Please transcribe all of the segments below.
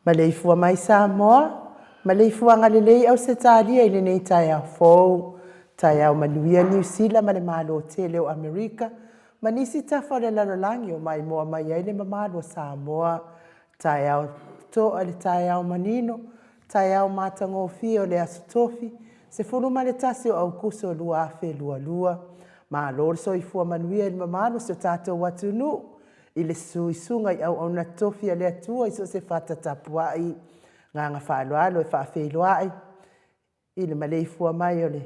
Maleifua mai Samoa, maleifua agalelei Ausetalia i lenei taeao fou. Taeao manuia Niu Sila ma le Malo tele o Amerika ma nisi tafa o le lalolagi o maimoa mai ai le mamalu o Samoa. Taeao totoa le taeao manino, taeao matagofie o le Aso Tofi, 11 o Aukuso 2022. Malo le soifua manuia i le mamalu o si o tatou atunuu i le susu i susuga i auauna totofi a le Atua i so o se fata tapuai. Agaga faaaloalo e faafeiloai i le maleifua mai o le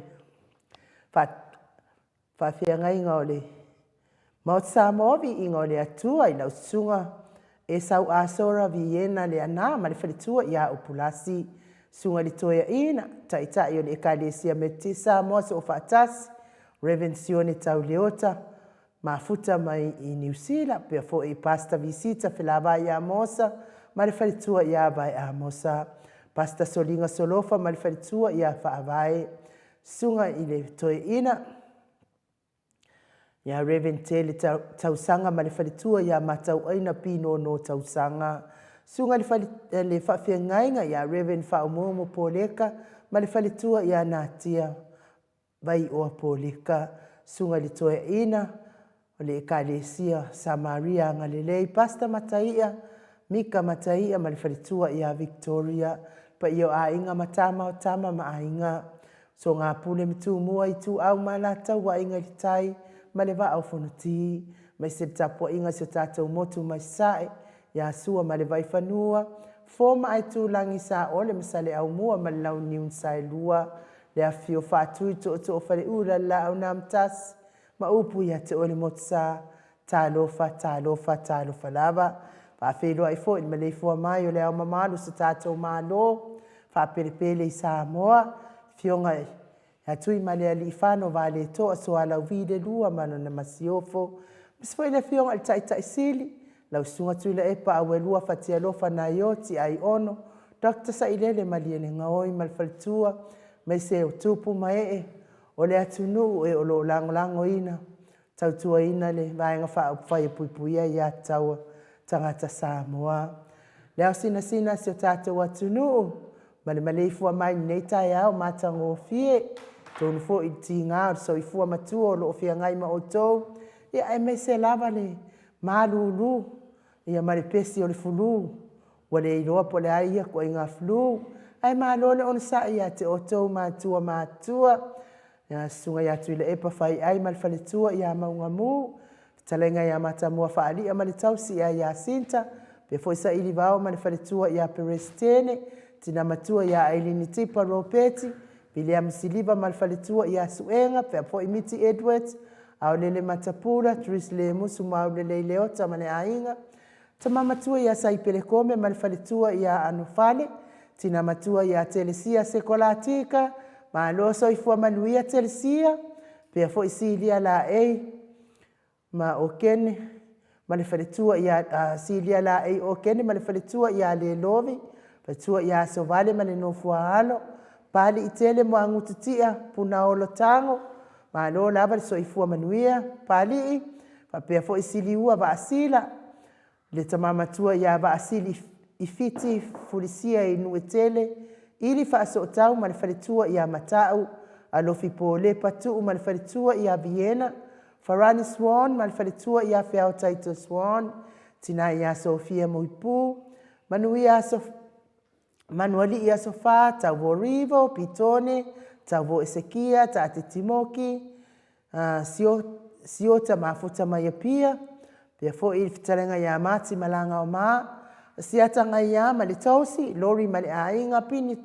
faafeagaiga o le Maota Samoa, viiga o le Atua i lau susuga Esau Asora Viena Leaana ma le faletua ia Upulasi, susuga i le Toeaina, Taitai o le Ekalesia Metotisi Samoa Soofaatasi, Rev. Sione Tau Leota, mafuta mai i Niu Sila, pea foi i Pastor Visita Felavai Amosa ma le faletua ia Vae Amosa, Pastor Soliga Solofa ma le faletua ia Faavae, susuga i le Toeaina ia Rev. Tele Tausaga ma le faletua ia Matauaina Pinono Tausaga, susuga i le, fale, le faafeagaiga ia Rev. Faaumuumu Poleka ma le faletua ia Natia Vaioa Poleka, Susuga i le Toeaina o le Ekalesia Samaria Agalelei, Pastor Mataia, Mika Mataia ma le faletua ia Victoria, le paia o aiga ma tama o tama ma aiga, Sogapule ma Tumua, Ituau ma Alataua, Aiga i le Tai ma le Vaa o Fonoti, aemaise le tapuaiga i si o tatou motu mai Sasae, ia Sua ma le Vaifanua, Fofo ma Aitulagi, Saole ma Saleaaumua ma le Launiu na Saelua, Le afifio Faatui Tootoo Faleula le Laau na Amotasi ma upu ia te oe le Motusa. Talofa, talofa, talofa lava. Faafeiloai foi i le maleifua mai o le Ao Mamalu o so tatou Malo faapelepele i Samoa, Afioga ia Tuimalealiifano Vaaletoa Sualauvi le Lua ma lana Masiofo, aemaise foi le Afioga i le Taitai Sili, lau Susuga Tuilaepa Auelua Fatialofa Naioti Aiono, Doctor Sailele Malielegaoi ma le faletua, aemaise o tupu ma ee o le atunuu e o lo o lagolagoina, tautuaina le Vaega Faaupufai e Puipuia Aia Tatau a Tagata Samoa. Le ao sinasina a si o tatou atunuu ma le maleifua mai i lenei taeao matagofie, atonu foi i le tiga o le soifua matua o lo o feagai ma outou, ia aemaise lava le malulu ia ma le pesi o le flu, ua le iloa po o le a ia ituaiga flu, ae malo le onosai ia te outou matua matutua, le Susuga ia Tuilaepa Faiai ma le faletua ia Maugamu, fetalaiga ia Matamua Faalia ma le tausi ia Iasinta, faapea foi Sailivao ma le faletua ia Peresetene, tina matua ia Ailini Tipa Ropeti, Viliamu Siliva ma le faletua ia Suega, faapea foi Miti Edwards, Aolele Matapula, Dries Lemusu Maulelei Leota ma le aiga, Tama matua ia Saipele Kome ma le faletua ia Anofale, tina matua ia Telesia Sekolatika, malo soifua manuia Telesia, faapea foi Silia Laei ma Okene ma le faletua ia Silia Laei Okene ma le faletua ia Lelovi, faletua ia Asovale ma le nofoaalo, Papaliitele Muagututia Punaolo Tago, malo lava le soifua manuia Papalii, faapea foi Siliua Vaasila, le tama matua ia Vaasili Ifiti Fulisia i Nuuetele, Ili Faasootau ma le faletua ia Matau, Alofi Polepa Tuu ma le faletua ia Viena, Farani Swan ma le faletua ia Feao Taito Swan, tina ia Sofia Muipu, Manuia Aso Manualii Aso Fa, Tauvo Rivo, Pitone, Tauvo Esekia, Taate Timoki, Siota Mafuta mai Apia, pea foi i le fetalaiga ia Mati Malagaoma, Asiata Gaia ma le Tausi, Lori ma le aiga, Pini,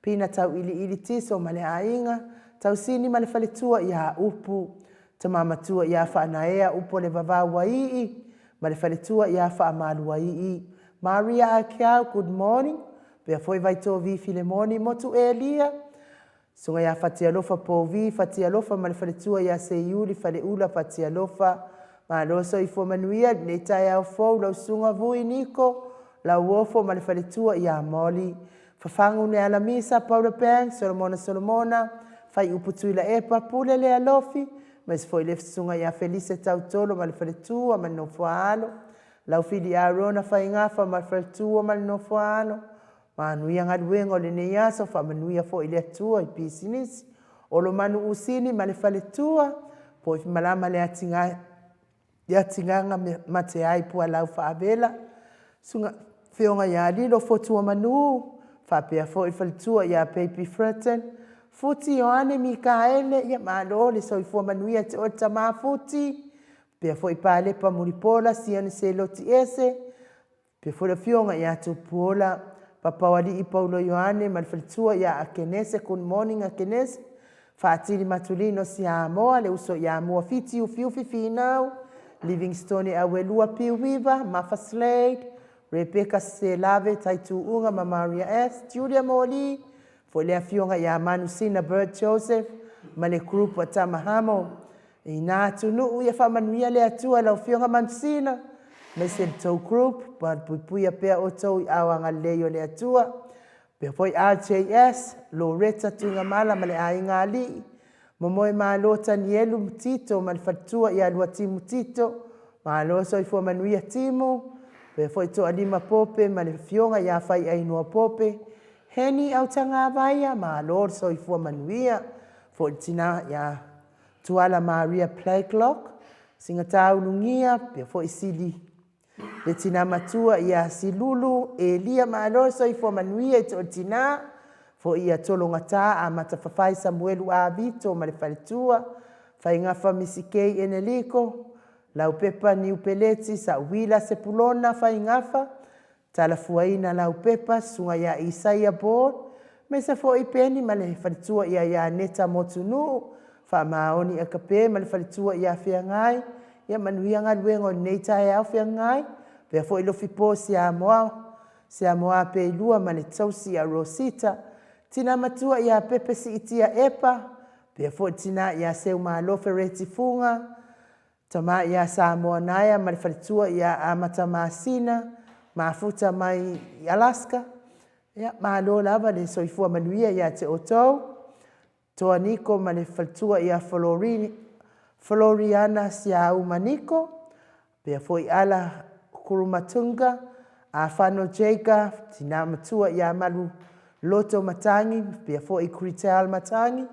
Pina Tauiliili Tiso ma le aiga, Tausini ma le faletua ia Upu, Tama matua ia Faanaea Upu o le Vavau Aii ma le faletua ia Faamaluaii, Maria Akeau, good morning, pea foi Vaitovi Filemoni Motu Elia, Susuga ia Fatialofa Povi Fatialofa ma le faletua ia Seiuli Faleula Fatialofa. Malo soifua manuia i lenei taeao fou lau Susuga Vui Niko Lauofo ma le faletua ia Molly Fafagu Nealamisa Paula Banks Solomona Solomona Faiupu Tuilaepa Pule Lealofi aemaise foi le Susuga ia Felise Tautolo ma le faletua ma le nofoaalo Laufili Arona Faigafa ma le faletua ma le nofoaalo Manuia galuega o lenei aso, faamanuia foi le Atua i pisinisi, Olomanu Usini ma le faletua, po i malama le atigaga mate ai Pualau Faavela, Susuga Afioga ia Lilo Fotua Manu, faapea foi le faletua ia Baby Fretton, Futi Ioane Mikaele, ia malo le soifua manuia te oe le tama Futi, faapea foi Palepa Mulipola, Sione Seloti Ese, Faapea foi le Afioga ia Tupuola Papaoalii Paulo Ioane ma le faletua ia Akenese, good morning Akenese, Faatili Matulino Siamoa, le uso ia Muafiti Ufiufi Finau, Livingstone Auelua Piuiva, Mafa Slade, Rebecca Selave Taituuga ma Maria S, Julia Moli, foi le Afioga ia Manusina Bird Joseph ma le group a Tamahamo. I nā atunuu ia faamanuia le Atua i lau Afioga Manusina, aemaise le tou group, malupuipuia pea outou i aao agalelei o le Atua. Faapea foi RJS, Loretta Tuigamala ma le Aiga Alii, Momoe Malo Tanielu Tito ma le faletua ia Luatimu Tito, malo soifua manuia Timu, faapea foi Toalima Pope ma le Afioga ia Faiainoa Pope, Heni Autagavaia, malo le soifua manuia, foi le tina ia Tuala Maria Blacklock, Sigata Ulugia, pea foi Sili le tina matua ia Silulu Elia, malo le soifua manuia i te oe tina, foi ia Tologata Amata Fafai Samuelu A Vito ma le faletua, Faigafa Misi Kei Eneliko, Laupepa Niu Peleti, Sauila Sepulona Faigafa, Talafuaina Laupepa, Susuga ia Isaia Board, aemaise foi Peni ma le faletua ia Ianeta Motunuu, Faamaoni Akape ma le faletua ia Feagai, ia manuia galuega o lenei taeao Feagai, faapea foi Lofipo Siamoa, Siamoa Peilua ma le tausi ia Rosita, tina matua ia Pepe Siitia Epa, faapea foi le tina ia Seumalo Fereti Fuga, Tama ia Samoa Naea ma le faletua ia Amata Masina, mafuta mai i Alaska. Ia, malo lava le soifua manuia ia te outou. Toa Niko ma le faletua ia Florini, Floriana Siauma Niko, pea foi Ala Kurumatunga, Afano Jaga, tina matua ia Malu Loto Matangi, pea foi Kritel Matangi,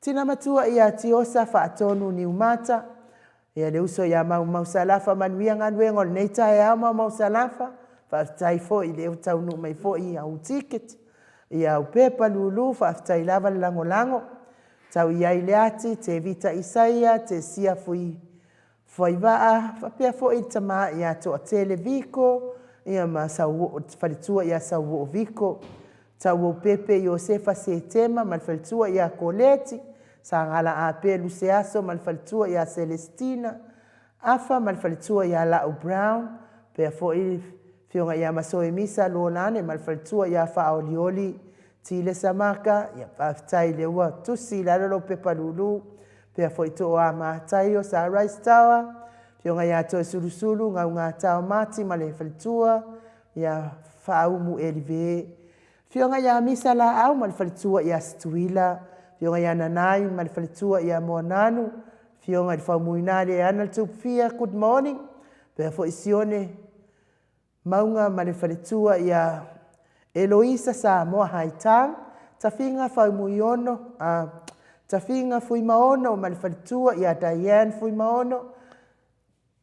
tina matua ia Tiosa Faatonu Niumata, Ia le uso ia Maumau Salafa, manuia galuega o lenei taeao Maumau Salafa, faafetai foi lea ua taunuu mai foi au ticket, ia au pepa lulu, faafetai lava le lagolago. Tau i ai Leati, Tevita Isaia, Tesia Fui Fuaivaa, faapea foi le tama ia Toatele Viko, ia ma Sauoo, faletua ia Sauoo Viko. Tauaupepe Iosefa Setema ma le faletua ia Koleti, Sagala Ape Luseaso ma le faletua ia Selestina, Afa ma le faletua ia Lau Brown, pea foi le afioga ia Masoe Misa Lolane ma le faletua ia Faaolioli Tilesa Maka, ia faafetai lea ua tusi i lalo lau pepa lulu, pea foi Tooa Mataio Sa Rice Tower, afioga ia Toesulusulu Gaugatao Mati ma le faletua ia Faaumu Elive, Afioga ia Misa Laau ma le faletua ia Situila, Afioga ia Nanai ma le faletua ia Moananu, Afioga i le Faumuina le ana le Tupufia, good morning. Pea foi Sione Mauga ma le faletua ia Eloisa Samoa Haitang, Tafiga Faumuiono, Tafiga Fuimaono ma le faletua ia Diane Fuimaono,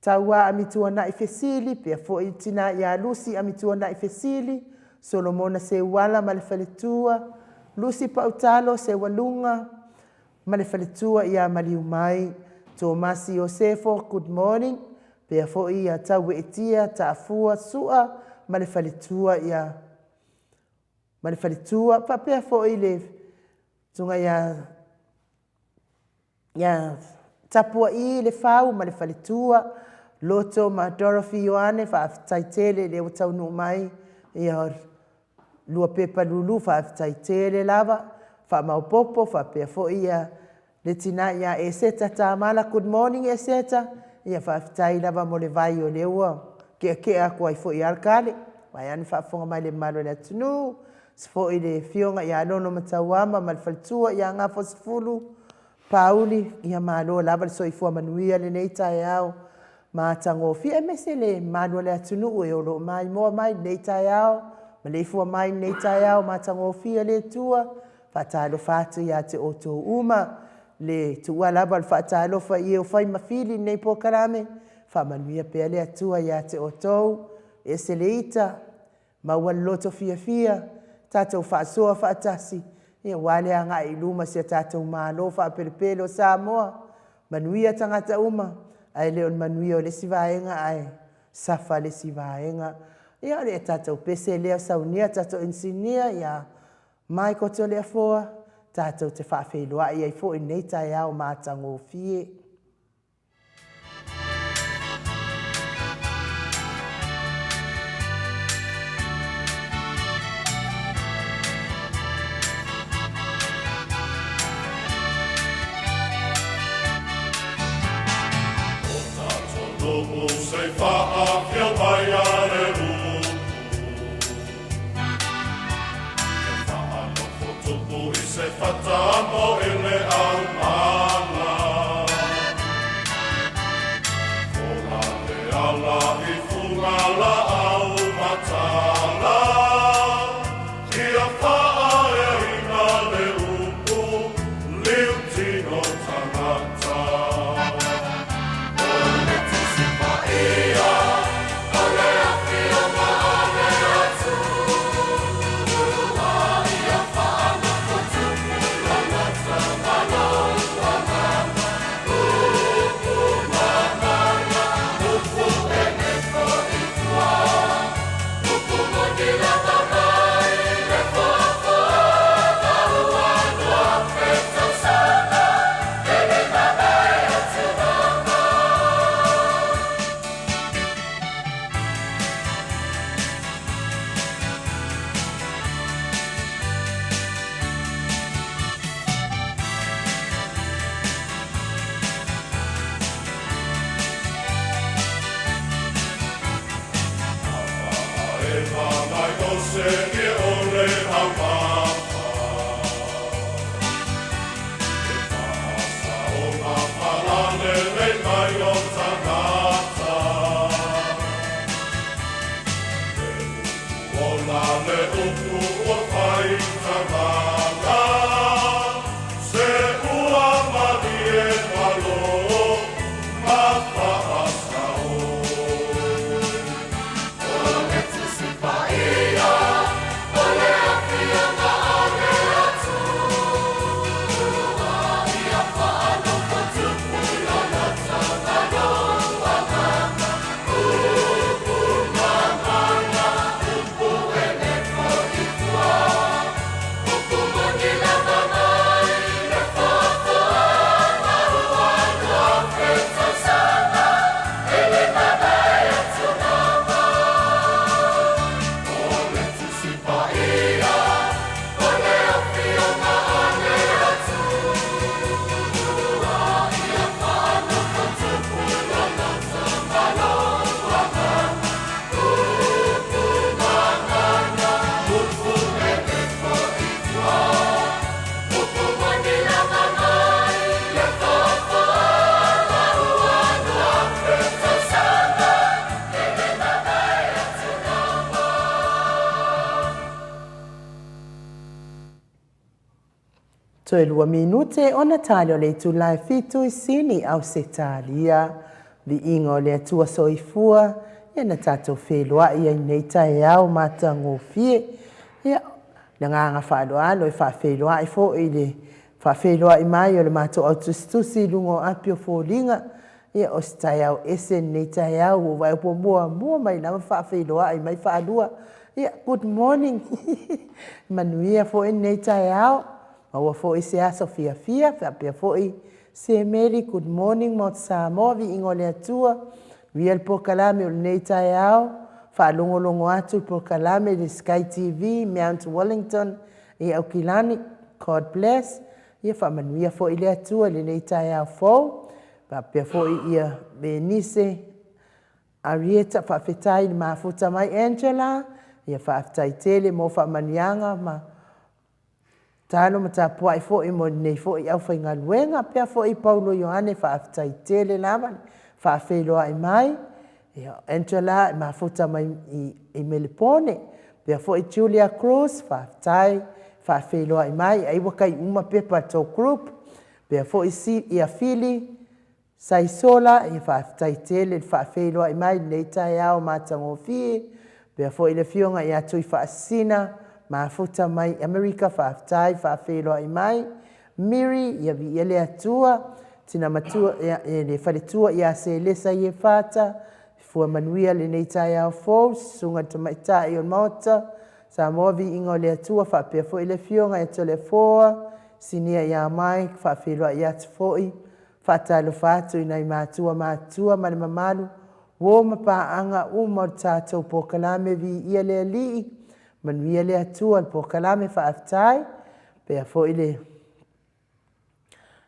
Tauā Amituanai Fesili, pea foi le tina ia Lucy Amituanai Fesili, Solomona Seuala ma le faletua, Lucy Pautalo Seualuga ma le faletua ia Maliumai, Tomasi Iosefo, good morning, pea foi ia Taueetia Taafua Sua ma le faletua ia ma le faletua, faapea foi le susuga ia Ia tapua'i le fau ma le faletua, Loto ma Dorothy Ioane, faafetai tele lea ua taunuu mai ia lua pepa lulu, faafetai tele lava, faamaopopo faapea foi ia le tina ia Eseta Tamala, good morning Eseta, ia faafetai lava mo le vai o lea ua keakea atu ai foi lava le kale, vaeane faafofoga mai le mamalu o le atunuu, aemaise foi le afioga ia Lonomatauama ma le faletua ia Gafoasefulu Pauli, ia malo lava le soifua manuia lenei taeao matagofie, aemaise le mamalu o le atunuu e o lo o maimoa mai lenei taeao, maleifua mai lenei taeao matagofie le Atua. Faatalofa atu ia te outou uma, le tuua lava o le faatalofa i e o fai ma fili i lenei polokalame, faamanuia pea le Atua ia te outou, ese le ita, Maua le loto fiafia, tatou faasoa faatasi, aua le agai i luma o si a tatou Malo faapelepele o Samoa. Manuia tagata uma, ae le o le manuia o le isi vaega ae safa le isi vaega. Ia o le tatou pese lea o saunia tatou inisinia ia Michael Toleafoa, tatou te faafeiloai ai foi i lenei taeao matagofie. Se whata mo i le au mana. Toe lua minute ona tali o le itula e fitu i Sini, Ausetalia. Viiga o le Atua Soifua, ia na tatou feiloai ai nei taeao matagofie. Ia, le agaga faaaloalo e faafeiloai foi i le faafeiloai mai o le matou au tusitusi i luga o api o foliga. Ia, o se taeao ese lenei taeao, ua ou vaai ua muamua mai lava faafeiloai mai faalua. Ia, good morning. Manuia foi lenei taeao. Maua foi se aso fiafia, faapea foi se Meli, good morning Maota Samoa, viiga o le Atua. Manuia le polokalame o lenei taeao, faalogologo atu le polokalame i le Sky TV, Mount Wellington i Aukilani. God bless. Ia faamanuia foi le Atua i lenei taeao fou. Faapea foi ia Venise Arieta, faafetai i le mafuta mai Angela. Ia faafetai tele mo faamanuiaga ma talo ma tapuai foi mo lenei foi aufaigaluega. Pea foi Paulo Ioane, faafetai tele lava faafeiloai mai. Ia, Angela e mafuta mai i Melepone. Pea foi Julia Cruz, faafetai faafeiloai mai. Ai ua kai uma pepa tou group. Pea foi ia Fili Saisola, ia faafetai tele le faafeiloai mai lenei taeao matagofie. Pea foi le afioga ia Tuifaasisina, mafuta mai Amerika, faafetai faafeiloai mai. Miri, ia viia le Atua, tina matua ia, le faletua ia Selesa Iefata, fua manuia lenei taeao fou, susuga i le tamaitai o le Maota, Samoa viiga o le Atua, faapea foi le afioga ia Toleafoa, Sinia ia Mike, faafeiloai atu foi, faatalofa atu i nai matua matutua ma le mamalu, uo ma paaga uma o le tatou polokalame Viia le Alii, manuia le Atua le polokalame faafetai, pea foi le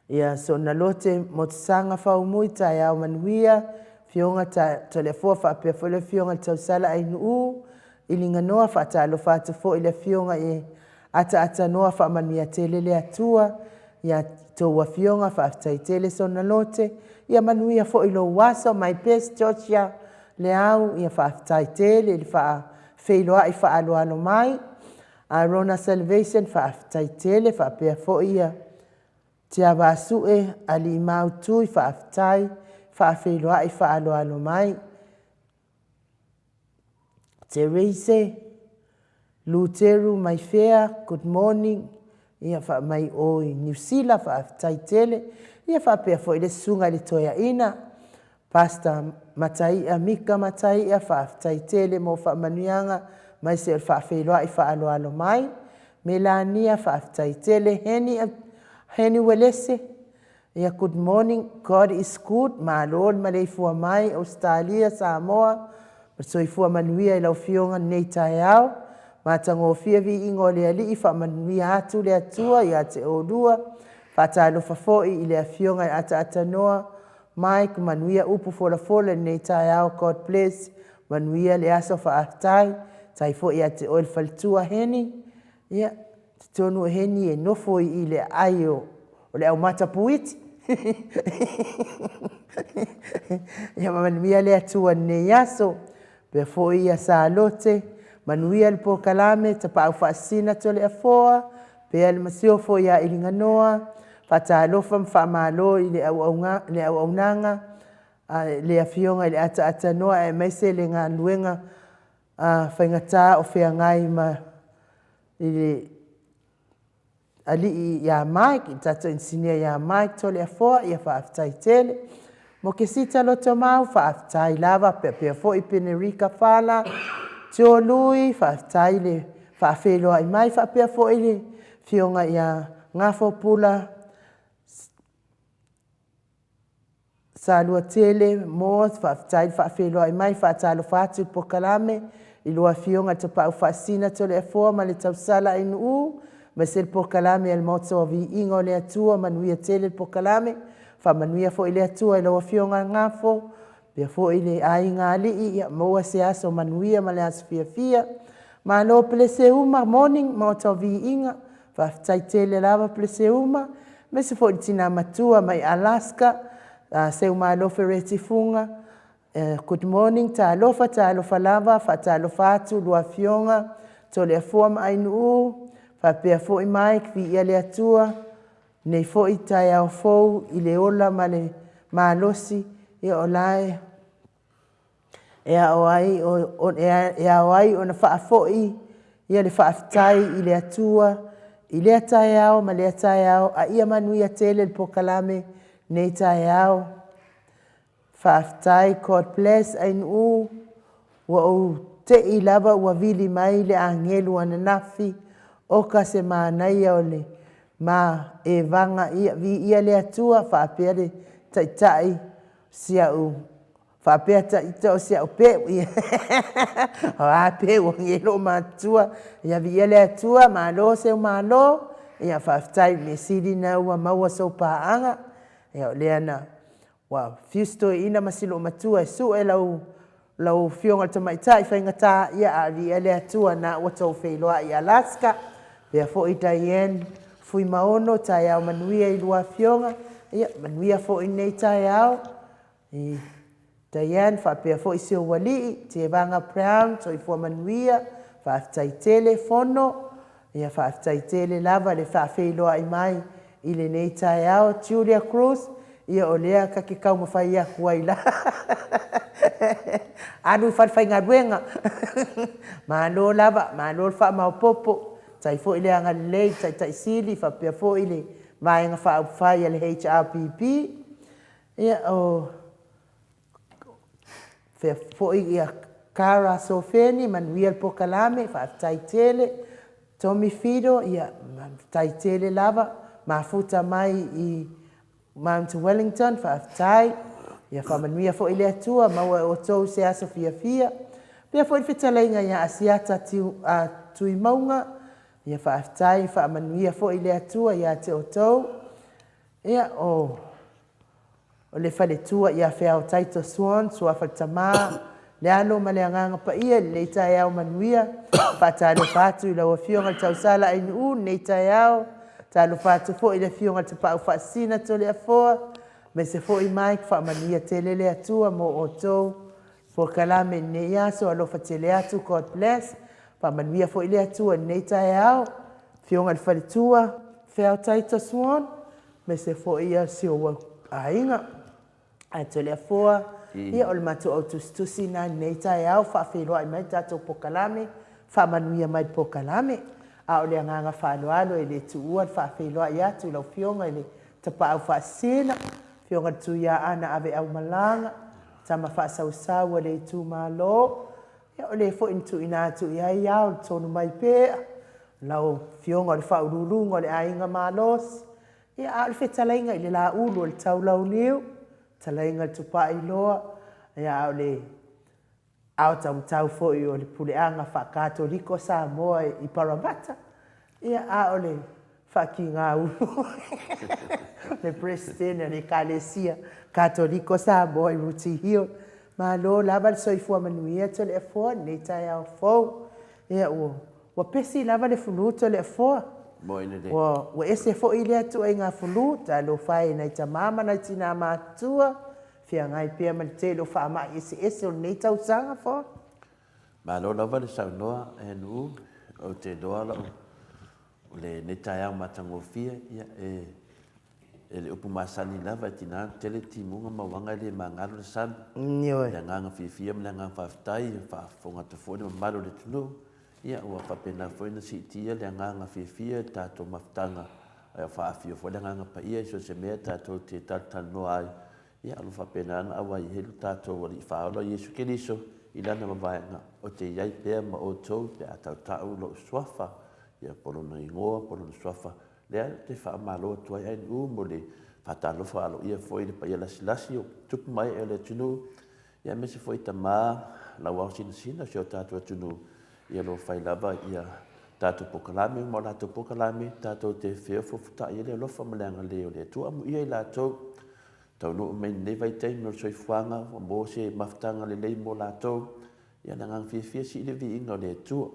ia Sonalote Motusaga Faumui, taeao manuia, afioga Toleafoa faapea foi le afioga i le Tausala Ainuu, Iliganoa, faatalofa atu foi le afioga i Ataatanoa, faamanuia tele le Atua ia tou afioga, faafetai tele Sonalote, ia manuia foi lou aso, my best Georgia Leau, ia faafetai tele le faafeiloai faaaloalo mai. Arona Salvation, faafetai tele, faapea foi ia Tiavasue Alii Mautui, faafetai faafeiloai faaaloalo mai. Terese Luteru Maifea, good morning. Ia faamai o i Niu Sila, faafetai tele. Ia faapea foi le susuga i le toeaina, Pastor Mataia Mika Mataia, faafetai tele mo faamanuiaga mai se o le faafeiloai faaaloalo mai. Melania, faafetai tele. Heni, Heni Welese, ia good morning, God is good, malo le maleifua mai, Australia, Samoa, ma soifua manuia i lau afioga lenei taeao. Matagofie viiga o le Alii, faamanuia atu le Atua ia te oulua. Faatalofa foi i le afioga i Ataatanoa, Mike, manuia upu folafola i lenei taeao, God bless, manuia le aso faafetai. Tai foi ia te oe le faletua Heni, ia, talitonu o Heni e nofo i le aai o le aumata puiti. Ia manuia le Atua i lenei aso. Pea foi ia Salote, manuia le polokalame, Tapaau Faasisina Toleafoa, pea le masiofo ia Iliganoa, faatalofa ma faamalo i le auaunaga, le afioga i le Ataatanoa aemaise le galuega faigata o feagai ma i le alii ia Mike, i le tatou inisinia ia Mike Toleafoa, ia faafetai tele. Mo Kesita Lotomau, faafetai lava, faapea foi Penerika Fala, Tio Lui, faafetai le faafeiloai mai, faapea foi le afioga ia Gafopula Saluatele Moth, faafetai le faafeiloai mai, faatalofa atu i le polokalame i lua afioga i le Tapaau Faasisina Toleafoa ma le Tausala Ainuu, aemaise le polokalame a le Maota o Viiga o le Atua, manuia tele le polokalame, faamanuia foi le Atua i lau afioga Gafo, faapea foi le aiga alii, ia maua se aso manuia ma le aso fiafia. Malo Peleseuma, morning Maota o Viiga, faafetai tele lava Peleseuma, aemaise foi le tina matua mai Alaska, Seumalo Fereti Fuga, good morning, talofa, talofa lava, faatalofa atu lua afioga, Toleafoa ma Ainuu, faapea foi Mike, viia le Atua. Nei foi taeao fou i le ola ma le malosi, ia o la e e ao ai, e ao ai ona faafoi ia le faafetai i le Atua i lea taeao ma lea taeao, a ia manuia tele le pokalame nei taeao. Faafetai God bless Ainuu ua ou tei lava ua vili mai le agelu ananafi oka se manaia o le ma evaga ia viia le Atua faapea le taitai si au faapea taita o si au peu ia o a peu o nei loo matua ia viia le Atua malo seu malo ia faafetai mea sili na ua maua sou paaga ia o lea na Ua fiu si toeaina ma si loomatua e sue lau lau afioga i le tamaitai faigata, ia a viia le Atua na ua tou feiloai i Alaska. Faapea foi Diane Fuimaono, taeao manuia i lua afioga, ia manuia foi lenei taeao i Diane faapea foi si ou alii Tevaga Brown, soifua manuia, faafetai tele Fono. Ia faafetai tele lava le faafeiloai mai i lenei taeao Julia Cruz, ia o lea ta te taumafai atu ai lava alu i falefaigaluega. Malo lava, malo le faamaopopo, faafetai foi le agalelei i le Taitai Sili faapea foi le Vaega Faaupufai a le HRPP. Ia o faapea foi ia Cara Sofeni, manuia le pokalame, faafetai tele. Tommy Fido, ia, faafetai tele lava, mafuta mai i Mount Wellington, faafetai. Ia faamanuia foi le Atua, maua e outou se aso fiafia. Faapea foi le fetalaiga ia Asiata Tuimauga, ia faafetai, faamanuia foi le Atua ia te outou. Ia, o O le faletua ia Feao Taito Swan, Suafa le Tama, le Alo ma le Agaga Paia i lenei taeao manuia. Faatalofa atu i lau Afioga i le Tausala Ainuu i lenei taeao. Talofa atu foi i le Afioga i le Tapaau Faasisina Toleafoa, aemaise foi Mike, faamanuia tele le Atua mo outou polokalame i lenei aso. Alofa tele atu, God bless. Faamanuia foi le Atua i lenei taeao. Afioga i le Faletua, Feao Taito Swan, Aemaise foi ia si ou aiga. Ae Toleafoa, ia o le matou au tusitusi na i lenei taeao, faafeiloai mai le tatou pokalame, faamanuia mai le pokalame. A o le agaga faaaloalo e le tuua le faafeiloai atu i lau Afioga i le Tapaau Faasisina, Afioga i le Tuiaana Aveaumalaga, tama faasausau a le itumalo, ia o le foi na tuuina atu i ai ao le tonu mai pea, Lau Afioga o le Faauluuluga o le Aiga Malosi, ia a o le fetalaiga i le Laulu o le Taulauniu, fetalaiga i le Tupailoa, ia a o le ao taumatau foi o le Puleaga Faa-Katoliko a Samoa i Paramata, ia a o le Faatigaulu le Peresetene o le Ekalesia Katoliko a Samoa i Rooty Hill. Malo lava le soifua manuia Toleafoa i lenei taeao fou. Ia ua Ua pesi lava le flu Toleafoa. Ua, ua ese foi lea ituaiga flu, talofa e i nai tama ma nai tina matutua, feagai pea ma le tele o faamai eseese o lenei tausaga Fola. Malo lava le saunoa Nuu, ou te iloa lau, o lenei taeao matagofie, ia e E le upu masani lava e tina ona tele timuga ma uaga e le magalo le sami. Ioe. Le agaga fiafia ma le agaga faafetai, e faafofoga atu foi le mamalu o le atunuu, ia ua faapena foi ona siitia le agaga fiafia i le tatou mafutaga, a ua faaafio foi le agaga paia i so o se mea tatou te talatalanoa ai, ia o lo o faapena ona auai ai lo tatou Alii Faaola Iesu Keriso i Lana mavaega, ou te i ai pea ma outou pe a tautau lou suafa, ia po o lona igoa po o lona suafa, Lea ou te faamalo atu ai ANU mo le faatalofa aloaia foi i le paia lasilasi o tupu ma ee o le atunuu, ia aemaise foi tama lauao sinasina o si o tatou atunuu, ia lo fai lava ia tatou pokalame ma o latou pokalame tatou te feofofotai ai le alofa ma le agalelei o le Atua. Amuia i latou taunuu mai lenei vaitaimi o le soifuaga ua maua se mafutaga lelei mo latou, ia le agaga fiafia sii le viiga o le Atua.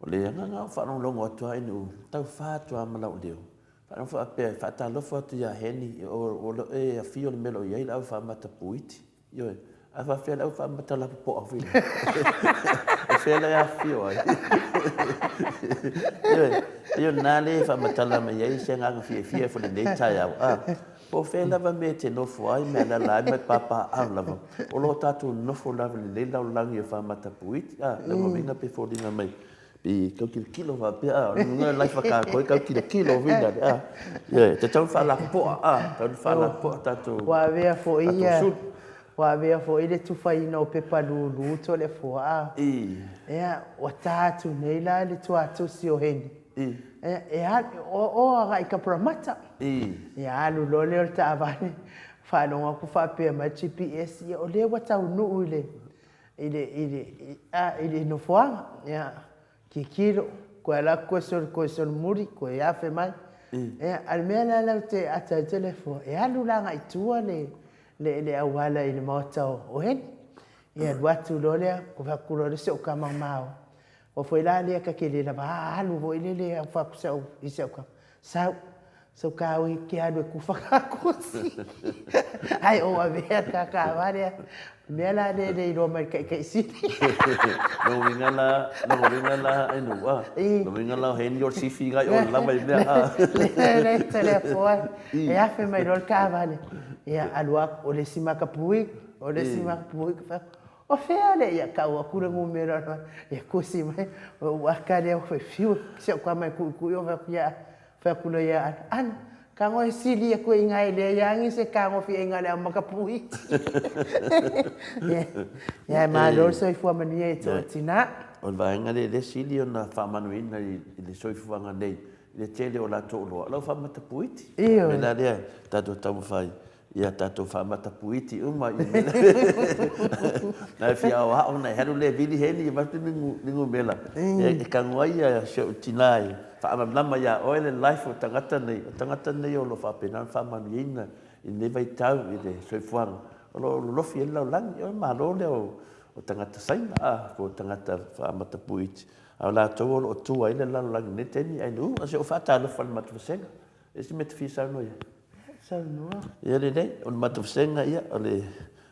O le agaga o faalogologo atu lava ina ua tau fa atu lava ma lau leo, faalogo faapea e faatalofa atu ia Henny, o lo e afio i le mea o lo o i ai le au faamata puiti. Ioe. A faapefea le au faamata lapopoa foi lea? O fea la e afifio ai? Ioe. Ia o lena lea e faamatala mai ai se agaga fiafia foi i lenei taeao, a, po o fea lava mea e te nofo ai ma e alaala ai ma e papaaao lava, o lo o tatou nofo lava i lenei lalolagi o faamatapuiti, a, lona uiga pei e foliga mai pei e tau tilotilo faapea, a, o lona uiga o le life a tatou e tau tilotilo foi lale, a, ioe, e tatau ona faalapopoa, a, tatau ona faalapopoa tatou, Ua avea foi tatou ia, sulu. ua avea foi le tufaina o pepa lulu Toleafoa, a, ia, ua ta atu nei la le tuatusi o Heni, ia, e alu, o, o agai i Kaparamata. Ia, alu loa lea o le taavale, faalogo atu faapea mai le GPS, ia o lea ua taunuu i le, i le, i le, a, i le nofoaga. Ia, tilotilo, toe alu atu toe soli, toe solomuli, toe afe mai. Ia, a o le mea la lea ou te ata ai Toleafoa, e alu la agai i tua le, le, le auala i le maota o Heni. Ia, alu atu loa lea, fai atu loa le isi o tama ma o, Aua foi la lea ta te le lava alu foi lele au fai atu i si au tama, sau, sau ta o e te alu e tufa ta tusi. Ae ou avea ta taavale a. O le mea la lea e le iloa mai e le Taitai Sili. Lona uiga la, lona uiga la e nuu a. Lona uiga la o he ni o le sifi ngai o lava i mea a. Le Toleafoa e afe mai loa le taavale, ia alu atu, o le isi makapui, o le isi makapui. O fea le ia tau atu le numera loa e tusi mai, o ou ata lea ua fiu si au tama e tuitui o fai atu ia fai atu loa ia Ana, Ana, tago e sili atu i ina e leai lava ni se tagofia i le au makapuiti. Ia e malo le soifua manuia i tou tina. O le vaega lea lea sili ona faamanuiaina i le soifuaga nei i le tele o latou oloa, o lau faamatapuiti. Ioe. O le mea la lea tatou taumafai Ia tatou faamatapuiti uma i mea na e fia aoao na e alu lea e vili heni e avatu ni numera e tago ai ia si ou tina e faamalamalama ia oe le life o tagata nei, o tagata nei o lo o faapena ona faamanuiaina i lenei vaitau i le soifuaga o lo o lolofi ai le lalolagi. O le Malo lea o tagata Saina a, po o tagata faamatapuiti, a o latou o lo o tua ai le lalolagi i lenei taimi. Ae uu, se i ou faatalofa i le matou vasega. E isi mea e te fia saunoa i ai? Saunoa. Ia lelei, o le matou vasega, ia, o le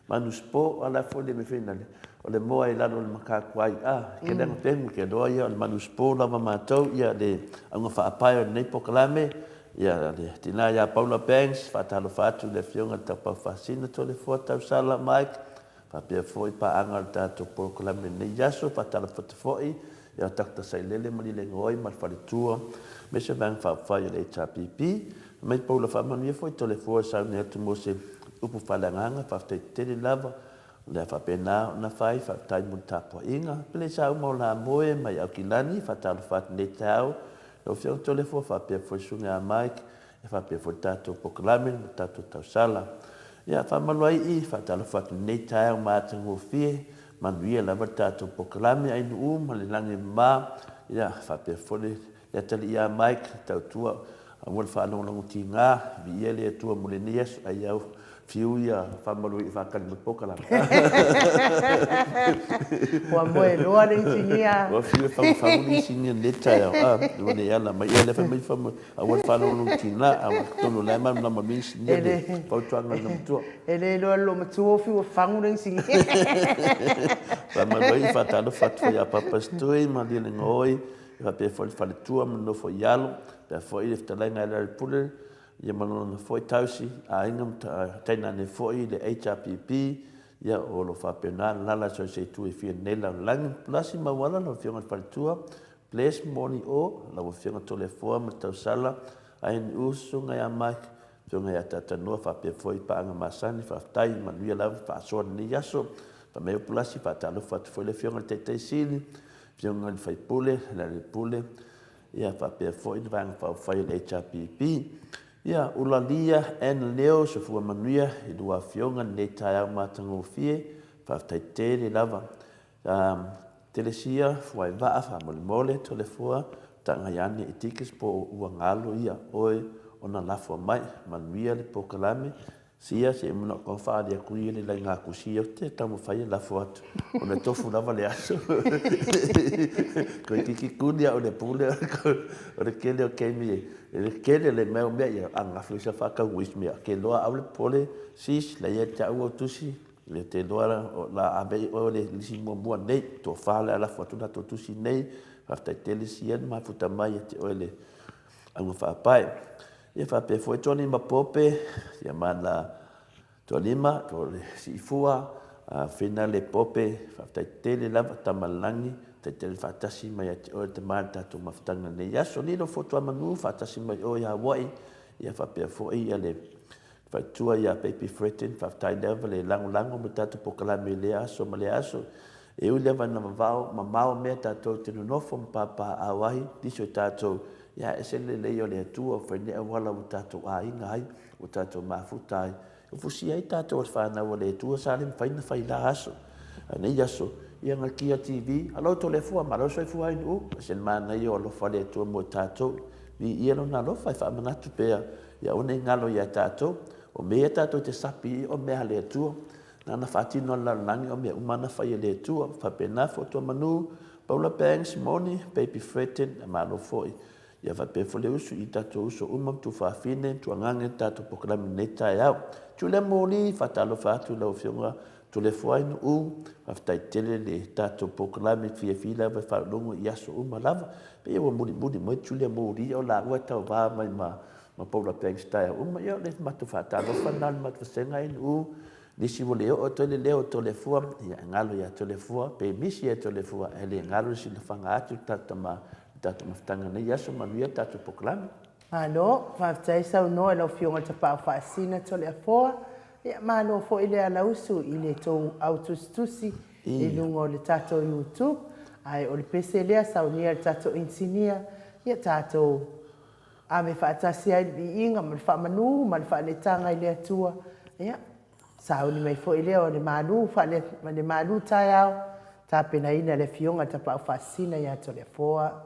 manuspo, a la foi le mea foi lale, o le moa i lalo o le matakuai, a, ke leaga pegu, ke loa ia o le manuspo lava matou, ia le auga faapae o lenei polokalame, ia le tina ia Paula Banks, faatalofa atu i le afioga i le Taupau Faasina Toleafoa Tausala Mike, Faapea foi paaga o le tatou polokalame i lenei aso, faatalofa atu foi ia Doctor Sailele Malielegaoi ma le faletua, aemaise le Vaega Faaupufai o le HRPP. Mai Paula faamanuia foi Toleafoa e sauni atu mo se upu faaleagaga, faafetai tele lava. O le a faapena ona fai, faafetai mo le tapuaiga. Pele sa uma o Lamoe mai Aukilani, faatalofa atu i lenei taeao lau Afioga Toleafoa faapea foi Susuga ia Mike, E faapea foi le tatou polokalame ma le tatou tausala. Ia, faamaluaii, faatalofa atu i lenei taeao matagofie, manuia lava le tatou polokalame Ainuu ma le lagi e mama. Ia, faapea foi le atalii ia Mike, tautua aua le faalogologo tiga, viia le Atua mo lenei aso, ai au fiu ia faamaluaii faatali mai polokalame. Ua moe loa le inisinia. Ua fiu e fagufagu le inisinia i lenei taeao, a, ua le ala mai. Ia, lea fai mai faamaluaii. Aua le faalogologo tiga, a ua totonu o la e malamalama mai inisinia le fautuaga a le matua. E le iloa e le loomatua o fiu e fagu le inisinia. Faamalu ai, faatalofa atu foi ia Papa Stui ma Lialegaoi, faapea foi le faletua ma le nofo i alo, faapea foi le fetalaiga ia Larry Pule, ia ma lona foi tausi, aiga ma tainane foi le HRPP, ia o lo o faapena le lala so o se itu e fia nei lalolagi. Pulasi Mauala, lau Afioga i le Faletua, Bless Moni O, lau Afioga Toleafoa ma le Tausala, ANU, Susuga ia Mike, Afioga ia Tatanoa faapea foi paaga masani, faafetai, manuia lava faasoa lenei aso. Fai mai o Pulasi, faatalofa atu foi le Afioga i le Taitai Sili, Afioga i le Faipule, Lealailepule, ia faapea foi le Vaega Faaupufai o le HRPP. Ia, Ulalia and Leo, soifua manuia i lua afioga i lenei taeao matagofie, faafetai tele lava. Telesia, Fuaivaa, faamolemole, Toleafoa, tagai ane i tickets po o ua galo ia oe ona lafo mai, manuia le polokalame, sia se i manao kau faali atu ia le laina kusi ia te taumafai e lafo atu ona e tofu lava le aso koe kiki kuni au le pule o le kele o kemi e le kele le mea o mea ia angafi o sa whakau wis mea ke loa au le pole sis la ia te au au tusi E te iloa la, o la ave i oe le lisi muamua nei, tofa le a lafo atu latou tusi nei, Faafetai tele Sian mafuta mai ia te oe le auga faapae. Ia faapea foi Tony ma Pope, ia ma na Tualima, o le Siifua, Fina le Pope, faafetai tele lava Tamalagi, faafetai tele faatasi mai ia te oe le tama i le tatou mafutaga i lenei aso. Lilo Fotuamanu, faatasi mai oe ia Hawaii, ia faapea foi ia le faletua ia Baby Fredin, faafetai lava le lagolago mo le tatou polokalame i lea aso ma lea aso. E ui lava ina vavao, mamao mea tatou te nonofo ma papaaao ai nisi o tatou, ia ese le lelei o le Atua ua fai nei auala ua tatou aiga ai, ua tatou mafuta ai. Ua fusia ai tatou e le fanau a le Atua sa le mafai ona fai i la aso. A nei aso, ia Gakia TV, alo Toleafoa, malo le soifua ai Nu'u, ese le manaia o alofa o le Atua mo tatou. Viia Lona alofa e faamanatu pea, ia aua ne i galo ia tatou. O mea ia tatou te sapi i o mea a le Atua. Nana faatino a le lalolagi o mea uma na fai e le Atua. Faapena Fotuamanu, Paula Banks, Moni, Baby Fredden, malo foi. Ia faapea foi le usu i tatou uso uma ma tuafafine, tuagage le tatou polokalame i lenei taeao. Julia Moli, faatalofa atu i lau Afioga Toleafoa Nu'u, faafetai tele le tatou polokalame fiafia lava e faalogo i aso uma lava. Pei ua mulimuli mai Julia Moli o laua e tauva mai ma ma Paula Banks taeao uma. Ia o le matou faatalofa lena o le matou vasega Nu'u. Nisi ua le oo atu ai le leo o Toleafoa, ia e galo ia Toleafoa, pe misi ia Toleafoa, ae le galo le silafaga atu le tatou tama, le tatou mafutaga i lenei aso, manuia le tatou polokalame. Malo, faafetai saunoa i lau Afioga i le Tapaau Faasina Toleafoa. Ia, malo foi le alausu i le tou au tusitusi i luga o le tatou YouTube. Ae o le pese lea, saunia e le tatou inisinia, ia tatou ave faatasi ai le viiga ma le faamanu ma le faaletaga i le Atua. Ia, sauni mai foi lea o le malu, faale, le malu taeao, tapenaina e le Afioga i le Tapaau Faasisina ia Toleafoa.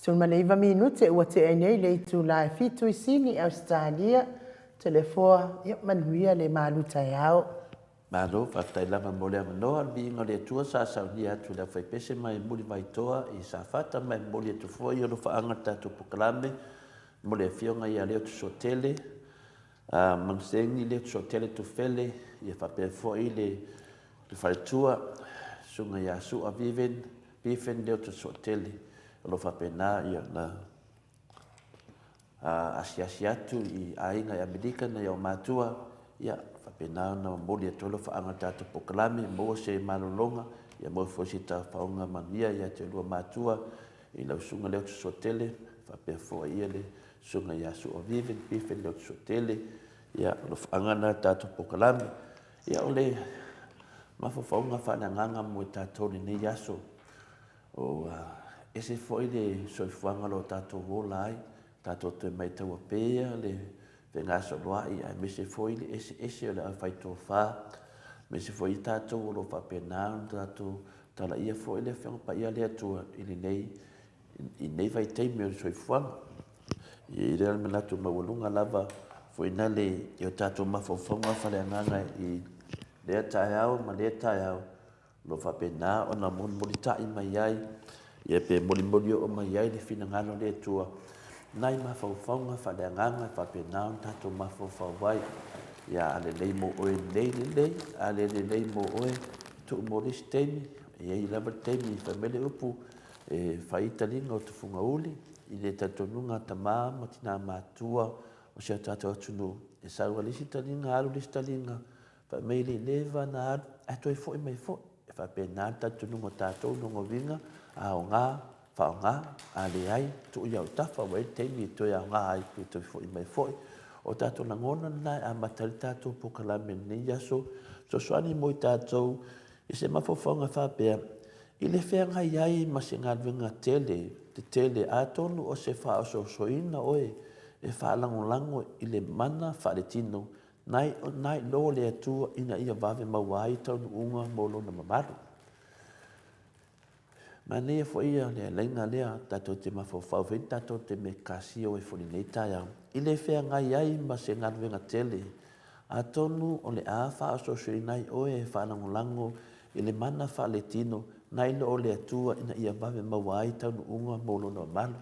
19 minute ua tea ai nei le itula e fitu i Sini, Ausetalia, Toleafoa, ia manuia le malu taeao. Malo, faafetai lava mo le avanoa, le viiga o le Atua sa saunia atu i le aufaipese ma e muli vaitoa i Safata ma e momoli atu foi alofaaga le tatou polokalame mo le afioga ia Leotosuatele Manuseni, Leotosuatele Tufele, ia faapea foi le le faletua, Susuga ia Sua Viven, Viven Leotosuatele, o lo o faapena ia na asiasi atu i aiga i Amerika nai ou matua, ia, faapena ona momoli atu ai alofaaga i le tatou polokalame, maua se malologa, ia maua foi se tafaoga manuia ia te oulua matua i lau Susuga Leotosuatele, faapea foi ia le Susuga ia Sua Viven Biffen Leotosuatele, ia, alofaaga lena i le tatou polokalame. Ia, o le mafaufauga faaleagaga mo i tatou i lenei aso, Ua ese foi le soifuaga o lo o tatou ola ai, tatou toe maitaua pea le fegasoloai aemaise foi le eseese o le aufaitofa, aemaise foi i tatou o lo o faapena ona tatou talaia foi le Afioga Paia a le Atua i lenei, i lenei vaitaimi o le soifuaga. E i ai le manatu maualuga lava foi na le i o tatou mafaufauga faaleagaga i lea taeao ma lea taeao, O lo o faapena ona molimolitai mai ai, ia pe molimoli oo mai ai le finagalo o le Atua, nai mafaufauga faaleagaga e faapena ona tatou mafaufau ai. Ia a lelei mo oe nei lelei, a le lelei mo oe, tuu mo le isi taimi, e i ai lava le taimi, fai mai le upu, e fai taliga o tufugauli i le talitonuga a tama ma tina matutua o si o tatou atunuu, e sau lava le isi taliga, alu le isi taliga, Fai mai e le i leva ona alu, ae toe foi mai foi. E faapena le talitonuga o tatou, lona uiga, a aoga, faaaoga, a leai, tuu i autafa, ua i ai le taimi e toe aoga ai pe toe foi mai foi. O tatou lagona lena e amata ai le tatou polokalame i lenei aso, fesoasoani mo i tatou i se mafaufauga faapea, i le feagai ai ma se galuega tele, tetele, atonu o se faaosoosoina oe e faalagolago i le mana faaletino Nai nai lo le Atua ina ia vave maua ai taunuuga mo Lona mamalu. Manaia foi ia le alaiga lea tatou te mafaufau foi tatou te mekasio ai foi lenei taeao i le feagai ai ma se galuega tele. Atonu o le a faaosoosoina ai oe e faalagolago i le mana faaletino nai lo le Atua ina ia vave maua ai taunuuga mo Lona mamalu.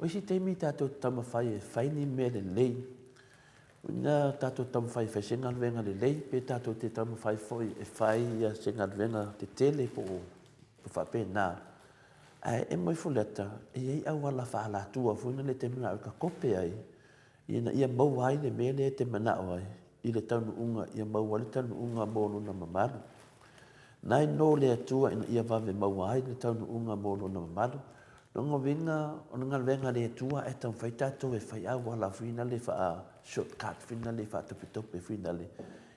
O isi taimi tatou te taumafai e fai ni mea lelei Ina tatou taumafai e fai se galuega lelei, pe tatou te taumafai foi e fai ia se galuega tetele po o faapena, ae emo ifo le ata, e i ai auala faaalatua foi lea e te manao e takope ai, ina ia maua ai le mea lea e te manao ai i le taunuuga, ia maua ai le taunuuga mo lona mamalu. Nai nō le Atua ina ia vave maua ai le taunuuga mo Lona mamalu. Lona uiga, o le galuega a le Atua e taumafai tatou e fai auala foi lale faa short cut foi lale faatopetope foi lale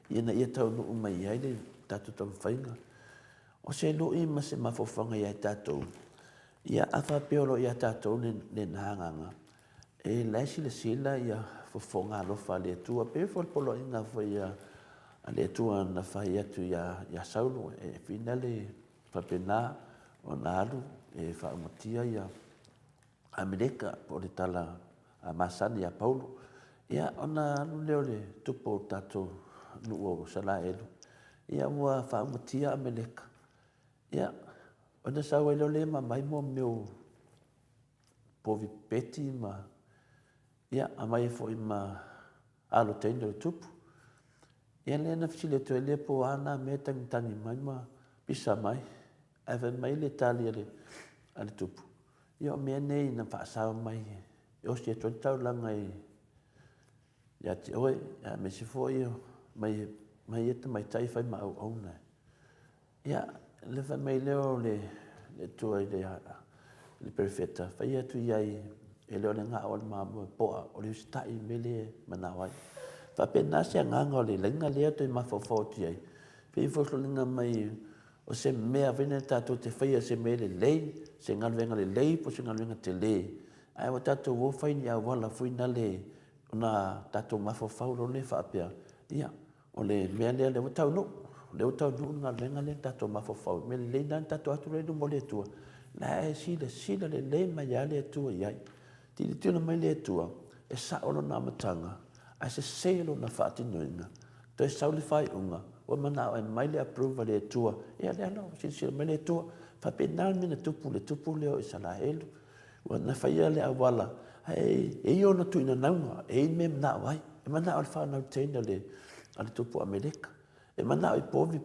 ina ia taunuu mai ai le tatou taumafaiga. O se lui ma se mafaufauga ia i tatou, ia a faapea o lo o ia tatou lena agaga, E la e silasila ia fofoga alofa a le Atua, pei foi o le poloaiga foi a le Atua na fai atu ia, ia Saulo, e whina le faapena ona alu e faaumatia ia Ameleka, po o le tala a masani ia Paulo. Ia, ona alu lea o le tupu o tatou nuu o Isaraelu, ia ua faaumatia Ameleka. Ia, ona sau ai lea o le ma mai mo mea o povi peti ma ia aumai ai foi ma alo teine o le tupu. Ia lea na fesili atu ai lea po o a na mea e tagitagi mai ma pisa mai. Ae fai mai le tali a le, a le tupu, ia o mea nei na faasao mai e osi atu ai le taulaga i ia te oe, aemaise foi mai, mai ia tamaitai fai ma auauna. Ia, le fai mai lea o le Atua i le perofeta, fai atu i ai, e le o le gao o le mamoe poa, o le usitai i le mea lea e manao ai. Faapena se agaga o le laina lea toe mafaufau atu i ai, pei e foliga mai o se mea foi lea tatou te faia se mea lelei, se galuega lelei po o se galuega tele, ae ua tatou o fai ni auala foi nale ona tatou mafaufau loa lea faapea, ia, O le mea lea, lea ua taunuu, lea ua taunuu le galuega lea na tatou mafaufau ai. O le mea lelei lena na tatou atu loa i luma o le Atua, La e silasila lelei mai lava le Atua i ai. Tilotilo mai le Atua, e sao lona amataga, ae sese lona faatinoina. Toe sau le faaiuga, ua manao e aumai le approve a le Atua. Ia lea la ua silasila mai le Atua. E faapena le mea na tupu i le tupu lea o Isaraelu. Ua na faia le auala, ae e i ai ona tuuinanauga, e i ai mea e manao ai. E manao i le faanautaina a le tupu o Ameleka. E manao i povi,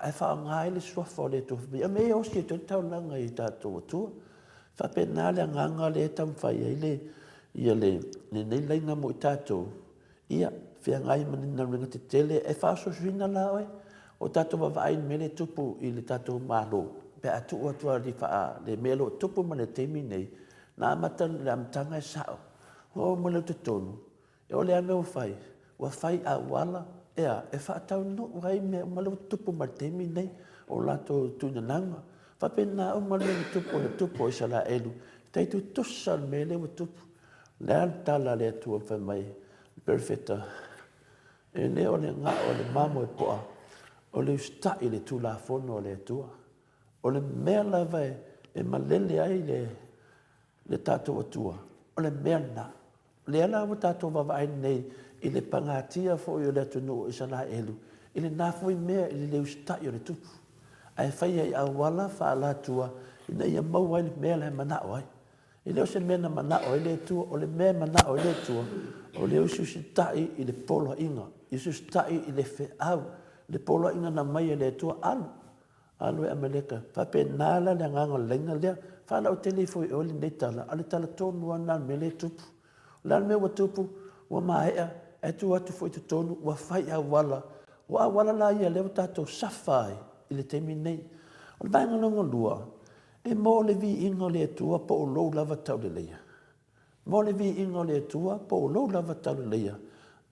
ae faaaoga ai le suafa o le Atua. Fai mai, mea e osi atu ai le taulaga i tatou Atua. E faapena le agaga lea e taumafai ai le, ia le, lenei laina mo i tatou, ia feagai ma ni galuega tetele. E faaosoosoina la oe, o tatou vaavaai i le mea lea e tupu i le tatou Malo, pe a tuu atu lava i le mea o lo o tupu mai le taimi lenei, na amata i le amataga e sao, ua oo mai loa i totonu, O le a le mea ua fai? Ua fai auala, e a? E faataunuu ai mea uma lea ua tutupu mai i le taimi lenei, o latou tuinanauga. E faapena uma le mea na tupu i le tupu o Isaraelu, e tai tutusa le mea lea ua tupu. O le a le tala a le Atua fai mai le Perofeta, e le o le gao o le mamoe poa, o le usitai i le Tulafono a le Atua. O le mea lava e malele ai le tatou Atua, o le mea lena. O lea la ua tatou vaavaai nei i le pagatia foi o le atunuu o Isaraelu i lena foi mea i le le usitai o le tupu, ae faia i auala faaalatua ina ia maua ai le mea la e manao ai. E le o se mea na manao ai le Atua, o le mea e manao ai le Atua, o le usiusitai i le poloaiga, usiusitai i le feau, le poloaiga na aumai e le Atua, alu, Alu e Ameleka. Faapena la le agaga o le laina lea. Faalautele ifo i oe lenei tala, a o le tala tonu lava lena o le mea lea e tupu. O le a le mea ua tupu? Ua maea, ae tuu atu foi i totonu, ua fai auala. O auala la ia lea ua tatou safa ai i le taimi lenei. O le vaega lona lua, e mo le viiga o le Atua po o lou lava tauleleia. Mo le viiga o le Atua, po o lou lava tauleleia,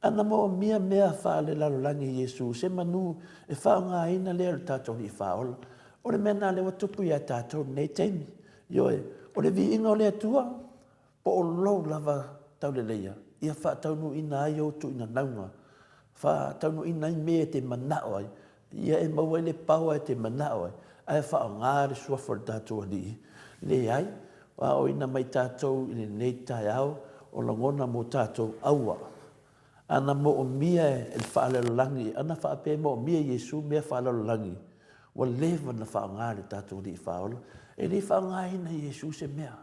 ana moomia mea faalelalolagi i Iesu, se manu e faaaogaina lea e lo tatou Alii Faaola. O le mea lena lea ua tupu ia tatou i lenei taimi. Ioe, o le viiga o le Atua, po o lou lava tauleleia, ia faataunuuina ai ou tuuinanauga, faataunuuina ai mea e te manao ai, Ia e maua ai le power e te manao ai, ae faaaoga le suafa o le tatou Alii. Leai, ua aoina mai tatou i lenei taeao o lagona mo tatou aua. Ana moomia e le faalelalolagi, ana faapea e moomia e Iesu mea faalelalolagi, ua leva ona faaaoga e le tatou Alii Faaola. E le i faaaogaina e Iesu se mea.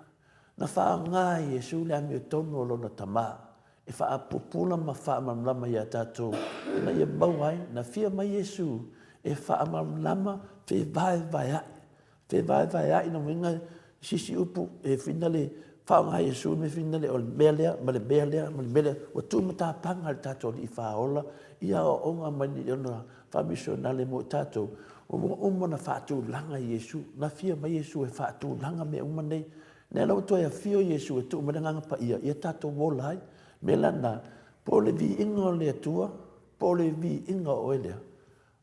Na faaaoga e Iesu le amiotonu o Lona Tama e faapupula ma faamalamalama ia tatou ina ia maua ai. Na fia mai Iesu e faamalamalama fevaevaea'i, fevaevaea'i lona uiga se isi upu e fina le faaaoga e Iesu le mea fina le o le mea lea ma le mea lea ma le mea lea. Ua tuumatapaga e le tatou Alii Faaola ia aoaoga mai ona faamisionale mo i tatou, ua uma ona faatulaga e Iesu. Na afio mai Iesu e faatulaga mea uma nei. Lea la ua toe afio Iesu e tuu mai le Agaga Paia ia tatou ola ai. Mea la lena, po o le viiga o le Atua, po o le viiga o oe lea.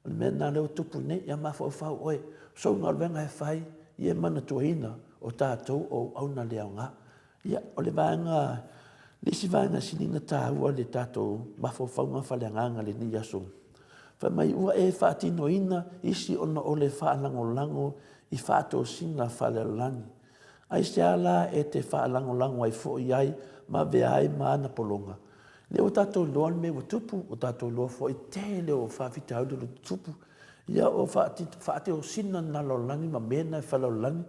O le mea lena lea ua tupu nei, ia mafaufau oe, o sou galuega e fai, ia e manatuaina o tatou o auauna le aoga. Ia, o le vaega, le isi vaega e sili ona taua i le tatou mafaufauga faaleagaga i lenei aso, fai mai ua e faatinoina isi ona o le faalagolago i faatosina faalelalolagi. Aisea la e te faalagolago ai foi ai ma avea ai ma ana pologa? Lea ua tatou iloa le mea ua tupu, ua tatou iloa foi tele o faafitauli o lo o tutupu. Ia o faateosina na lalolagi ma mea na e faalalolagi.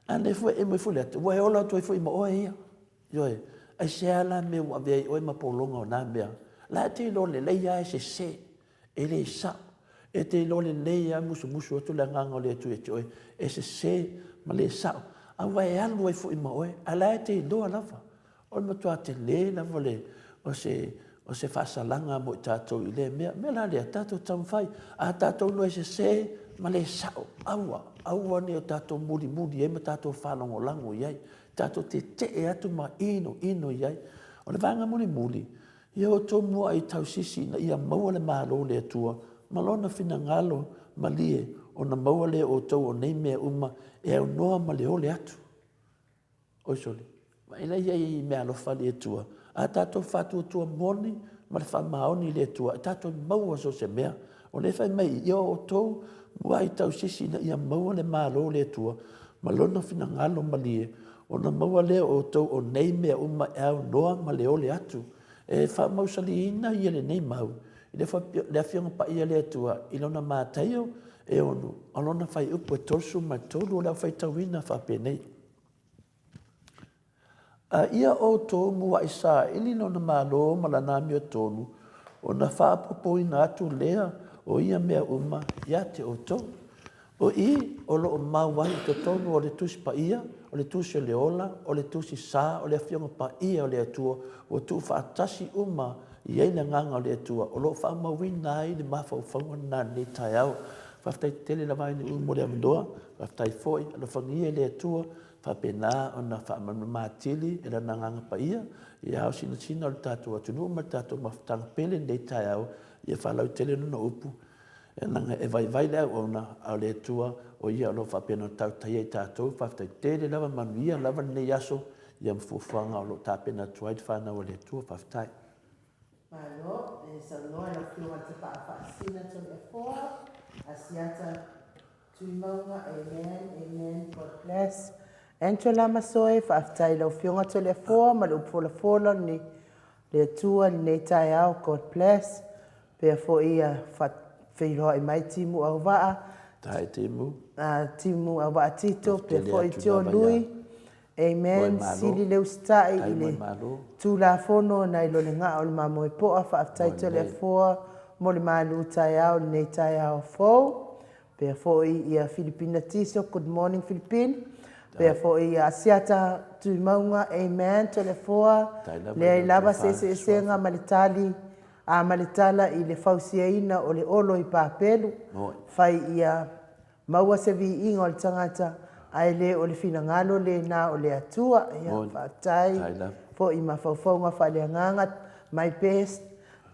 A lea foi e mai foi le ata, ua e ola atu ai foi ma oe ia. Ioe, aisea la mea ua avea ai oe ma pologa o na mea? La e te iloa lelei lava e sese, e le sao. E te iloa lelei lava musumusu atu le agaga o le Atua ia te oe, e sese ma le sao. A ua e alu ai foi ma oe, a la e te iloa lava. O le matua tele lava le, o se, o se faasalaga mo i tatou i lea mea. O le mea la lea, tatou taumafai, a tatou iloa e sese ma le sao, aua, aua ne i o tatou mulimuli ai ma tatou faalagolago i ai. Tatou tetee atu ma inoino i ai. O le vaega mulimuli, ia outou mua'i tausisi ina ia maua le Malo o le Atua ma Lona finagalo malie, ona maua lea e outou o nei mea uma e aunoa ma le ole atu. Oi sole, vaai la i ai i meaalofa a le Atua, a tatou faatuatua moni ma le faamaoni i le Atua, e tatou maua so o se mea. O lea e fai mai, ia outou mua'i tausisi ina ia maua le Malo o le Atua. ma Lona finagalo malie, ona maua lea o outou o nei mea uma e aunoa ma le ole atu. E faamausaliina ia lenei mau i le, le Afioga Paia a le Atua i lona Mataio e 6, o lona fuaiupu e 33 o le au faitauina faapenei. A ia outou muaʻi saili lona Malo ma lana amiotonu, ona faaopoopoina atu lea o ia mea uma ia te outou. O i o lo o mau ai i totonu o le Tusi Paia, o le Tusi o le Ola, o le Tusi Sa o le Afioga Paia o le Atua, ua tuufaatasi uma i ai le Agaga o le Atua, o lo o faamauina ai le mafaufauga lena i lenei taeao. Faafetai tele lava i le mo le avanoa, faafetai foi, alofagia e le Atua, faapena ona faamalamalama atili e Lana Agaga Paia ia ao sinasina o le tatou atunuu ma le tatou mafutaga pele i lenei taeao, ia faalautele Lona upu, leaga e vaivai le auauna, a o le Atua, o Ia o lo o faapena ona tautaia i tatou. Faafetai tele lava, manuia lava lenei aso, ia ma fuafuaga o lo o tapena atu ai le fanau a le Atua. Faafetai. Malo le saunoa i lau Afioga i le Tapaau Faasisina Toleafoa Asiata Tuimauga Amen Amen God bless Angela Masoe faafetai i lau Afioga Toleafoa ma le upu folafola o le le Atua i lenei taeao God bless pea foi ia feiloai mai Timu Auvaa Tai Timu Timu Auvaa Tito pea foi Tio Lui Amen Sili le usitai i le Tulafono nai lo le gaa o le mamoe poa faafetai Toleafoa mo le malu taeao i lenei taeao fou pea foi ia Filipina Tiso good morning Filipina pea foi ia Asiata Tuimauga Amen Toleafoa leai lava se eseesega ma le tali a ma le tala i le fausiaina o le olo i Papelu fai ia Maua se viiga o le tagata, ae le o le finagalo lena o le Atua. Ia, faafetai foi i mafaufauga faaleagaga. My best,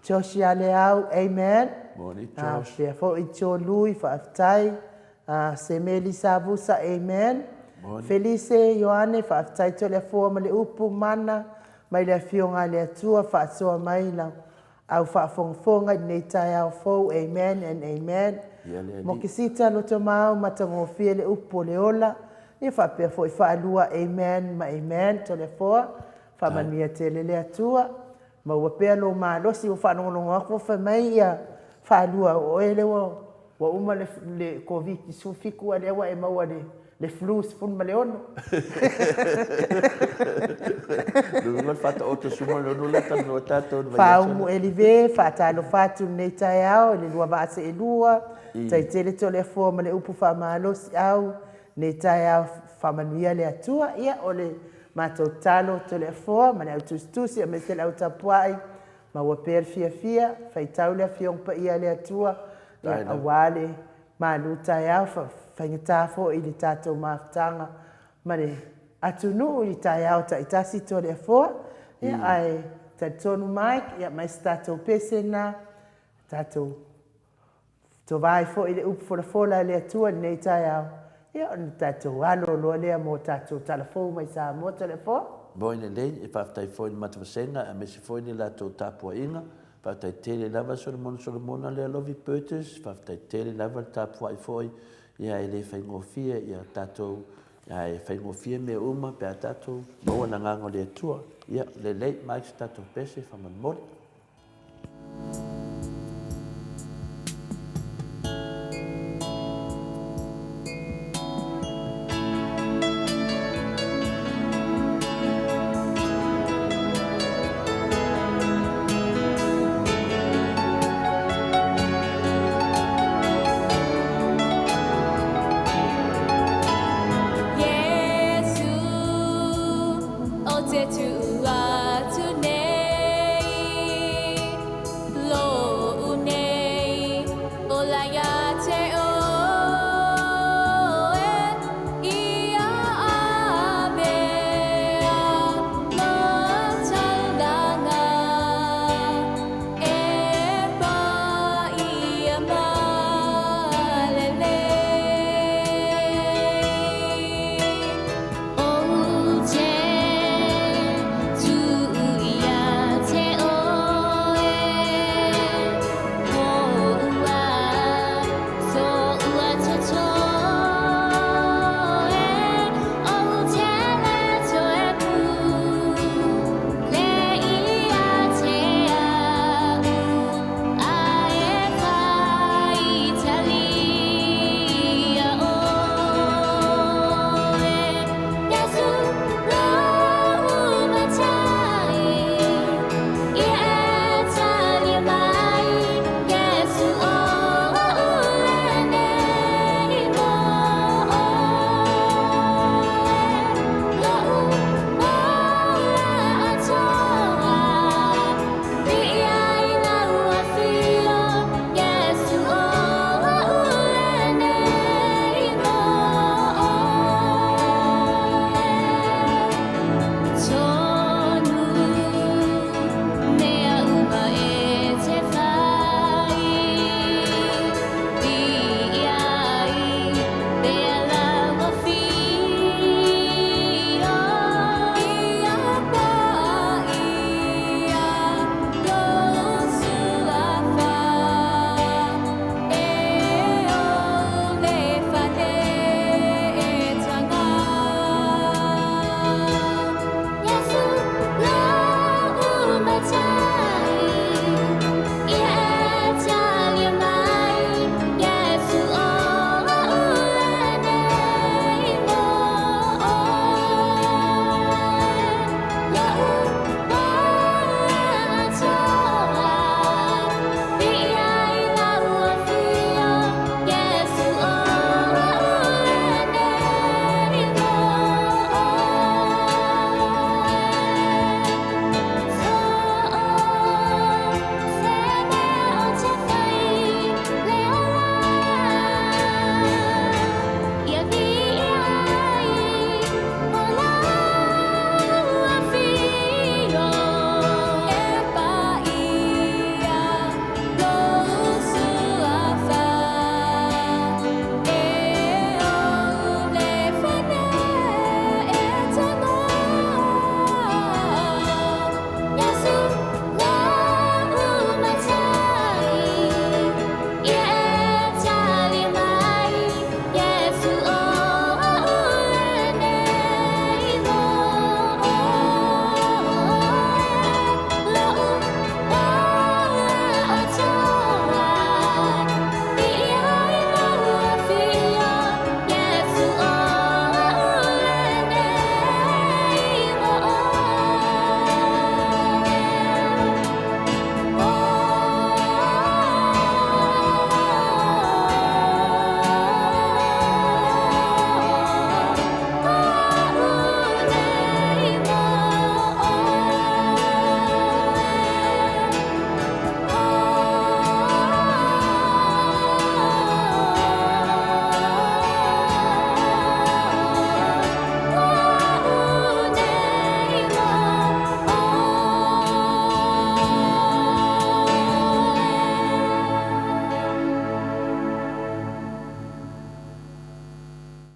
Josh ia Leau, amen. Faapea foi Joe Lui, faafetai. Semeli Savusa, amen. Felise Ioane, faafetai Toleafoa ma le upu mana mai le Afioga a le Atua, faasoa mai lau Au faafogafoga i lenei taeao fou Amen and Amen. Mokisita lotomau matagofie le upu o le ola ia faapea foi faalua Amen ma Amen Toleafoa faamanuia tele le Atua maua pea lou malosi ua faalogologo atu ua fai mai ia faalua o oe lea ua Ua uma le le Koviti 17 a lea ua e maua le le flu 16. Lua le faataoto 16 lea talanoa tatou i le vaiaso. Faaumu Elive, faatalofa atu i lenei taeao i le lua vaa seelua, tai tele Toleafoa ma le upu faamalosi au, lenei taeao faamanuia le Atua. Ia o le matou tatalo Toleafoa ma le au tusitusi aemaise le au tapuai, Maua pea le fiafia, faitau le Afioga Paia a le Atua, ia, aua le malu taeao, faigata foi i le tatou mafutaga ma le atunuu i taeao taitasi Toleafoa, ia, ae talitonu Mike, ia, mai se tatou pese lena, tatou Tovai foi le upu folafola a le Atua i lenei taeao, ia ona tatou alo loa lea mo tatou tala fou mai Samoa Toleafoa. Moi lelei, e faafetai foi i le matavasega aemaise foi le latou tapuaiga. Faafetai tele lava Solomona Solomona Lealovi Burgess, faafetai tele lava le tapuai foi, ia e le faigofie ia tatou, ia e faigofie mea uma pe a tatou maua le agaga o le Atua. Ia lelei, mai se tatou pese faamolemole. Iesu, o te tuu atu nei.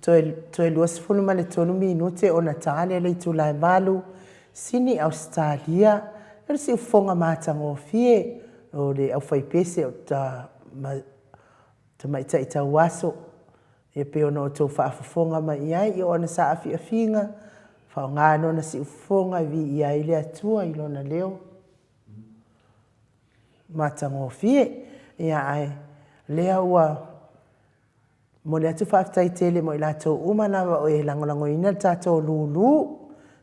Toe, toe 23 minute ona ta lea le itula e 8, Sini, Ausetalia, o le siufofoga matagofie o le aufaipese o ta, ma, tamaitai tauaso, e pei ona outou faafofoga mai i ai i ona saafiafiga, faaaoga lona siufofoga e viia ai le Atua i lona leo matagofie. Ia ae lea ua Momoli atu faafetai tele mo i latou uma lava o e lagolagoina le tatou lulu.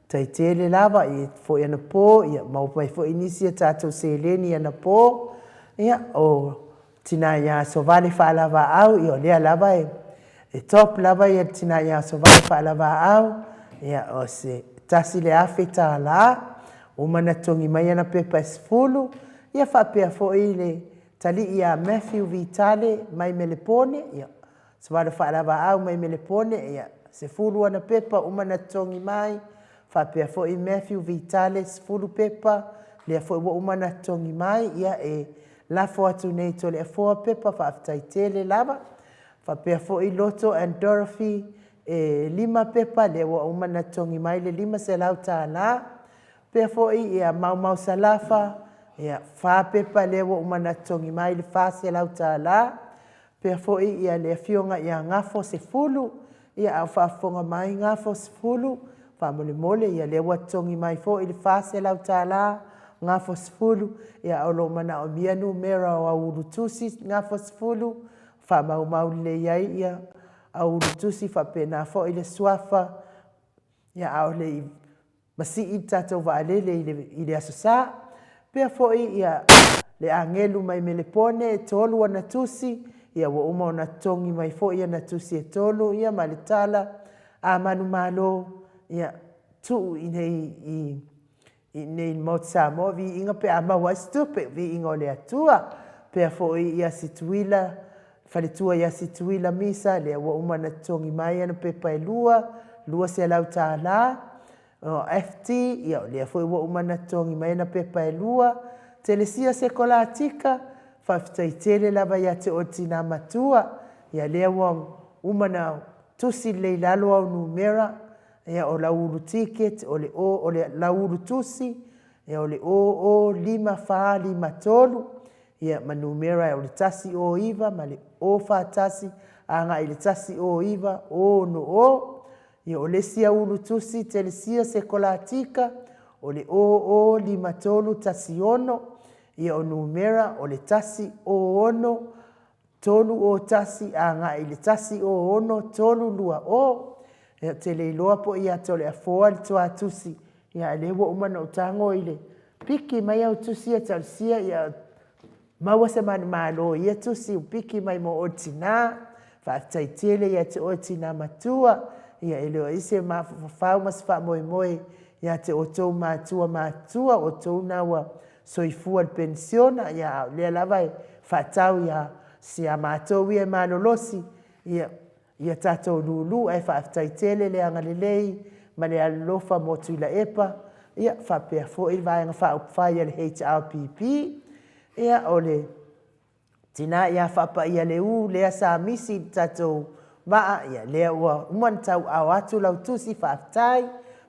Tai tele lava i foi anapo, ia maua mai foi nisi a tatou seleni anapo. Ia, o tina ia Sovale Faalavaau, ia o lea lava e, e top lava ia le tina ia Sovale Faalavaau, ia o se $1,000, uma na totogi mai ana pepa e 10, ia faapea foi le Talii ia Matthew Vitale mai Melepone, ia, Savalo Faalavaau mai Melepone, ia, 10 ana pepa uma na totogi mai, faapea foi Matthew Vitale, 10 pepa, lea foi ua uma na totogi mai, ia, e lafo atu nei i Toleafoa pepa, faafetai tele lava. Faapea foi Loto and Dorothy, e 5 pepa, lea ua uma na totogi mai le $500. Pea foi ia Maumau Salafa, ia fa pepa lea ua uma ona totogi mai le $400. Pea foi ia le afioga ia Gafo Sefulu, ia a o faafofoga mai Gafo Sefulu, faamolemole ia lea ua totogi mai foi le $400 Gafo Sefulu, ia o lo o manaomia numera o au ulutusi Gafo Sefulu, faamaumau lelei ai ia au ulutusi faapena foi le suafa, ia a o le i masii le tatou vaalele i le, i le Aso Sa. Pea foi ia le agelu mai Melepone, e tolu ana tusi, ia ua uma ona totogi mai foi ana tusi e tolu, ia ma le tala a manumalo, ia tuu i nei i i nei i le Maota Samoa, viiga pe a maua ai se tupe, viiga o le Atua. Pea foi ia Situila, faletua ia Situila Misa, lea ua uma ona totogi mai ana pepa e lua, $200. O FT, ia o lea foi ua uma ona totogi mai ana pepa e lua. Telesia Sekolatika, faafetai tele lava ia te oe le tina matua, ia lea ua uma ona tusi lelei i lalo au numera, ia o lau ulu ticket, o le o, o le lau ulu tusi, ia o le 005453, ia ma numera o le 109 ma le 041 agai i le 109 060. Ia o le isi au ulutusi Telesia Sekolatika o le 005316, ia o numera o le 106 301 agai i le 106 320. Ia ou te le iloa po o ia Toleafoa le tuatusi, ia ae lea ua uma ona ou tago i le piki mai au tusi ia Tausia, ia maua se manumalo i ia tusi ua piki mai mo oe tina. Faafetai tele ia te oe tina matua, ia e le o i ai se mafaufau ma se faamoemoe ia te outou matua matutua, o outou na ua soifua i le penisiona, ia a o lea lava e faatau ia si a matou ia e malolosi, ia ia tatou lulu ae faafetai tele le agalelei ma le alolofa mo Tuilaepa, ia faapea foi le Vaega Faaupufai a le HRPP. Ia o le tina ia Faapaia Leu lea sa misi i le tatou vaa, ia lea ua uma ona tauaao atu lau tusi faafetai,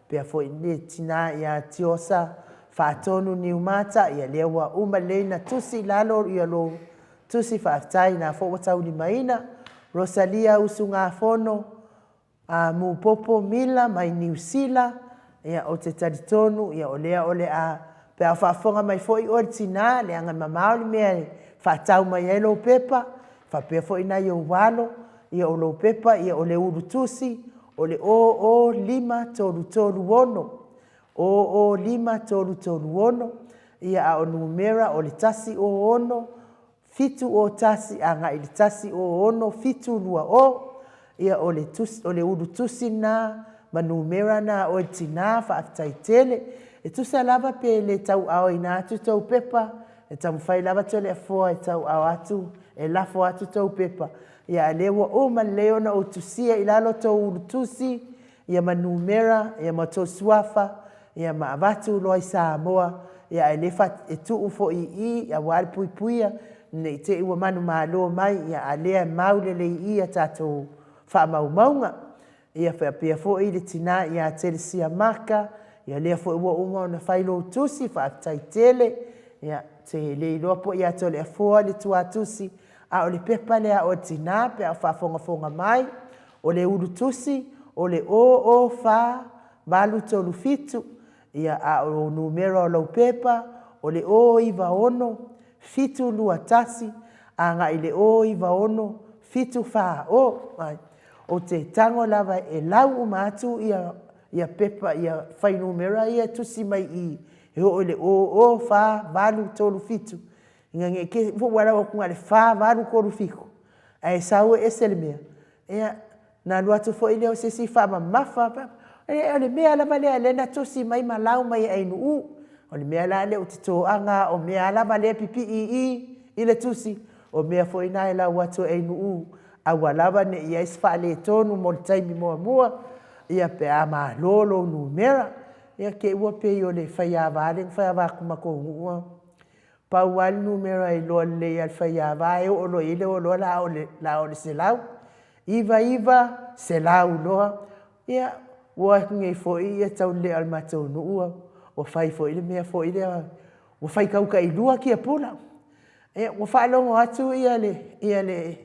faapea foi le tina ia Tiosa Faatonu Niumata, ia lea ua uma lelei ona tusi i lalo ia lou Tusi faafetai na foi ua taulimaina Rosalia Usugafono a Mupopo Mila mai Niu Sila, ia ou te talitonu ia o lea o le a pe a faafofoga mai foi oe le tina leaga e mamao le mea e faatau mai ai lou pepa, faapea foi nai ou alo, ia o lou pepa ia o le ulu tusi o le 005336, 005336, ia a o numera o le 106 701 agai i le 106 720, ia o le tusi, o le ulu tusi lena ma numera na a oe le tina, faafetai tele. E tusa lava pe le tauaaoina atu tou pepa, e taumafai lava Toleafoa e tauaao atu, e lafo atu tou pepa, ia a lea ua uma lelei ona ou tusia i lalo tou ulu tusi, ia ma numera, ia ma tou suafa, ia ma avatu loa i Samoa, ia ae le fa, e tuu foi i i, aua le puipuia, ne i te i ua manumalo mai, ia a lea e mau lelei i i a tatou faamaumauga. Ia faapea foi le tina ia Telesia Maka, ia lea foi ua uma ona fai lou tusi, faafetai tele. Ia, te le iloa po ia Toleafoa le tuatusi, a o le pepa lea a oe tina pe a o faafogafoga mai, o le ulu tusi, o le 004 837, ia a o numera o lau pepa, o le 096 721 agai i le 096 740. Ou te tago lava e lau uma atu ia ia pepa ia fuainumera ia e tusi mai i e oo i le 0 0 4 8 3 7. Ina ne i te i foi ua lau atu na o le 4 8 3 7 ae sau e ese le mea. Ia, na alu atu foi lea o se isi faamamafa, o le mea lava lea lea na tusi mai ma lau mai e Ainuu. O le mea la lea ou te toaga lava, o mea lava lea e pipii i i i le tusi, o mea foi na e lau atu e Ainuu, aua lava ne i i ai se faaletonu mo le taimi muamua, ia pe a malo lou numera. Ia te i ua pei o le faiava lea na faiava atu ma matou nuu, pau lava le numera e iloa lelei lava e le faiava e oo loa i ai le o loa o le a oo i le 100. 99, 100 loa. Ia, ua o atu nei foi taulelea o le matou nuu ua fai foi le mea foi lea, ua faitau tailua tiapula. Ia, ua faalogo atu le ia le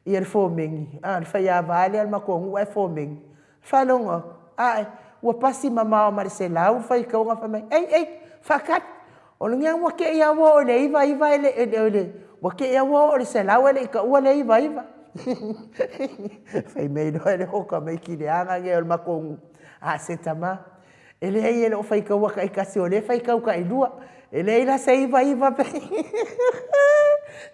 ia le fomeni, a, le faiava lea o le matou nuu ae fomeni, faalogo atu, ae, ua pasi mamao ma le 100 le faitauga fai mai, ei, ei, faatali, o lea ua te i lava ua oo i le 99 e le i, ua te i lava ua oo i le 100 e le i taua le 99. Fai mai loa le tamaiti leaga lenei o le matou nuu, a se tama, e leai e le o faitaua taitasi o lea e faitau tailua. E leai la se 99 pe...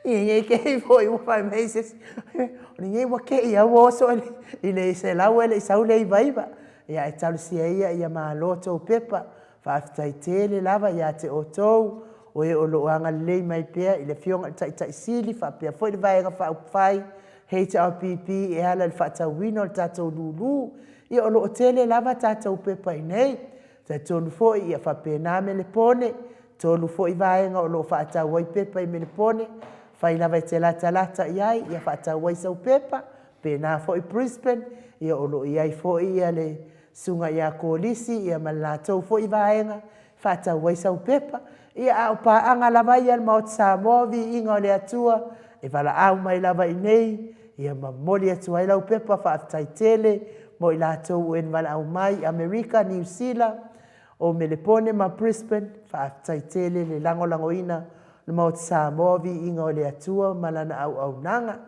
Ia ne i te i foi ua fai mai se isi, o lenei ua te i lava ua oso i le 100 ae le i sau le 99. Ia ae talosia ia ia malo tou pepa. Faafetai tele lava ia te outou o e o lo o agalelei mai pea i le Afioga i le Taitai Sili faapea foi le Vaega Faaupufai HRPP e ala i le faatauina o le tatou lulu. Ia o lo o tele lava tatou pepa i inei. Talitonu foi ia faapena Melepone, 3 foi vaega o lo o faatau ai pepa i Melepone, afai lava e te latalata i ai, ia faatau ai sau pepa, pena foi Brisbane, ia o lo o i ai foi ia le Susuga ia Kolisi ia ma le latou foi vaega e faatau ai sau pepa. Ia a o paaga lava ia a le Maota Samoa, viiga o le Atua, e valaau mai lava i inei, ia ma momoli atu ai lau pepa faafetai tele mo i latou ua e valaau mai i Amerika, Niu Sila, o Melepone ma Brisbane, faafetai tele le lagolagoina o le Maota Samoa, viiga o le Atua ma lana auaunaga.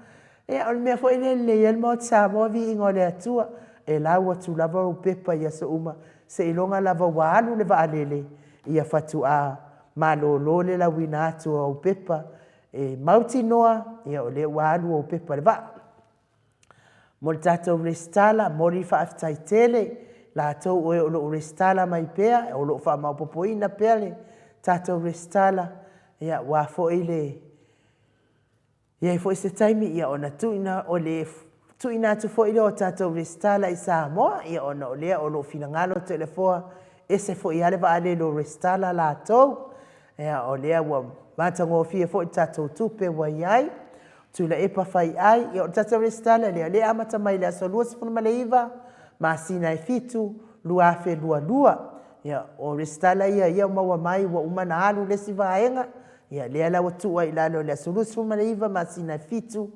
Ia, o le mea foi lea e lelei ai le Maota Samoa, viiga o le Atua, e lau atu lava ou pepa i aso uma, seiloga lava ua alu le vaalele, ia faatoa malolo le lauina atu o au pepa e mautinoa, ia o lea ua alu ou pepa i le vaa. Mo le tatou resitala, momoli le faafetai tele, latou o e o lo o resitala mai pea, o lo o faamaopoopoina pea le tatou resitala, ia aua foi le I ai foi se taimi ia ona tuuina o le tuuina atu foi lea o tatou resitala i Samoa, ia ona o lea o lo o finagalo Toleafoa, ese foi lava le vaalele o resitala latou. Ia o lea ua matagofie foi le tatou tupe ua i ai. Tuilaepa Faiai, ia o le tatou resitala lea, o lea e amata mai i le aso 29 masina e 7, 2022. Ia o resitala ia ia ua maua mai ua uma ona alu le isi vaega, Ia, lea la ua tuu ai i lalo i le aso 29 masina e 7,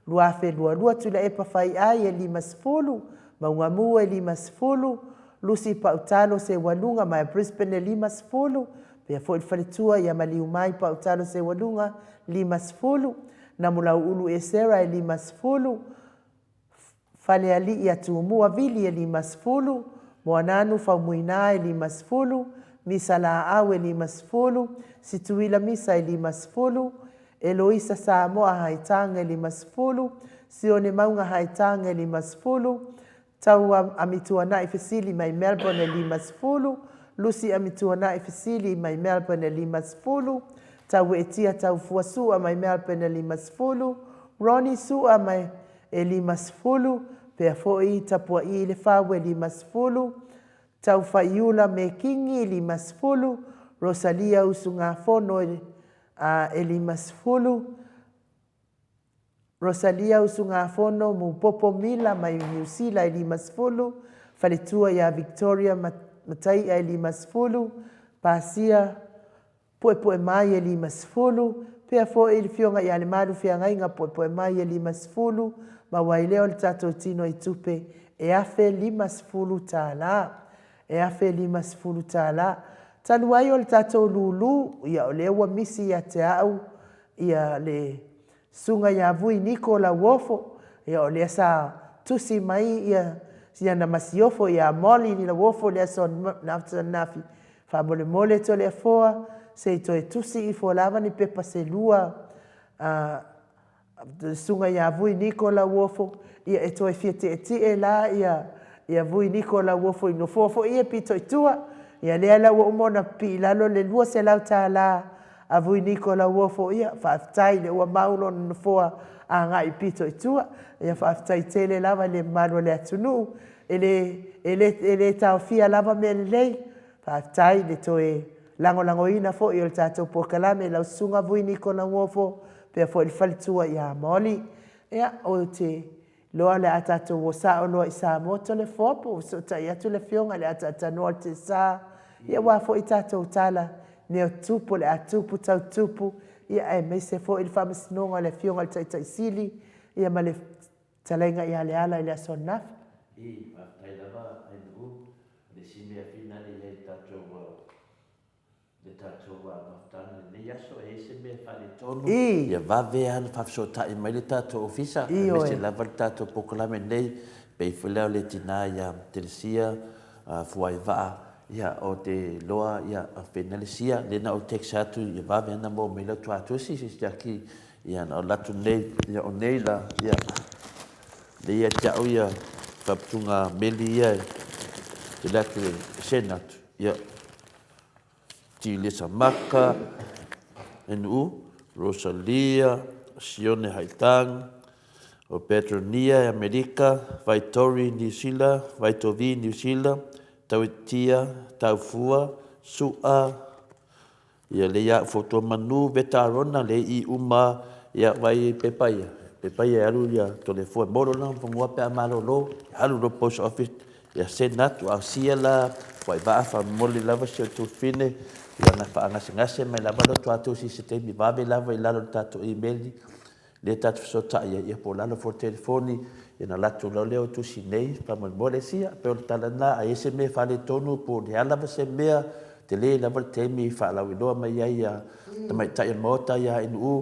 2022, Tuilaepa Faiai e 50, Maugamu e 50, Lucy Pautalo Seualuga mai Brisbane e 50, pea foi le faletua ia Maliumai Pautalo Seualuga 50, Namulauulu Esera e 50, Falealii a Tumua Vili e 50, Moananu Faumuina e 50, Misa Laau e 50, Situila Misa e 50, Eloisa Samoa Haitang e 50, Sione Mauga Haitang e 50, Tau Amituanai Fesili mai Melbourne e 50, Lucy Amituanai Fesili mai Melbourne e 50, Taueetia Taufua Sua mai Melbourne e 50, Ronnie Sua mai e 50, pea foi Tapua'i Lefau e 50, Taufaiula Mekingi 50, Rosalia Usugafono e 50. Rosalia Usugafono Mupopo Mila mai Niu Sila e 50, faletua ia Victoria Matai'a e 50, Pasia Puepuemai e 50, pea foi le Afioga ia Lemalu Feagaiga Puepuemai e 50, maua ai lea o le tatou tino i tupe e $1,050. E $1,050. Talu ai o le tatou lulu, ia o lea ua misi ia te au ia le Susuga ia Vui Niko Lauofo, ia o lea sa tusi mai ia ana masiofo ia Molly Lauofo i le aso ananafi, faamolemole Toleafoa se i toe tusi ifo lava ni pepa se lua a le Susuga ia Vui Niko Lauofo, ia e toe fia tietie la ia ia Vui Niko Lauofo i nofoa foi ia pito i tua, ia lea la ua uma ona pipii i lalo le $200 A Vui Niko Lauofo, ia, faafetai lea ua mau lona nofoa agai pito i tua. Ia, faafetai tele lava i le mamalu o le atunuu. E le, e le, e le taofia lava mea lelei. Faafetai i le toe lagolagoina foi o le tatou polokalame i lau Susuga Vui Niko Lauofo, faapea foi le faletua ia Molly. Ia, ou te Loa o le a tatou o sao loa i Samoa Toleafoa po ua fesootai atu le Afioga i le ataatanoa o le Tesa, ia aua foi tatou tala mea o tupu o le a tupu tau tupu, ia aemaise foi le faamasinoga o le Afioga i le Taitai Sili, ia ma le fetalaiga ia Leala i le aso ananafi. I, faafetai lava Ainuu, o le isi mea finale i ai i le tatou le tatou mafutaga i lenei aso, e i ai se mea e faaletonu, ia vave lava ona faafesootai mai le tatou ofisa, aemaise lava le tatou polokalame nei, pei foi la o le tina ia Telesia Fuaivaa, ia o te iloa ia Fenalesia, lea na ou text atu ia vave lava ona maua mai lau tuatusi se siaki, ia na alu atu nei, ia o nei la, ia lea ia te au ia faaputuga meli ia e tele atu e send atu, ia Tilesa Maka, NU, Rosalia, Sione Haitang, o Petronia e Amerika, Vaitori Niu Sila, Vaitovi Niu Sila, Tauitia, Taufua, Su'a, ia le ia fautua manu, Veta Arona, le i uma, ia vai pepa ia, pepa ia e alu ia Toleafoa e maua lona fanua pe a malolo, alu loa post office, Ia send atu a sia la wai vaa faamomoli lava si o tufine ia na faagasegase mai lava loto atu si se taimi vave lava i lalo o le tatou email lea tatou fesootai ai ia po o lalo foi o le telefoni ia na latou loa lea o tusi nei faamolemole sia pei o le tala lena a i ai se mea e faaletonu po o le a lava se mea tele lava le taimi e faalauiloa mai ai ia tamaitai o le Maota ia ANU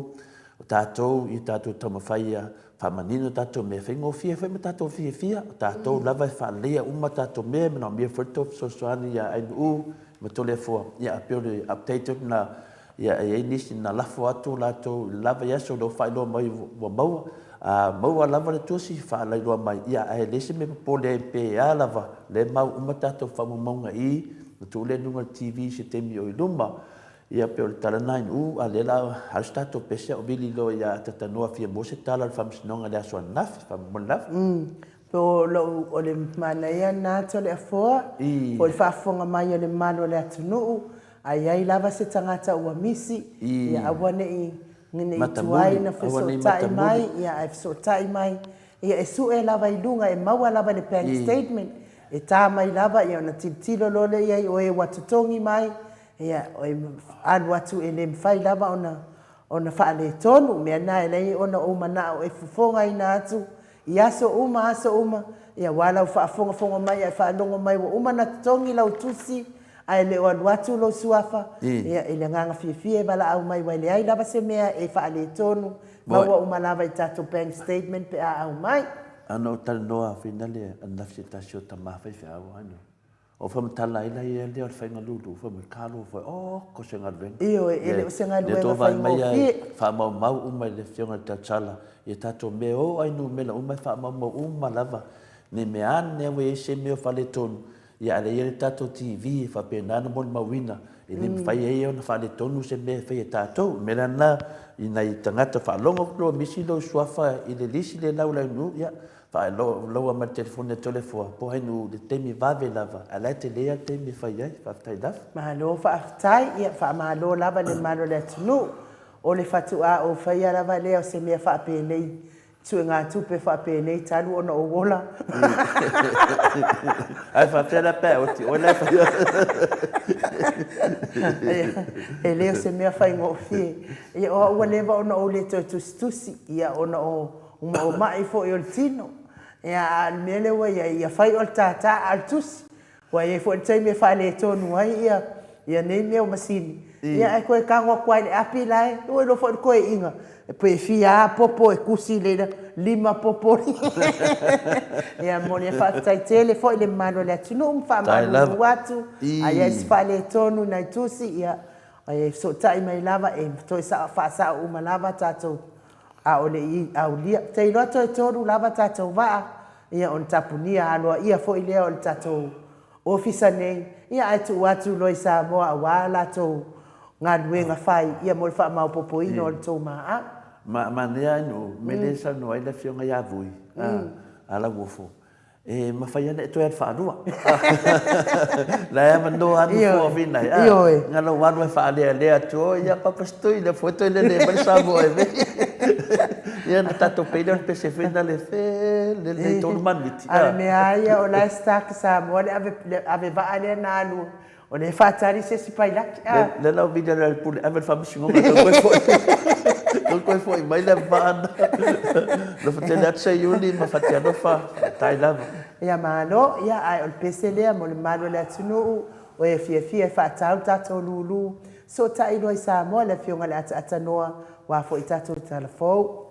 o tatou ia tatou taumafai ia Faamanino tatou mea, faigofie foi ma tatou fiafia, o tatou lava e faaleleia uma tatou mea, e manaomia foi le tou fesoasoani ia Ainuu ma Toleafoa, ia a pei o le update atu lena, ia e i ai nisi na lafo atu latou i le la vaiaso lea ua faailoa mai ua maua, a maua lava le tusi faalailoa mai, ia ae leai se mea e popole ai pe a lava, o lea e mau uma tatou faamaumauga i i, ona tuu lea i luga o le TV i se taimi o i luma. Ia pei o le tala lena inu, a lea la alu se tatou pese a o vili loa ia Tatanoa fia maua se tala o le faamasinoga i le aso ananafi, faamolemole lava. Po o lou, o le manaia lena Toleafoa, po o le faafofoga mai a le mamalu o le atunuu, a i ai lava se tagata ua misi, ia aua ne i, ne i tuai ona fesootai mai, ia ae fesootai mai, ia e sue lava i luga, e maua lava i le bank statement, e ta mai lava, ia ona tilotilo loa lea i ai o e ua totogi mai, Ia, e alu atu e le mafai lava ona ona faaletonu. O mea na e leai ona ou manao e fofogaina atu i aso uma aso uma, ia aua lau faafogafoga mai ae faalogo mai ua uma ona totogi lau tusi ae le o alu atu lou suafa, ia i le agaga fiafia e valaau mai aua e leai lava se mea e faaletonu, maua uma lava i tatou bank statement pe a aumai. A na ou talanoa finale ananafi se tasi o tama faifeau ano. O faamatala ai la ia lea o le faiga lulu fai mai talo foi oko se galuega. Ioe, e le o se galuega faigofie. Faamaumau uma i le Afioga i le Tautala ia tatou mea o ai numera uma e faamaumau uma lava ne i mea ane ua i ai se mea o faaletonu ia a lea e i ai le tatou TV e faapena ona molimauina e le mafai ai ona faaletonu se mea e fai e tatou. O le mea la lena i nai tagata faalogo atu loa misi lou suafa i le lisi lea lau launu ia Faailoa mai le telefoni a Toleafoa po o Hainuu i le taimi vave lava, ae la e tele lava le taimi e fai ai. Faafetai lava. Malo faafetai, ia faamalo lava i le mamalu o le atunuu. O le fatuaa ou faia lava lea o se mea faapenei. Suegatupe faapenei talu ona ou ola. Ae faapea la pe a oti oe la e faia. E le o se mea faigofie. Ia o au ua leva ona ou le toe tusitusi, ia ona o ma'i foi o le tino. Ia a o le mea lea ua i ai, ia fai o le tātā a o le tusi. Ua i ai foi le taimi e faaletonu ai ia ia nei mea o masini, ia ae toe tago atu lava i le api la e, ua iloa foi le toeaina, pe fia lava popo e tusi i le 5 popo. Ia momoli ai faafetai tele foi i le mamalu o le atunuu ma faamalulu atu, a i ai se faaletonu i nai tusi, ia e fesootai mai lava e toe faasao uma lava tatou a o le i aulia. Ou te iloa toe 3 lava tatou vaa, ia ona tapunia aloaia foi lea o le tatou ofisa nei, ia ae tuu atu loa i Samoa aua latou galuega fai ia mo le faamaopoopoina o le tou maau. Ma, manaia ai nuu, mea lea e saunoa ai le afioga ia Vui, a Lauofo, E mafai ana e toe alu faalua. La e avanoa anu fua vina e. Ioe. Nga lou alu e faalealea atu o ia papastui le foi toe lele mai Samoa e vei. Ia na tatou pei lea o le pese foi na le fe le le tolu maniti. A le mea lava ia o la e stuck Samoa le ave le ave vaa lea na alu O lea e faatali se isi pailaki a. Lea la ua vili atu e le Pule, ave i le Faamasinoga tau toe foi, tau toe foi mai le vaa na. Alofa tele atu Seiuli ma Fatialofa, faafetai lava. Ia malo, ia ae o le pese lea mo le mamalu o le atunuu, o e fiafia e faatau le tatou lulu, sootai loa i Samoa le Afioga i le Ataatanua, aua foi tatou tala fou.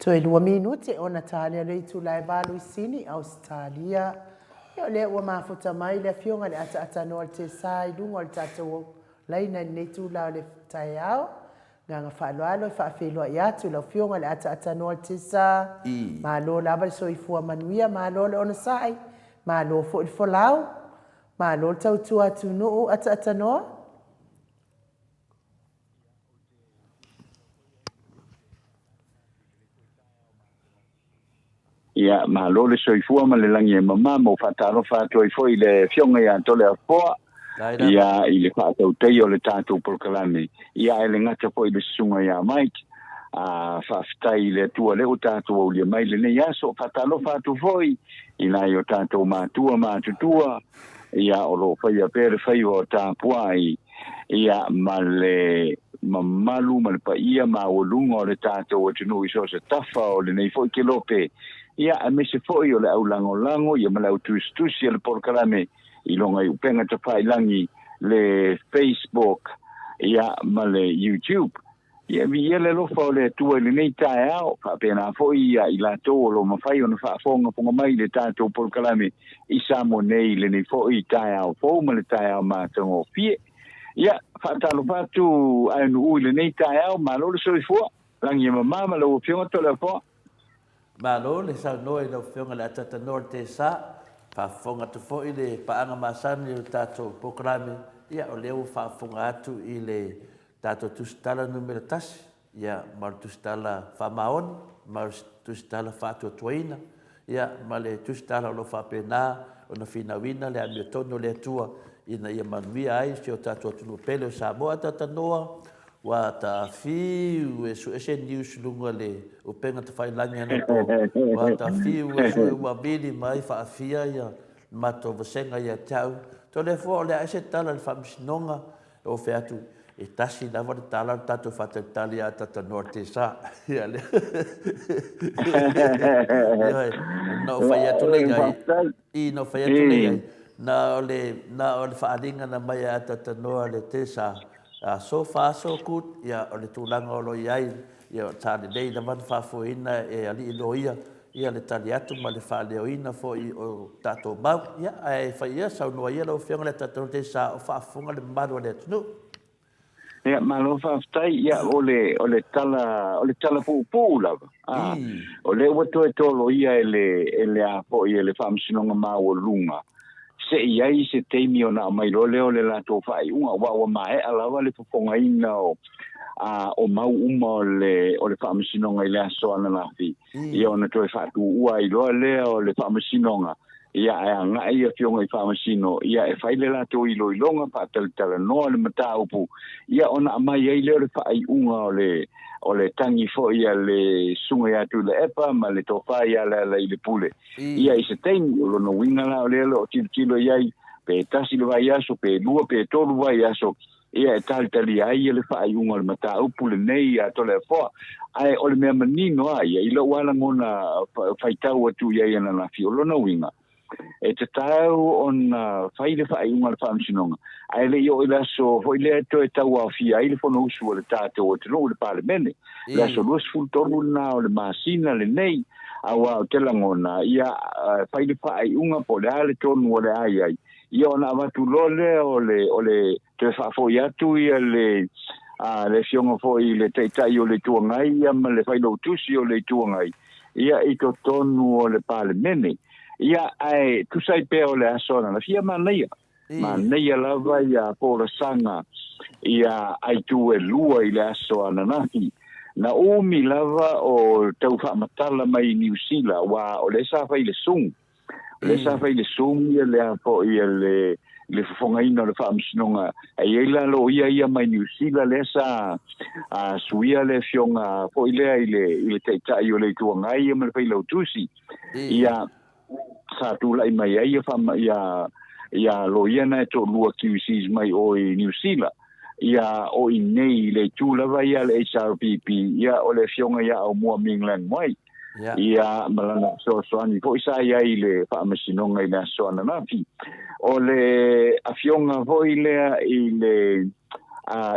Toe 2 minute ona talia le itula e 8 i Sini, Ausetalia. Ia o lea ua mafuta mai le afioga i le ataatanoa o le Tesa i luga o le tatou laina i lenei itula o le taeao. Agaga faaaloalo e faafeiloai atu i lau afioga i le ataatanoa o le Tesa. Malo lava le soifua manuia, malo le onosai, malo foi le folau, malo le tautua atunuu ataatanoa. Ia, malo le soifua ma le lagi e mama, ma ou faatalofa atu ai foi i le Afioga ia Toleafoa, ia, i le faatautaia o le tatou polokalame, ia, ae le gata foi i le Susuga ia Mike. A, faafetai i le Atua lea ua tatou aulia mai lenei aso. Faatalofa atu foi i nai o tatou matua matutua, ia, o lo o faia pea le faiva o tapuai, ia, ma le mamalu ma le paia maualuga o le tatou atunuu i so o se tafa o lenei foi kelope, ia, aemaise foi o le au lagolago, ia, ma le au tusitusi o le polokalame i luga i upega tafailagi, le Facebook, ia, ma le YouTube. Ia viia le alofa o le Atua i lenei taeao, faapena foi ia i latou o lo o mafai ona faafogafoga mai i le tatou polokalame i Samoa nei i lenei foi taeao fou ma le taeao matagofie. Ia, faatalofa atu Aenuu i lenei taeao, malo le soifua, lagi e mama ma lau Afioga Toleafoa. Malo le saunoa i lau Afioga i le Atatanoa o le Tesa, faafofoga atu foi le paaga masani o le tatou polokalame, ia o lea ua faafofoga atu i le Tatou tusitala numera tasi, ia, ma le tusitala faamaoni, ma le tusitala faatuatuaina, ia, ma le tusitala o lo o faapena ona finauina le amiotonu o le Atua ina ia manuia ai si o tatou atunuu pele o Samoa. Atatanoa, ua ta fiu e sue se news luga le upega tafailagi anapo, ua ta fiu e sue ua vili mai faafia ia matou vasega ia te au. Toleafoa, o le a ese tala i le Faamasinoga E ofe atu, e tasi lava le tala o le tatou faatalitali ia Tatanoa Tesa. Ia lea. Ioe, na ou fai atu le iai, i na ou fai atu le iai, na o le, na o le faaaliga na mai ia Tatanoa le Tesa, so far so good, ia o le tulaga o lo o i ai, ia sa lelei lava na faafoeina e alii loia ia le tali atu ma le faaleoina foi o tatou mau. Ia, ae fai ia, saunoa ia lau Afioga i le Taitaifono Tei Sa o faafofoga le mamalu o le atunuu. Ia, malo faafetai. Ia, o le, o le tala, o le tala puupuu lava. A, o lea ua toe toloia e le, e le a foi e le Faamasinoga Maualuga, se i ai se taimi ona aumai loa lea o le latou faaiuga, aua ua maea lava le fofogaina o, a, o mau uma o le, o le Faamasinoga i le aso ananafi. Ia ona toe faatuua ai loa lea o le Faamasinoga, ia ae agai Afioga i Faamasino, ia e fai le latou iloiloga, faatalatalanoa le mataupu, ia ona aumai ai lea o le faaiuga o le o le tagi foi a le Susuga ia Tuilaepa ma le Tofa ia Lealailepule. Ia i se taimi, o lona uiga la o lea o lo o tilotilo i ai, pe tasi le vaiaso, pe lua, pe tolu vaiaso, ia e talitalia ai le faaiuga o le mataupu lenei ia Toleafoa. Ae o le mea manino lava ia, i lou lava lagona faitau atu i ai ananafi, o lona uiga, e tatau ona fai le faaiuga a le Faamasinoga, ae le i oo i le aso foi lea e toe tauaofia ai le Fonousu a le tatou atunuu i le Palemene, le aso 23 lena o le masina lenei, aua ou te lagona, ia fai le faaiuga po o le a le tonu o le a i ai, Ia ona avatu loa lea o le, o le toe faafoi atu ia le, a, le afioga foi i le Taitai o le Itu Agai ia ma le Failautusi o le Itu Agai, ia i totonu o le Palemene. Ia, ae tusa ai pea o le aso ananafi, ia manaia. Manaia lava ia folasaga ia aitu e lua i le aso ananafi. Na umi lava o tau faamatala mai i Niu Sila, aua o lea sa fai i le Zoom. O lea sa fai i le Zoom ia le a foi ia le le fofogaina o le faamasinoga. E i ai la loia ia mai Niu Sila lea sa a suia le afioga foi lea i le i le Taitai o le Itu Agai ia ma le Failautusi. Ia sa tulai mai ai ia faama ia ia loia na e toalua QCs mai o i Niu Sila. Ia o i nei i le itu lava ia le HRPP ia o le afioga ia Aumua Ming Lan Wai. Ia, ma lana fesoasoani foi sa i ai i le faamasinoga i le aso ananafi. O le afioga foi lea i le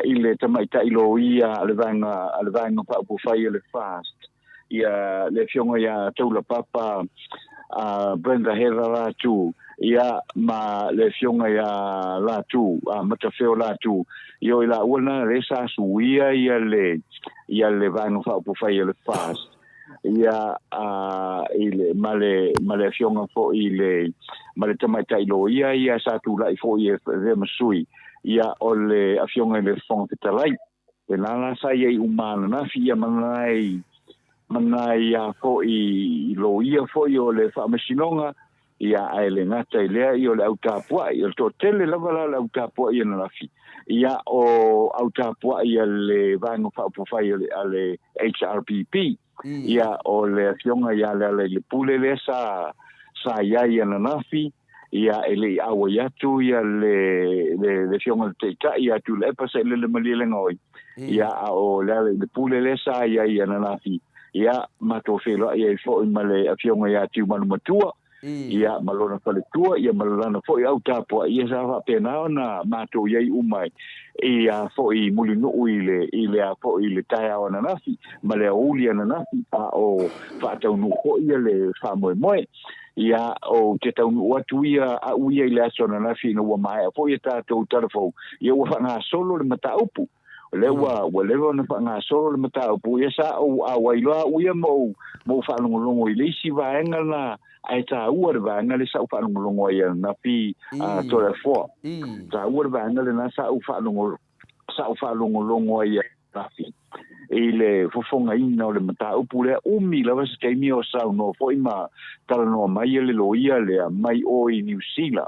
i le tamaitai loia a le vaega a le vaega faaupufai o le FAST. Ia le Afioga ia Taulapapa Brenda Heather Latu, ia, ma le Afioga ia Latu, Matafeo Latu, ia o i laua na lea sa suia ia le, ia le Vaega Faaupufai a le FAST, ia, i le, ma le, ma le Afioga foi i le, ma le Tamaitai Loia ia sa tulai foi e avea ma sui, ia, o le Afioga i le Fofoga Fetalai. Lena la sa i ai uma ananafi ia ma nai ma nai a foi loia foi o le Faamasinoga, ia ae le gata i lea ia o le au tapuai, o le toatele lava la o le au tapuai ananafi, ia o au tapuai a le Vaega Faaupufai a le HRPP, ia o le Afioga ia Lealailepule lea sa sa i ai ananafi, Ia, e le i auai atu ia le, le, le Afioga i le Taitai ia Tuilaepa Sailele Malielegaoi, ia, a o Lealailepule lea sa i ai ananafi, ia, matou feiloai ai foi ma le Afioga ia Tiumanumatua, ia, ma lona faletua, ia, ma lana foi au tapuai, ia, sa faapena ona matou i ai uma i a foi i Mulinuu i le, i le a foi i le taeao ananafi, ma le aoauli ananafi, a o faataunuu foi ia le faamoemoe. Ia, ou te taunuu atu ia a'u ia i le aso ananafi ina ua maea foi a tatou tala fou, ia ua faagasolo le mataupu. O lea ua, ua leva ona faagasolo le mataupu, ia sa ou auai loa a'u ia ma ou, ma ou faalogologo i le isi vaega la, ae taua le vaega lea sa ou faalogologo ai ananafi, a Toleafoa. Taua le vaega lena sa ou faalogo, sa ou faalogologo ai ananafi i le fofogaina o le mataupu lea. Umi lava se taimi o saunoa foi ma talanoa mai le loia lea mai o i Niu Sila.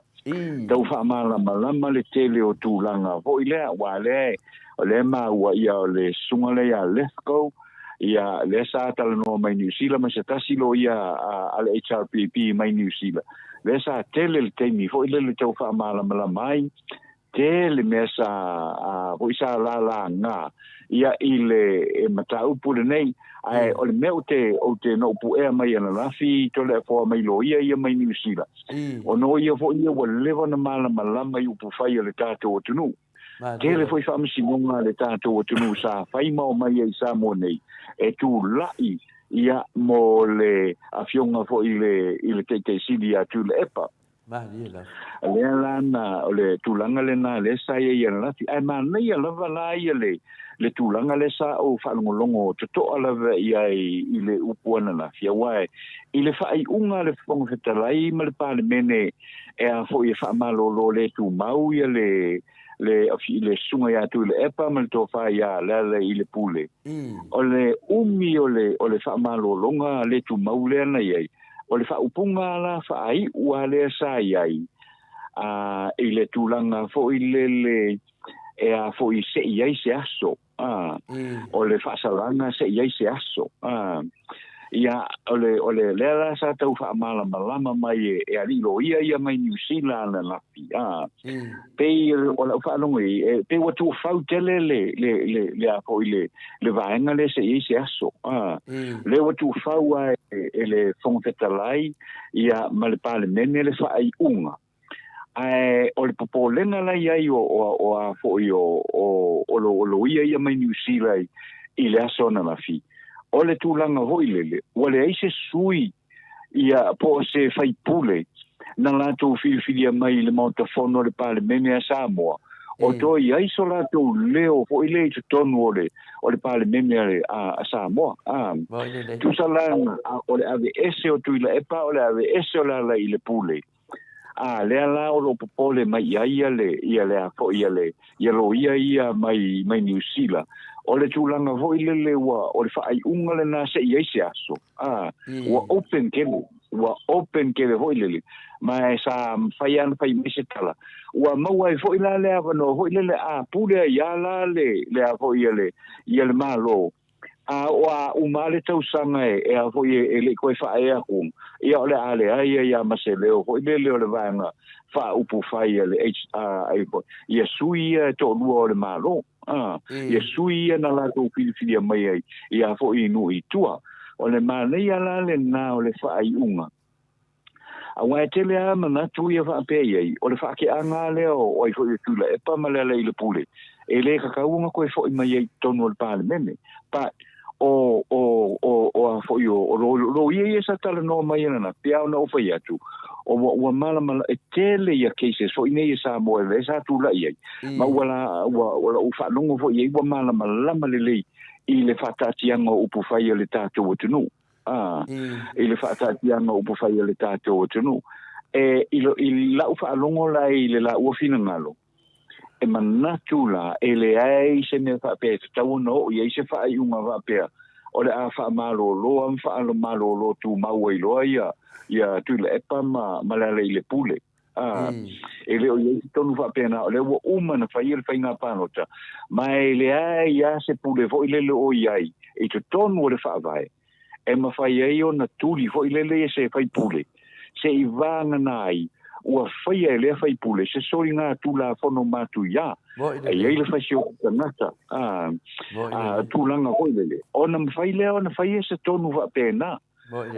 Tau faamalamalama le tele o tulaga foi lea, aua lea o lea e maua ia o le susuga lea ia Lithgow, ia lea sa talanoa mai Niu Sila ma se tasi loia a le HRPP mai Niu Sila. Lea sa tele le taimi foi lele tau faamalamalama ai tele mea sa foi sa lalaga ia i le mataupu lenei. Ae o le mea ou te ou te na ou puea mai ananafi Toleafoa mai loia ia mai Niu Sila, ona o ia foi ia ua leva ona malamalama i upufai a le tatou atunuu. Tele foi faamasinoga a le tatou atunuu sa fai ma omai ai i Samoa nei e tulai ia mo le afioga foi i le i le Taitaisili ia Tuilaepa. Malie lava. Lea la na, o le tulaga lena lea sa i ai ananafi, ae manaia lava la ia le, le tulaga lea sa ou faalogologo totoa lava i ai i le upu ananafi, aua i le faaiuga a le Fofoga Fetalai ma le Palemene e a foi e faamalolo le tumau ia le, le, le susuga ia Tuilaepa ma le tofa ia Lealailepule, o le umi o le, o le faamalologa le tumau lea na i ai, O le faaupuga la faaiu a lea sa i ai, a, i le tulaga foi lele e a foi se i ai se aso, a, o le faasalaga se i ai se aso, a, ia, o le, o le, lea la sa tau faamalamalama mai e, e alii loia ia mai Niu Sila ananafi, a, pei o lau faalogo i ai, e, pei ua tuufau tele le, le, le, le a foi le, le vaega lea se i ai se aso. A, lea ua tuufau lava e, e le Fofoga Fetalai ia ma le Palemene le faaiuga. Ae o le popolega la i ai o, o, o a foi o, o, o, lo, o loia ia mai Niu Sila i, i le aso ananafi, o le tulaga foi lele, ua leai se sui ia po o se faipule na latou filifilia mai i le Maota Fono o le Palemene a Samoa, o toe i ai so latou leo foi lea i totonu o le, o le Palemene a, a, a Samoa. A, tusa la, o le aveese o Tuilaepa, o le aveese o Lealailepule, A, lea la o lo o popole mai i ai ia le, ia le a foi, ia le, ia loia ia mai, mai Niu Sila, o le tulaga foi lele ua, o le faaiuga lena se i ai se aso, a, ua open tele, ua open tele foi lele, ma e sa mafai lava ona fai mai se tala. Ua maua ai foi la le avanoa foi lele a pule ai lava la le, le a foi ia le, ia le Malo, A ua uma lava le tausaga e, e a foi e, e le i toe faaea atu, ia o le a leai ai lava ma se leo foi lele o le vaega faaupufai a le HRA foi, ia sui ia e toalua o le Malo, a, ia sui ia na latou filifilia mai ai ia foi i nuu i tua. O le manaia la lena o le faaiuga. Aua e tele lava manatu ia faapea i ai, o le faakeaga lava lea o ai foi o Tuilaepa ma Lealailepule, e le tatau ona toe foi mai ai i totonu o le Palemene. But, O, o, o, o a foi o, o lo, loia ia sa talanoa mai ananafi, a ona ou fai atu, o ua, ua malama, e tele ia cases foi nei e Samoa lea sa tulai ai, ma ua la, ua, ua lou faalogo foi i ai ua malamalama lelei i le faataatiaga o upu fai a le tatou atunuu. A, i le faataatiaga o upu fai a le tatou atunuu. E, i, lo, i lau faalogo la i le laua finagalo, E manatu la, e leai se mea faapea e tatau ona oo i ai se faaiuga faapea o le a faamalolo a ma faamalolo tumau ai loa ia ia Tuilaepa ma ma Lealailepule. A, e le o i ai se tonu faapena, o lea ua uma ona faia le faiga palota, ma e leai lava se pule foi lele o i ai i totonu o le Faavae e mafai ai ona tuli foi lele ia se faipule se i vagana ai ua faia e lea faipule se soliga tulafono matuia e i ai le fasioti tagata a a tulaga foi lele ona mafai lea ona faia se tonu faapena.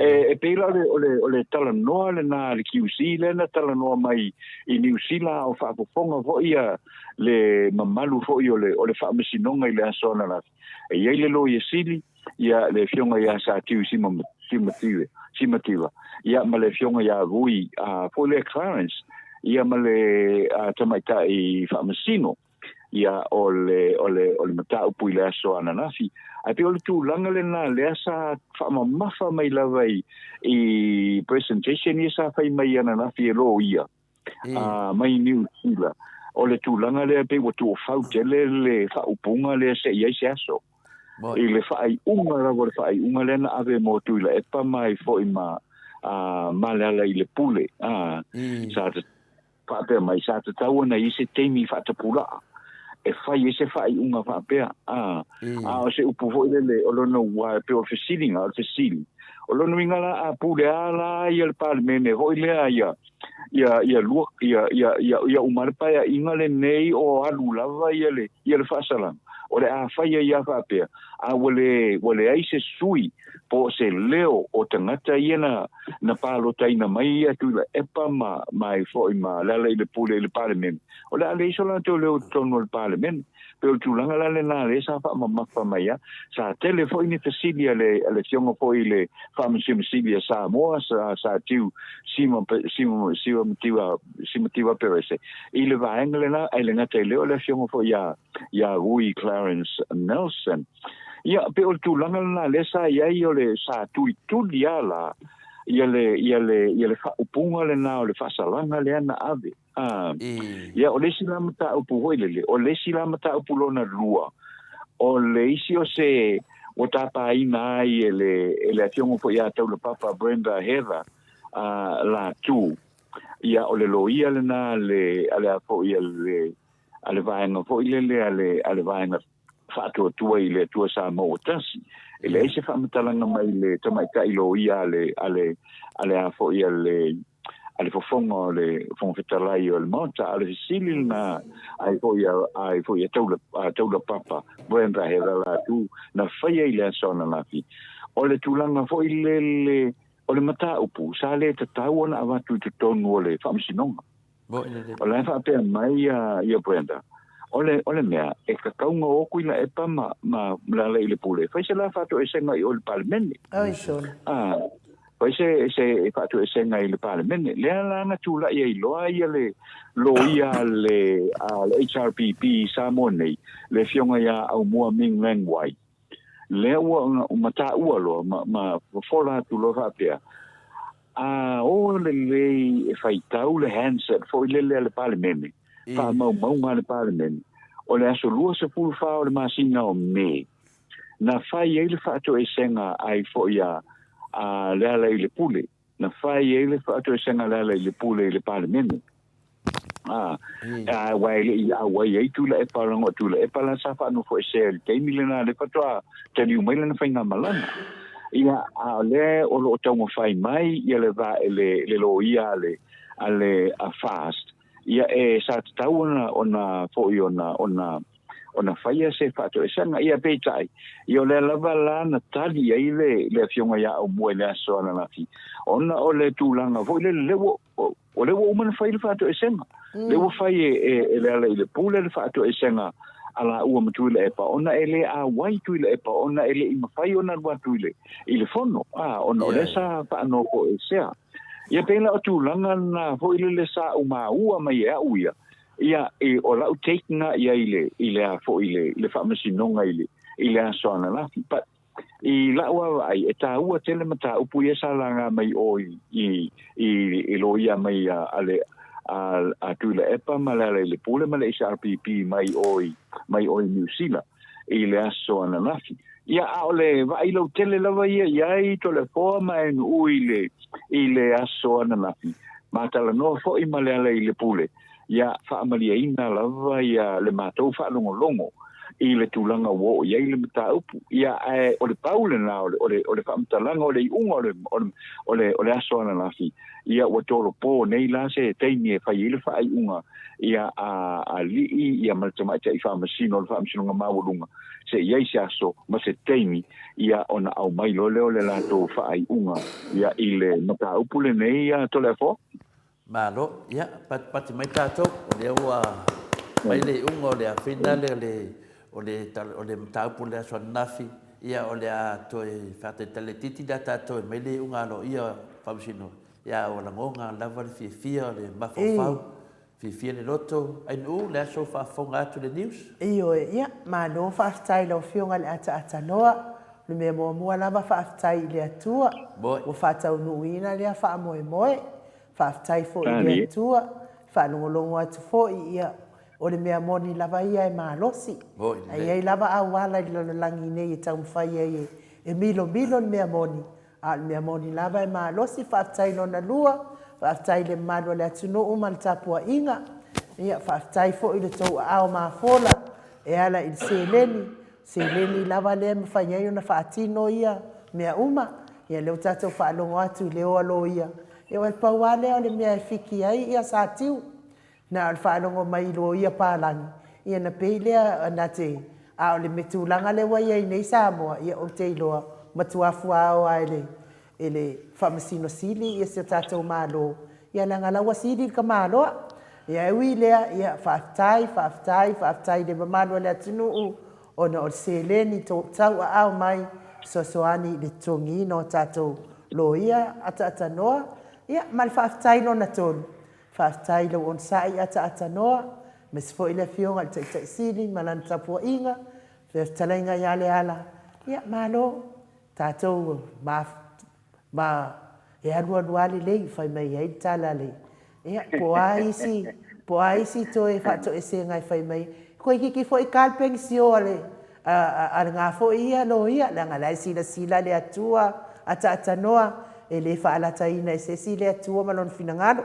E, e pei la o le, o le, o le talanoa lena a le QC lea na talanoa mai i Niu Sila a o faafofoga foi ia le mamalu foi o le, o le faamasinoga i le aso ananafi. E i ai le Loia Sili, ia le afioga ia Satiu Simativa, Simativa, ia ma le afioga ia Vui uh, foi lea Clarence, ia ma le uh, tamaitai faamasino, ia o le, o le, o le mataupu i le aso ananafi. Ae pei o le tulaga lena lea sa faamamafa mai lava i, i presentation ia sa fai mai ananafi e loia. a mai Niu Sila, o le tulaga lea pei ua tuufau tele le faaupuga lea se i ai se aso. I le faaiuga lava o le faaiuga lea na ave mo Tuilaepa mai foi ma a ma Lealailepule, a sa faapea mai sa tatau ona i ai se taimi faatapulaa e fai ai se faaiuga faapea, a a o se upu foi lele o lona ua e pei o le fesiliga, o le fesili. O lona uiga la a pule a la ia le Palemene foi lea ia ia ia lua ia ia ia ia uma le paeaiga lenei o alu lava ia le ia le faasalaga o le a fai ai a faapea a ua le ua leai se sui po o se leo o tagata ia na na palotaina mai ia Tuilaepa ma ma ai foi ma Lealailepule i le Palemene o le a leai so latou leo i totonu o le Palemene. Pei o le tulaga la lena lea sa faamamafa mai a. Sa tele foi ni fesili a le, a le Afioga foi i le Faamasino Sili a Samoa, sa, sa Tiu Sima, Sima, Sima Mativa, Simativa Perese, i le vaega lena, ae le gata i lea o le Afioga foi iā, iā Vui Clarence Nelson. Ia, pei o le tulaga lena lea sa i ai o le, sa tulituli lava la, ia le, ia le, ia le faaupuga lena o le faasalaga lea na ave. A, ia, o le isi la mataupu foi lele, o le isi la mataupu lona lua, o le isi o se ua tapaina ai e le, e le afioga foi ia Taulapapa Brenda Heather a, Latu, ia, o le loia lena a le, a le a foi a le, a le vaega foi lele a le, a le vaega faatuatua i le Atua Samoa ua tasi. E leai se faamatalaga mai le tamaitai loia a le, a le, a le a foi a le, a le fofoga o le Fofoga Fetalai o le Maota, a o le fesili lena ai foi a, ai foi a Taula, a Taulapapa Brenda Heather Latu na faia i le aso ananafi. O le tulaga foi lele o le mataupu sa le tatau ona avatu i totonu o le Faamasinoga. O la e faapea mai ia, ia Brenda, o le, o le mea, e tatau ona o Tuilaepa ma, ma Lealailepule, fai se la faatoesega i o i le Palemene. Oi sole. A, fai se, se faatoesega i le Palemene. Lea la na tulai ai loa ia le loia a le, a le HRPP i Samoa nei, le afioga ia Aumua Ming Leng Wai. Lea ua mataua loa ma, ma fofola atu loa faapea, a o lelei e faitau le Hansard foi lele a le Palemene, faamaumauga a le Palemene, o le aso 24 o le masina o Me, na fai ai le faatoesega ai foi a, a Lealailepule. Na fai ai le faatoesega a Lealailepule i le Palemene. A, a aua e le i auai ai Tuilaepa, leaga o Tuilaepa la sa faanofoesea i le taimi lena lea faatoa taliu mai lana faigamalaga. Ia, a o lea o lo o taumafai mai ia le va le, le loia a le, a le a FAST, ia e sa tatau ona, ona foi ona, ona, ona faia se faatoesega. Ia peitai, ia o lea lava la na tali ai le, le afioga ia Aumua i le aso ananafi, ona o le tulaga foi lele, lea ua, o lea ua uma ona fai le faatoesega. Lea ua fai e, e, e Lealailepule le faatoesega a lāua ma Tuilaepa ona e lē ʻauai Tuilaepa ona e le i mafai ona alu atu i le i le fono, a, ona o lea sa faanofoesea. Ia pei la o tulaga na foi lele sa ou maua mai e a'u ia, ia e, o la'u take na ia i le i le a foi i le i le faamasinoga i le i le aso ananafi. But i la'u vaavaai e tāua tele mataupu ia sa laga mai o i i i, i loia mai a, a le a, a Tuilaepa ma Lealailepule ma le HRPP mai o i mai o i Niu Sila i le aso ananafi. Ia, a o le vaai lautele lava ia i ai Toleafoa ma Enuu i le, i le aso ananafi, ma talanoa foi ma Lealailepule, ia faamalieina lava ia le matou faalogologo i le tulaga ua oo i ai le mataupu. Ia, ae o le pau lena o le, o le, o le faamatalaga o le iuga o le, o le, o le, o le aso ananafi, ia ua tolopo nei la se taimi e fai ai le faaiuga ia a alii ia ma le tamaitai faamasino o le Faamasinoga Maualuga se i ai se aso ma se taimi ia ona aumai loa lea o le latou faaiuga ia i le mataupu lenei ia Toleafoa. Malo, ia patipati mai tatou, o lea ua mai le iuga o le afina lea o le o le o le mataupu o le aso ananafi, ia o le a toe faatalitali laitiiti lea tatou e mai le iuga aloaia Faamasino, ia ua lagona lava le fiafia o le mafaufau, fiafia le loto, Ainuu, le aso faafofoga atu le news. Ioe, ia, malo faafetai i lau Afioga i le ataatanoa. O le mea muamua lava faafetai i le Atua ua faataunuuina lea faamoemoe. Faafetai foi i le Atua, faalogologo atu foi, ia, o le mea moni lava ia e malosi. Ae i ai lava auala i le lalolagi nei e taumafai ai e milomilo le mea moni, A o le mea moni lava e malosi, faafetai lona lua, faafetai i le mamalu o le atunuu ma le tapuaiga. Ia, faafetai foi i le tou aao mafola e ala i le seleni, seleni lava lea e mafai ai ona faatino ia mea uma. Ia, lea ua tatou faalogo atu i le o a loia, ia o le pau lava lea o le mea e fiki ai ia Satiu. Na o le faalogo mai i loia palagi, ia na pei lea na te, a o le me tulaga lea ua i ai nei Samoa, ia ou te iloa, matua fuaao lava e le, e le Faamasino Sili ia si o tatou Malo, ia leaga la ua sili le tamaloa. Ia e ui i lea, ia faafetai, faafetai, faafetai i le mamalu o le atunuu ona o le seleni tauaao mai fesoasoani i le totogiina o tatou loia ataatanoa, ia ma le faafetai lona tolu, Faafetai i lou onosai ataatanoa, aemaise foi le Afioga i le Taitai Sili ma lana tapuaiga, le fetalaiga ia Leala, ia malo, tatou ma, ma e alualu lava lelei, fai mai ai le tala a le, ia, po o a isi, po o a isi toe faatoesega e fai mai ai. Toeitiiti foi ta le penisio a le, a, a, a lena foi ia loia, leaga o la e silasila le Atua ataatanoa, e le faalataina e se isi le Atua ma Lona finagalo.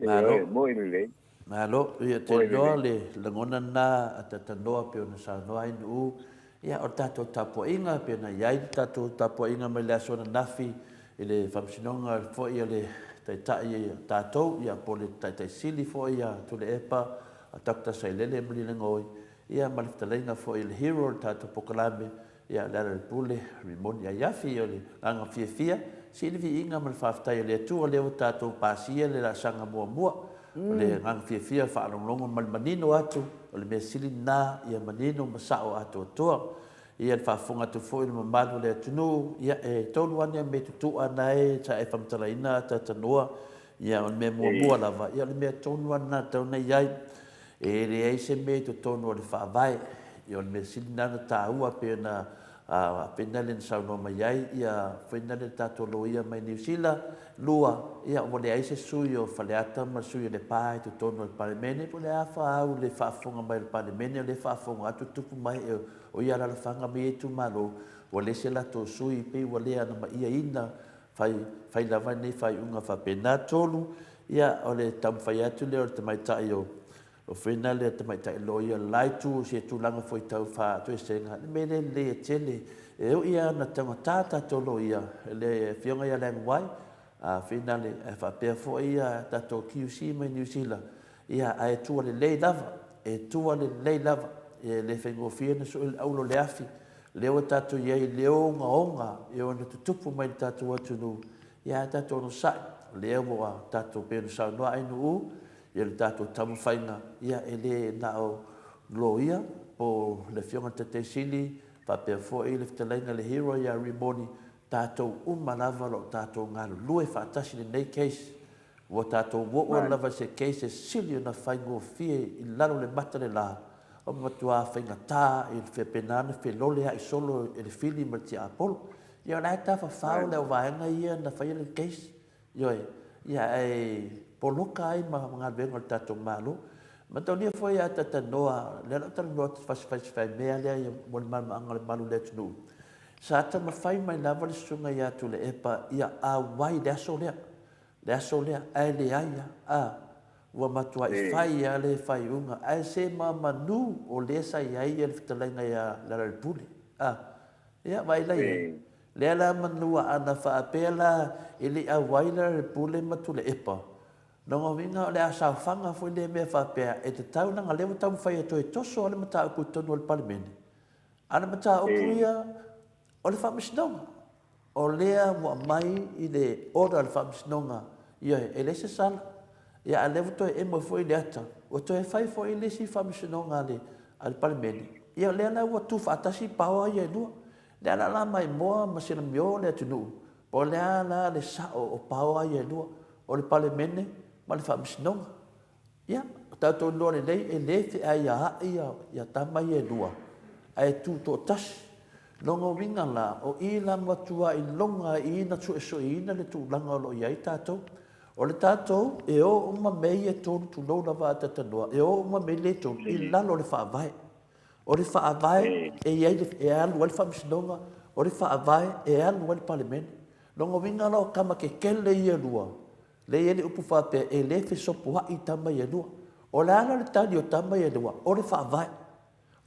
Malo. Moi lelei. Malo, ia te iloa le lagona lena ataatanoa pei ona saunoa ai Nu'u, ia o le tatou tapuaiga pei ona i ai le tatou tapuaiga mai le aso ananafi i le Faamasinoga foi a le Taitai o tatou, ia po o le Taitai Sili foi ia Tuilaepa, a Doctor Sailele Malielegaoi, Ia ma le fetalaiga foi i le hero o le tatou polokalame, ia Lealailepule Rimoni Aiafi, o le agaga fiafia, sii le viiga ma le faafetai a le Atua lea ua tatou pasia le laasaga muamua. O le agaga fiafia faalogologo ma le manino atu, o le mea sili lena ia manino ma sao atoatoa. Ia le faafofoga atu foi i le mamalu o le atunuu, ia e tolu ane mea tutu'a na e sa e faamatalaina Atatanoa, ia o le mea muamua lava, ia o le mea tonu lava lena e tatau ona i ai. E leai se mea i totonu o le Faavae. Ia o le mea sili lena ona taua pei ona pei lena na saunoa mai ai ia foi lena le tatou loia mai Niu Sila. Lua, ia ua leai se sui o Faleata ma le sui o Lepa i totonu o le Palemene, po o le a fa au le faafofoga mai o le Palemene, o lea e faafofoga atu tupu ma ee o ia alalafaga ma ia itumalo, ua leai se latou sui, pei ua le anamaiaina fai, fai lava nei faaiuga faapena. 3, ia, o le taumafai atu lea o le tamaitai o, o Fena lea tamaitai loia o le la itu i se tulaga foi tau faatoesega, le mea lea e lelei e tele. E ui lava ina taugata tatou loia, le Afioga ia Lang Wai, a Fena le, ae faapea foi ia tatou QC mai Niu Sila, ia, ae tua lelei lava, e tua lelei lava. E le faigofie ona sue le auro i le afi, Lea ua tatou i ai i le ogaoga e ono tutupu mai i le tatou atunuu, ia ae tatou onosai, o lea ua tatou pei ona saunoa Ainuu, ia le tatou taumafaiga, ia e le na o Loia po o le Afioga i le Taitai Sili faapea foi le fetalaiga i le Hero ia Rimoni, tatou uma lava o lo o tatou galulue faatasi i lenei case. Ua tatou oo lava i se case e sili ona faigofie i lalo o le mata o le la, ua matua faigata i le faapena ona felolea'i solo e le fili ma le tiapolo. Ia o la e tafafao le auvaega ia na faia le case. Ioe, ia ae poloka ai ma galuega a le tatou Malo. Mataulia foi a talanoa, lea la ou talanoa atu fasifaifaimea lea mo le malamalamaaga o le malu o le atunuu. Sa taumafai mai lava le susuga ia Tuilaepa ia auai i le aso lea, le aso lea, ae leai lava. A, ua matuai fai lava le faaiuga, ae se mamanu o lea sa i ai le fetalaiga ia Lealailepule. A, Ia, vaai la i ai. Lea la manu a ana faapea la e le i auai la le Pule ma Tuilaepa, lona uiga o le a saofaga foi lea mea faapea e tatau leaga lea ua taumafai e toe toso lava le mataupu i totonu o le Palemene. A o le mataupu ia o le Faamasinoga. O lea ua aumai i le order a le Faamasinoga, ioe, e leai se sala. Ia a o lea ua toe emo ai foi le ata, ua toe fai foi le isi Faamasinoga a le a le Palemene, ia o lea la ua tuufaatasi paoa ia e lua. Lea la la maimoa ma silamio le atunuu, po o le a la le sao o paoa ia e lua, o le Palemene ma le Faamasinoga. Ia, o tatou iloa lelei e le feaiaai ia tama ia e lua, ae tutoatasi. Lona uiga la, o i la matuai loga ai i na suesueina le tulaga o lo o i ai tatou. O le tatou, e o uma mea ia e tolu, tulou lava a talanoa, e o uma mea ia e tolu i lalo o le Faavae. O le Faavae e i ai le, e alu ai le Faamasinoga, o le Faavae e alu ai le Palemene. Lona uiga la o tama tetele ia e lua, lea e i ai le upu faapea, e le fesopoai tama ia e lua. O le a la le tali o tama ia e lua? O le Faavae.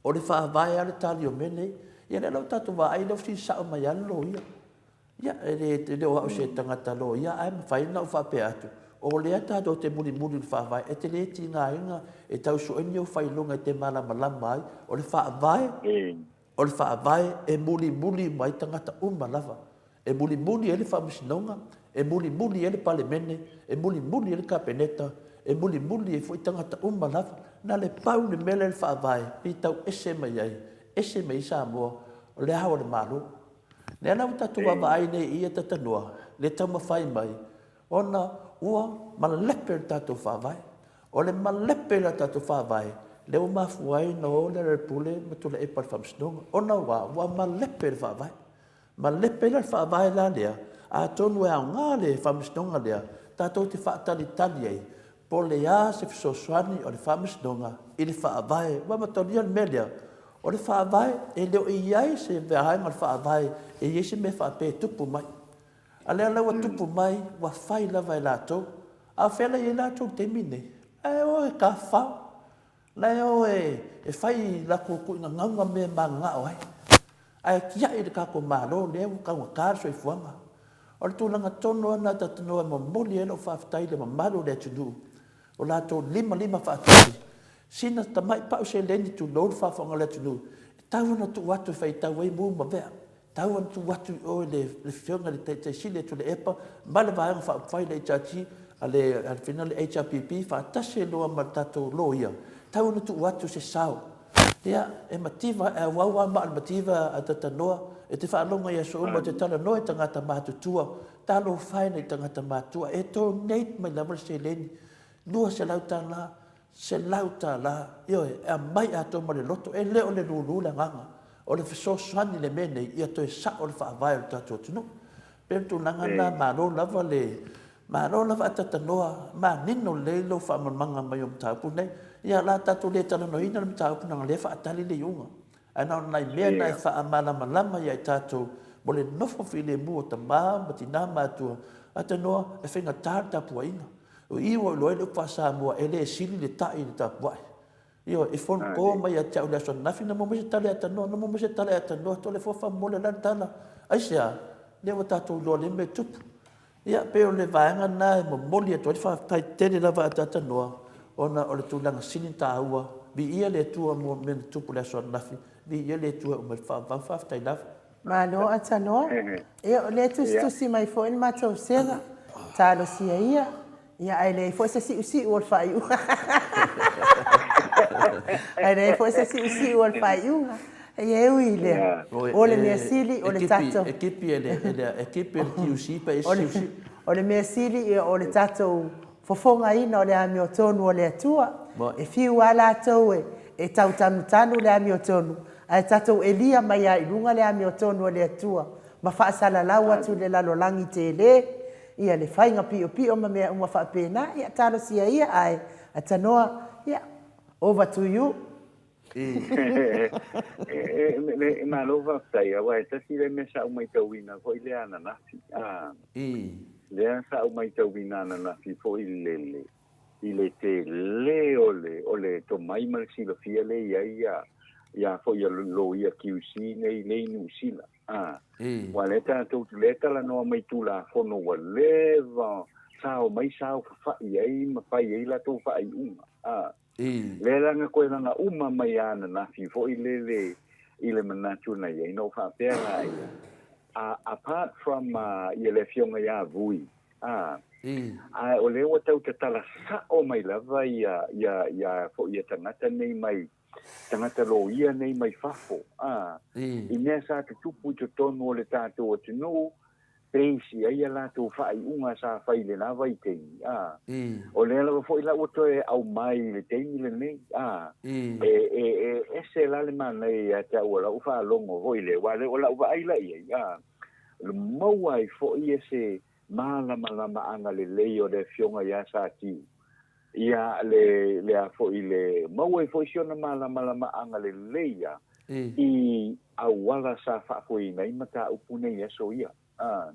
O le Faavae lava le tali o mea nei. Ia lea la ua tatou vaai, lea ua fesili sao mai lava le loia. Ia, e le o au se tagata loia, ae mafai ona ou faapea atu, o lea tatou te mulimuli i le Faavae, e te le tigaina e tau sue ni ou faailoga e te malamalama ai. O le Faavae, o le Faavae e mulimuli uma ai tagata uma lava. E mulimuli ai le Faamasinoga, e mulimuli ai le Palemene, e mulimuli ai le Kapeneta, e mulimuli ai foi tagata uma lava. Na o le pau le mea lea i le Faavae, pei tau ese mai ai, ese mai ai Samoa, o le ao o le Malo. Lea la ua tatou vaavaai nei i ia talanoa, le taumafai mai, ona ua malepe le tatou Faavae. O le malepe la tatou Faavae, lea ua mafua ai ona o Lealailepule ma Tuilaepa i le Faamasinoga, ona ua, ua malepe le Faavae. Malepe la le Faavae la lea, atonu e aoga le Faamasinoga lea, tatou te faatalitali ai, Po o le a se fesoasoani o le Faamasinoga i le Faavae? Ua amatalia le mea lea, o le Faavae, e le o i ai se vaega o le Faavae e i ai se mea faapea e tupu mai. A lea la ua tupu mai, ua fai lava e latou. A o fea la e i ai latou i le taimi lenei? La e o e tafafao, la e o e fai i latou tuuina gauga mea e mananao ai. Ae tiai le tatou Malo lea ua taugata le soifuaga. O le tulaga tonu lava lena Tatanoa e momoli ai lau faafetai i le mamalu o le atunuu o latou limalima faatasi. Sina tamai pau seleni tulou le faafofoga a le atunuu, e tatau ona tuu atu e faitau ai mu ma vea. E tatau ona tuu atu i o i le Afioga i le Taitai Sili a Tuilaepa ma le Vaega Faaupufai le HRG a le HRPP faatasi ai loa ma le tatou Loia, e tatau ona tuu atu se sao. Ia, e mativa, e auau lava ma o le mativa a Tatanoa, e te faalogo i aso uma, e te talanoa i tagata matutua, talofa e nai tagata matutua, e donate mai lava le seleni, $200, $100, ioe, e aumai atoa ma le loto, e le o le lulu le agaga, o le fesoasoani i le mea nei, ia toe sao le faavae o le tatou atunuu. E pei o le tulaga lena, malo lava le Malo lava Atatanoa, manino lelei lou faamalamalamaga mai o mataupu nei. Ia, o le a tatou le talanoaina le mataupu leaga o lea e faatali le iuga. Ae na o nai mea na e faamalamalama ia i tatou mo le nofo filemu o tama ma tina matutua. Atatanoa, e faigata le tapuaiga. O i ua iloa ai le upu faa-Samoa, e le sili le ta'i i le tapuai. Ioe, e fono mai ia te au i le aso ananafi, na maua mai se tala ia Tanoa, na maua mai se tala ia Tanoa, Toleafoa faamolemole o le a le tala? Aisea? Lea ua tatou iloa lelei mea e tupu. Ia, pei o le vaega lena e momoli atu ai le faafetai tele lava ia Tanoa, ona o le tulaga sili ona taua, viia le Atua mo mea na tupu i le aso ananafi, viia le Atua e uma ai le faavavau, faafetai lava. Malo a Tanoa. Ia, o lea e tusitusi mai foi le matou sega, talosia ia. Ia, ae leai foi se siusiu o le faaiuga. Ae leai foi se siusiu o le faaiuga. Ia e ui i lea, o le mea sili o le tatou. E kepi e le, e kepi e le QC pe isi siusiu. O le mea sili o le tatou fofogaina o le amiotonu o le Atua. E fiu lava latou e tau tanutanu le amiotonu, ae tatou elia mai lava i luga le amiotonu o le Atua ma faasalalau atu i le lalolagi tele ia le faiga piopio ma mea uma faapena. Ia talosia ia ae tanoa, ia, over to you. E malo faafetai, aua e tasi lea mea sa ou matauina foi lea ananafi. Lea sa ou matauina ananafi foi le le i le tele o le o le tomai ma le silafia lea e i ai ia ia foi ia loia QC nei lea i Niu Sila. Aua lea tatou te lea talanoa mai Tulafono ua leva sa omai saofafai ai ma fai ai latou faaiuga. Lea la na toe laga uma mai lava ananafi foi lele i le manatu na i ai, na ou faapea la ia, apart from ia le afioga ia Vui, ae o lea ua tau tatala sao mai lava ia, ia, ia foi ia tagata nei mai, tagata loia nei mai fafo, i mea sa tutupu i totonu o le tatou atunuu, base i ai a latou faaiuga sa fai i lena vaitaimi, a. O lea lava foi la ua toe aumai i le taimi lenei, a. E, e, e ese la le manaia ia te au o lau faalogo foi lea, aua o lau vaai la i ai, a, maua ai foi e se malamalamaaga lelei o le Afioga ia Satiu, ia le, le a foi le, maua ai foi si ona malamalamaaga lelei a, i auala sa faafoeina ai mataupu nei i aso ia. A,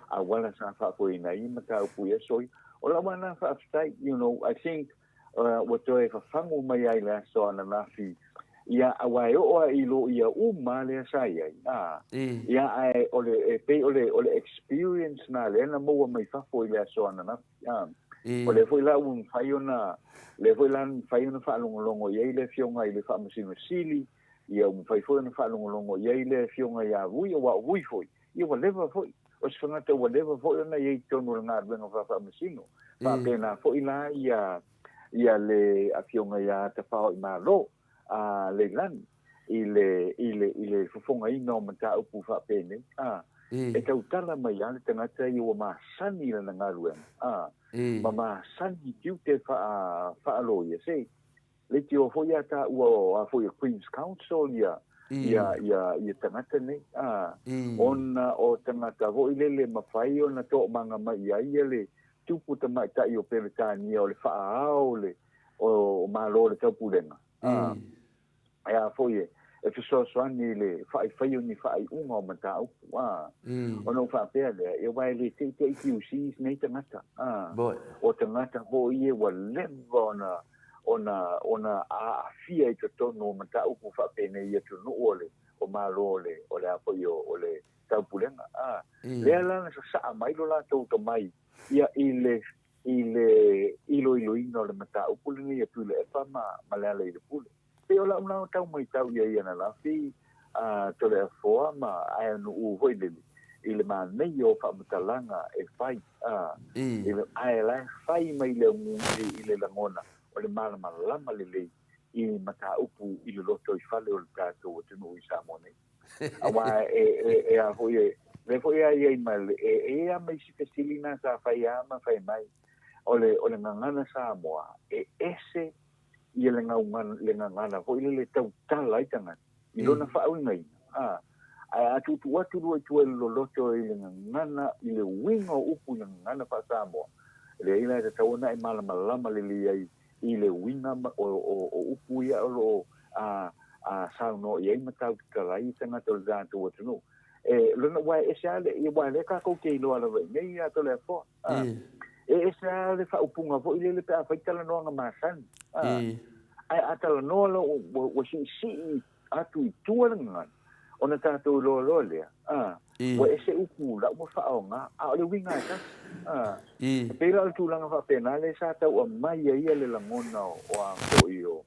auala sa faafoeina ai mataupu i aso ia. O lau lava lena faafetai, you know, I think ua toe fafagu mai lava i le aso ananafi, ia, aua e oo lava i loia uma lea sa i ai, a, ia, ae o le, e pei o le, o le experience lena lea na maua mai fafo i le aso ananafi. A, o lea foi la ua mafai ona, lea foi la na mafai ona faalogologo i ai le Afioga i le Faamasino Sili, ia ua mafai foi ona faalogologo i ai le Afioga ia Vui, aua o Vui foi, ia ua leva foi, o se tagata ua leva foi ona i ai i totonu o le galuega faa-Faamasino. Faapena foi la ia, ia le Afioga ia Tafaoimalo. a Leilani i le, i le, i le fofogaina o mataupu faapenei, a, e tautala mai lava le tagata ia ua masani i lana galuega, a, ma masani i tiute faa, faaloia, se leitioa foi a taua o a foi o Queen's Counsel ia, ia, ia, ia tagata nei, a, ona o tagata foi lele e mafai ona toomaga mai i ai ia le tupu tamaitai o Peretania o le faaao o le, o Malo o le Taupulega, e a foi e fesoasoani i le faaifai o ni faaiuga o mataupu, a. Ona ou faapea lea, ia aua e le teitei QCs nei tagata, a. O tagata foi ia ua leva ona ona ona aafia i totonu o mataupu faapenei i atunuu o le o Malo o le o le a foi o le Taupulega, a. Lea la na sasaa mai lo latou tomai ia i le i le iloiloina o le mataupu lenei a Tuilaepa ma Lealailepule. E pei o lau lava tau matau i ai ananafi a Toleafoa ma Aeanuu foi lele i le manaia o faamatalaga e fai, ae la e fai mai i le lagona o le malamalama lelei i mataupu i le lotoifale o le tatou atunuu i Samoa nei. Aua e, e, e a foi e, lea foi a i ai ma le, e, e i ai ma isi fesili na sa fai a ma fai mai, o le, o le gagana Samoa, e ese ia le gaugana, le gagana foi lele e tautala ai tagata, i lona faauigaina, a, ae a tuutuu atu lua i tua i le loloto i le gagana, i le uiga o upu i le gagana faa-Samoa, leai la e tatau ona e malamalama lelei ai i le uiga o upu ia o lo o saunoa i ai ma tautatala ai tagata o le tatou atunuu. E lona aua e ese lava le, aua o lea tatou te iloa lava i inei ia Toleafoa. E ese lava le faaupuga foi lele pe afai talanoaga masani. Ae a talanoa loa ua siisii atu i tua le gagana, ona tatou iloa loa lea, a, ua ese upu la ua faaaoga, a o le uiga e tasi. A, e pei la o le tulaga faapena lea sa tau aumai ai ia le lagona o a foi o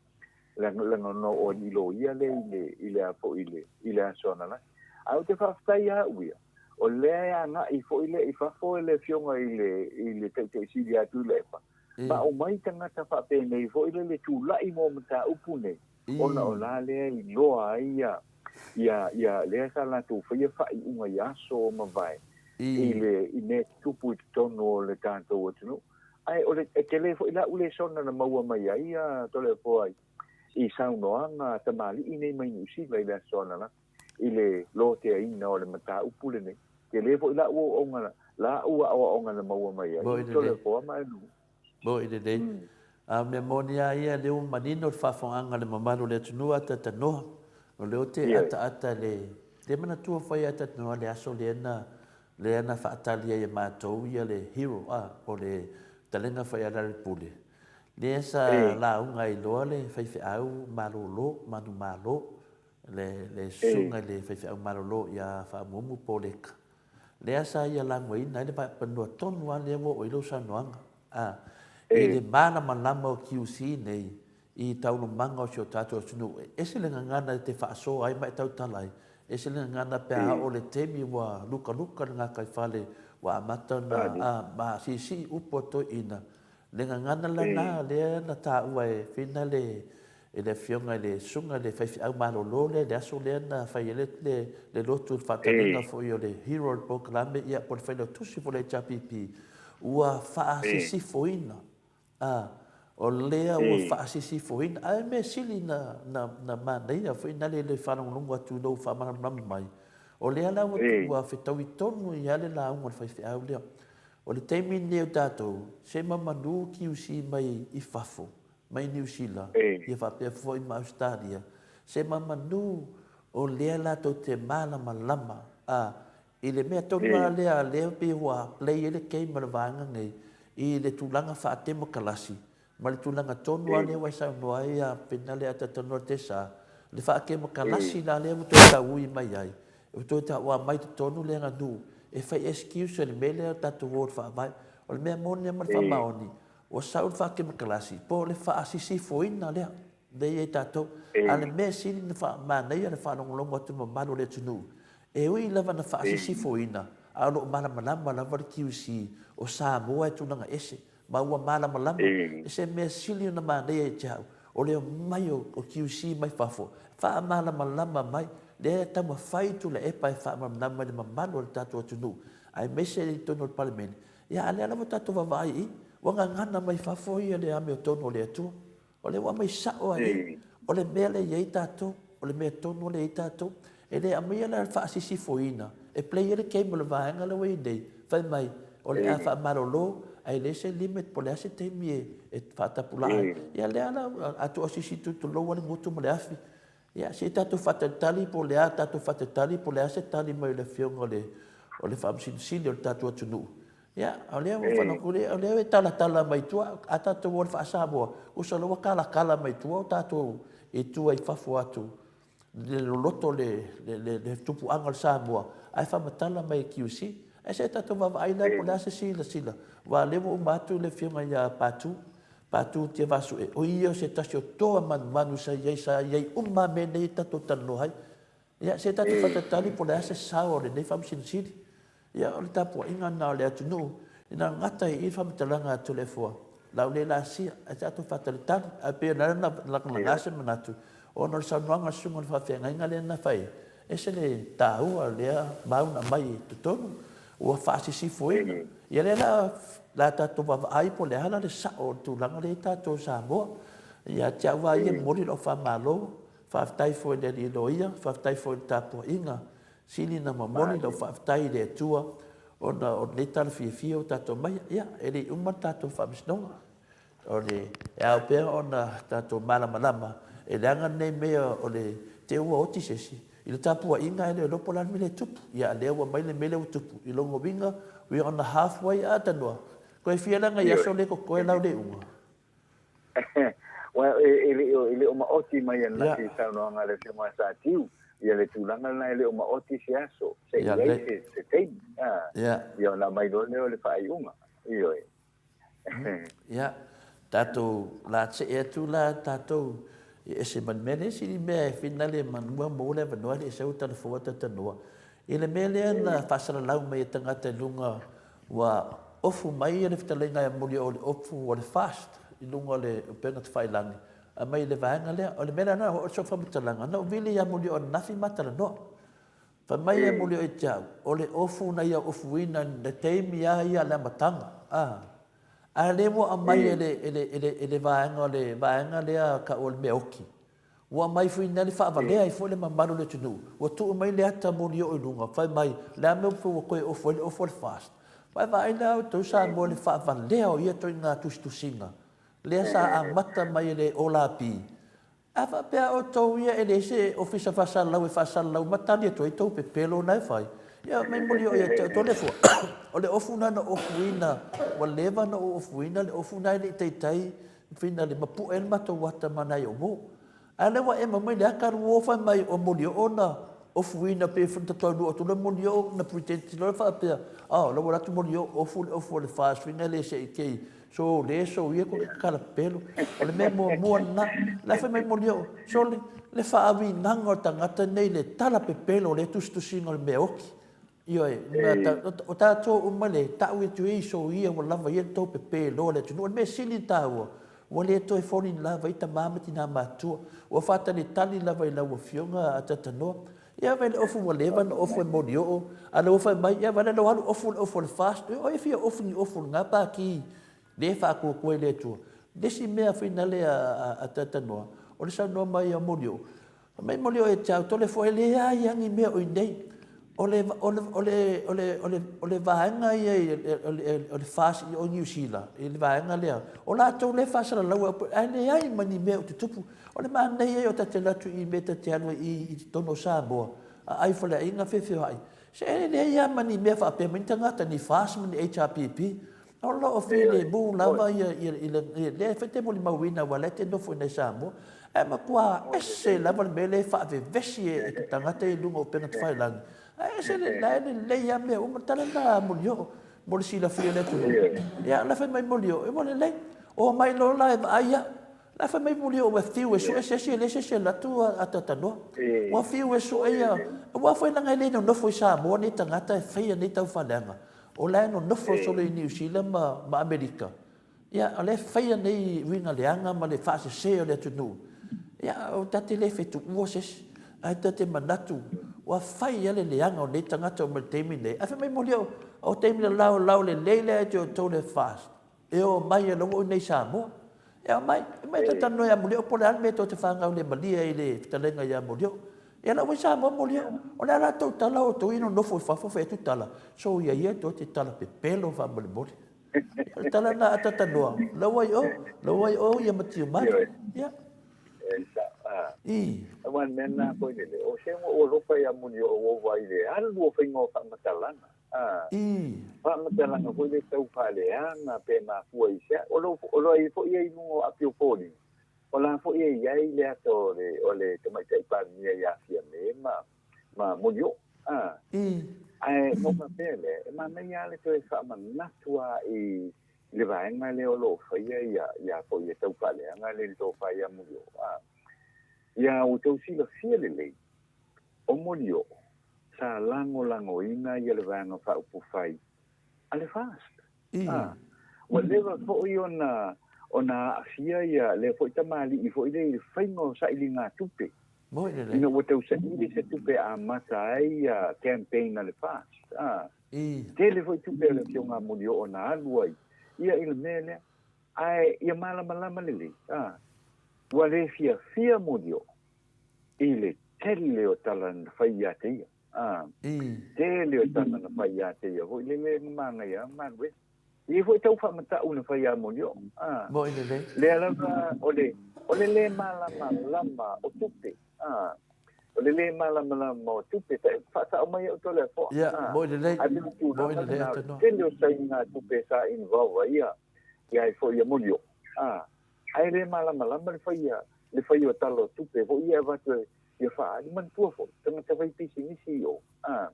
le lagona o alii loia lea i le, i le a foi i le, i le aso ananafi. Ae ou te faafetai ia au ia, o lea e agai foi lea i fafo e le Afioga i le, i le Taitaisili ia Tuilaepa, Ma omai tagata faapenei foi lele tulai mo mataupu nei, ona o la lea e iloa ai ia, ia, ia, lea sa latou faia faaiuga i aso o mavae, i le, i mea tutupu i totonu o le tatou atunuu. Ae o le, e tele foi la'u lesona na maua mai ai ia Toleafoa i, i saunoaga a tamalii nei mai Niu Sila i le aso ananafi, i le loteaina o le mataupu lenei. Tele foi la'u auaunga, la'u aoaoga na maua mai ai i Toleafoa ma Aenuu. Moi lelei. A o le mea moni lava ia, lea ua manino le faafofogaaga a le mamalu o le atunuu a Tatanoa. O lea ou te ataata i le, le manatua foi ia Tatanoa le aso lea na, lea na faatali ai e matou ia le hero, a, o le talega foi a Lealailepule. Lea sa lauga ai loa le faifeau malolo, manumalo, le, le susuga i le faifeau malolo ia Faamumu Poleka. Lea sa ia lagoina ai le vaepanua tonu lava lea ua oo i ai lau saunoaga, a, i le malamalama o QC nei i taualumaga o si o tatou atunuu. E ese le gagana e te faasoa ai ma e tautala ai, ese le gagana pe a oo i le taimi ua lukaluka le gataifale ua amata ona, a, ma siisii upu a toeaiina. Le gagana lena lea na taua e Fina le e le Afioga i le Susuga i le Faifeau Malolo lea i le aso lea na fai ai le, le, le lotu i le faataliga foi o le Hero o le Polokalame, ia, po o le Failautusi foi o le HRPP, ua faasisifoina, a, o lea ua faasisifoina. Ae mea sili na, na, na manaia foi na le le faalogologo atu i lou faamalamalama mai, o lea la ua, ua fetaui tonu ai lava le lauga a le faifeau lea. O le taimi lenei o tatou, se mamanu QC mai i fafo, mai Niu Sila, ia faapea foi ma Ausetalia, se mamanu o lea latou te malamalama, a, i le mea tonu lava lea, lea pei ua play ai le game a le vaega nei, i le tulaga faatemokalasi, ma le tulaga tonu lava lea ua e saunoa ai a Finale a Talanoa Tesa, le faatemokalasi la lea ua toe tauui mai ai, ua toe tau'a mai totonu le aganuu e fai excuse ai le mea lea o tatou o i le faavae. O le mea moni lava ma le faamaoni, Ua sau le faakemekalasi, po o le faasisifoina lea, lea e i ai tatou. A o le mea sili ona faamanaia le faalogologo atu i le mamalu o le atunuu, e ui lava ina faasisifoina, a o lo o malamalama lava le QC o Samoa e tulaga ese, ma ua malamalama. E se mea sili ona manaia ia te au, o le omai o QC mai fafo, faamalamalama mai, lea e taumafai Tuilaepa e faamalamalama i le mamalu o le tatou atunuu, aemaise i totonu o le Palemene, Ia, a lea lava tatou vaavaai i i, ua gagana mai fafo ia le amiotonu o le Atua. O lea ua aumai sao lava i i, o le mea lea e i ai tatou, o le mea tonu lea e i ai tatou. E le aumaia la le faasisifoina e play ai le game o le vaega lea ua i ai nei, fai mai o le a faamalolo ae leai se limit po o le a se taimi e faatapulaa ai. Ia lea la, a tuu sisi tulou lava le gutu ma le afi. Ia, se i tatou faatalitali po o le a tatou faatalitali po o le a se tali mai o le Afioga o le, o le Faamasino Sili o le tatou atunuu. Ia, o lea ua fanaku, o lea e talatala mai tua, a tatou o i le faa-Samoa, tusa loa ua talatala mai tua o tatou i tua i fafo atu, le loloto le, le, le, le tupuaga o le Samoa, ae faamatala mai e QC. Ae se i tatou vaavaai la po o le a se silasila, aua o lea ua uma atu le Afioga ia Patu, Patu Tiavaasue, o ia o se tasi o toa manumanu sa i ai, sa i ai uma lava mea nei e tatou talanoa ai. Ia, se tatou faatalitali po o le a se sao o lenei Faamasino Sili. Ia, o le tapuaiga lena o le atunuu, ina gata i i le faamatalaga a Toleafoa, Laulelei Asia, ae tatou faatalitali. Ae pei ona lagalaga se manatu, ona o le saunoaga a le susuga i le faafeagaiga lea na fai, Ese le taua o lea mau na aumai i totonu, ua faasisifoina. Ia lea la o le a tatou vaavaai po o le a la le sao o le tulaga lea i tatou i Samoa. Ia te au lava ia, e momoli lau faamalo, faafetai foi i le alii loia, faafetai foi i le tapuaiga sili ona momoli lau faafetai i le Atua ona o lenei tala fiafia ua tatou aumaia. Ia, e le i uma le tatou faamasinoga. O le, e ao pea ona tatou malamalama, e leaga lenei mea o le te ua oti se isi, i le tapuaiga e le iloa po o le a le mea lea e tupu. Ia a lea ua aumai le mea lea ua tupu, i lona uiga, we are on the half way a tanoa. Koe fia la ngai aso lea e totoe lau le iuga? Well, e, e, le, e le o maoti mai ananafi i saunoaga a le Afioga ia Satiu, ia le tulaga lena e le o maoti se aso, se i ai se, se taimi. Ah, ia ona aumai loa lea o le faaiuga. Ioe. Ia, tatou latsee atu la tatou e ese ma le mea lea, sili mea e finale manua maua le avanoa e le i sau talafoa tatanoa. I le mea lea na faasalalau mai e tagata i luga ua ofu mai le fetalaiga ia muli o le ofu o le FAST i luga o le upega tafailagi, aumai i le vaega lea. O le mea lea na oo i sau faamatalaga, na ou vili ia muli o ananafi ma talanoa. Fai mai ia muli o ia te au, o le ofu na ia ofuina i le taimi lava ia le amataga, a. A lea ua aumai e le, e le, e le, e le vaega o le vaega lea taua o le mea oti. Ua aumai foi ina le faavalea ai foi le mamalu o le atunuu, ua tuu mai le ata molioo i luga, fai mai, o le a mea ua toe ofu ai le ofu o le FAST? Vaavaai la outou Samoa i le faavalea o ia ituaiga tusitusiga, lea sa amata mai e le OLAP. A faapea outou ia e leai se ofisa faasalalau e faasalalau ma tali atu ai tou pepelo na e fai, ia mai molioo ia te outou le fua. O le ofu lena na ofuina, ua leva ona ou ofuina le ofu lena e le i taitai Finale mapu'e ai le matou ata ma nai ou. A o lea ua e maua mai le ata alu o fai mai o Molioo na ofuina pei foi na taunuu atu loa Molioo na pretend loa faapea oh la ua alu atu Molioo ofu le ofu o le FAST fina le se i kei so le so ia ko tatala pepelo. O le mea muamua lena. La fai mai Molioo sole le faauigaga o le tagata nei le tala pepelo o le tusitusiga o le mea oki. Ioe, o tatou uma le tau atu ai soia ua lava ia le tou pepe loa le atunuu. O le mea sili ona taua, ua le toe fall in love ai tama ma tina matutua. Ua faatalitali lava i lau afioga a Tatanoa. Ia vaai le ofu ua leva ona ofu e Molioo, a o lea ua fai mai, ia vaai la ua alu ofu le ofu a le FAST. O ai e fia ofu ni ofu o lena pati le faatuatua i le Atua. Le isi mea finale a Tatanoa, o le saunoa mai a Molioo, Fai mai moli o e te au tole foi e leai lava ni mea o i inei. O le, o le, o le, o le, o le, o le vaega ia i, o le, o le FAST i o Niu Sila, i le vaega lea, o latou lea e faasalalau ae leai ma ni mea o tutupu. O le manaia ia o ta te alu atu i mea ta te alu ai i, i totonu o Samoa, aai faleaiga feofeoai, se e leai lava ma ni mea faapea mai ni tagata, ni FAST ma ni HRPP. O lo o filemu lava ia, ia, ia, ia, lea foi te molimauina aua o lea e te nofo i inei i Samoa. Ae matua ese lava le mea lea e faavevesi e te tagata i luga o upega tafailagi. Ae ese le, la e lelei lava mea uma, tala lena Molioo mo le silafia o le atunuu. Ia, la fai mai Molioo, e ua lelei, o mai loa la e vaai au. La fai mai Molioo ua fiu e sue se isi, e leai se isi e alu atu a Tatanoa. Ua fiu e sue ia, aua foi leaga e le nonofo i Samoa nei tagata e faia nei taufaaleaga. O la e nonofo solo i Niu Sila ma, ma Amerika, ia, o lea e faia nei uiga leaga ma le faasese o le atunuu, ia, o ta te le fetuua se isi, ae ta te manatu, ua fai lava le leaga o nei tagata uma i le taimi lenei. Ae fai mai moli au, o taimi na laolao lelei lea e te outou le FAST, e o mai e lau i nei Samoa. E aumai, e mai ta talanoa ia Molioo po o le a le mea tou te fanau le malie ai i le fetalaiga ia Molioo. Ia lau ai Samoa Molioo, o le a la tou tala outou ia nonofo i fafo fai atu tala, soia ia tou te tala pepelo faamolemole. O le tala lena a Tatanoa, lau ai o, lau ai o ia Matiumanu. Ia. I. Aua le mea lena foi lele, o se ua ou alofa ia Molioo ua ou vaai i le alu o faiga o faamatalaga. I. Faamatalaga foi lea tau faaleaga pe mafua i se a. O lo o i ai foi ia i luga o api o foliga, o la foi e i ai le ata o le o le Tamaitai Palemia ia Fiame ma ma Molioo. A. I. Ae na ou faapea lea, e manaia lava le toe faamanatu lava i le vaega lea o lo o faia ia ia foi ia tau faaleaga lea i le tofa ia Molioo. A. Ia outou silafia lelei, o Molioo, sa lagolagoina ia le Vaega Faaupufai a le FAST. A, ua leva foi ona ona aafia ia lea foi tamalii foi lea i le faiga o sailigatupe, ina ua tau saili se tupe e amata ai ia campaign a le FAST. A, tele foi tupe a le Afioga a Molioo na alu ai ia i le mea lea. Ae ia malamalama lelei, a, ua le fiafia Molioo i le tele o tala na fai ia te ia. A, tele o tala na fai ia te ia foi lele na manaia a malu ese. E i ai foi tau faamatau na fai ia Molioo. A, Moi lelei. lea lava o le, o le le malamalama o tupe. A, o le le malamalama o tupe, faasao mai au Toleafoa. Ia, moi lelei. Ae pei o le tulaga lena, o le tele o sainiga tupe sa involve ai ia, ia ai foi ia Molioo. A, Ae le malamalama le faia le faia o tala o tupe foi ia e avatu e ia faaali. Manatua foi, tagata fai pisinisi i o, a,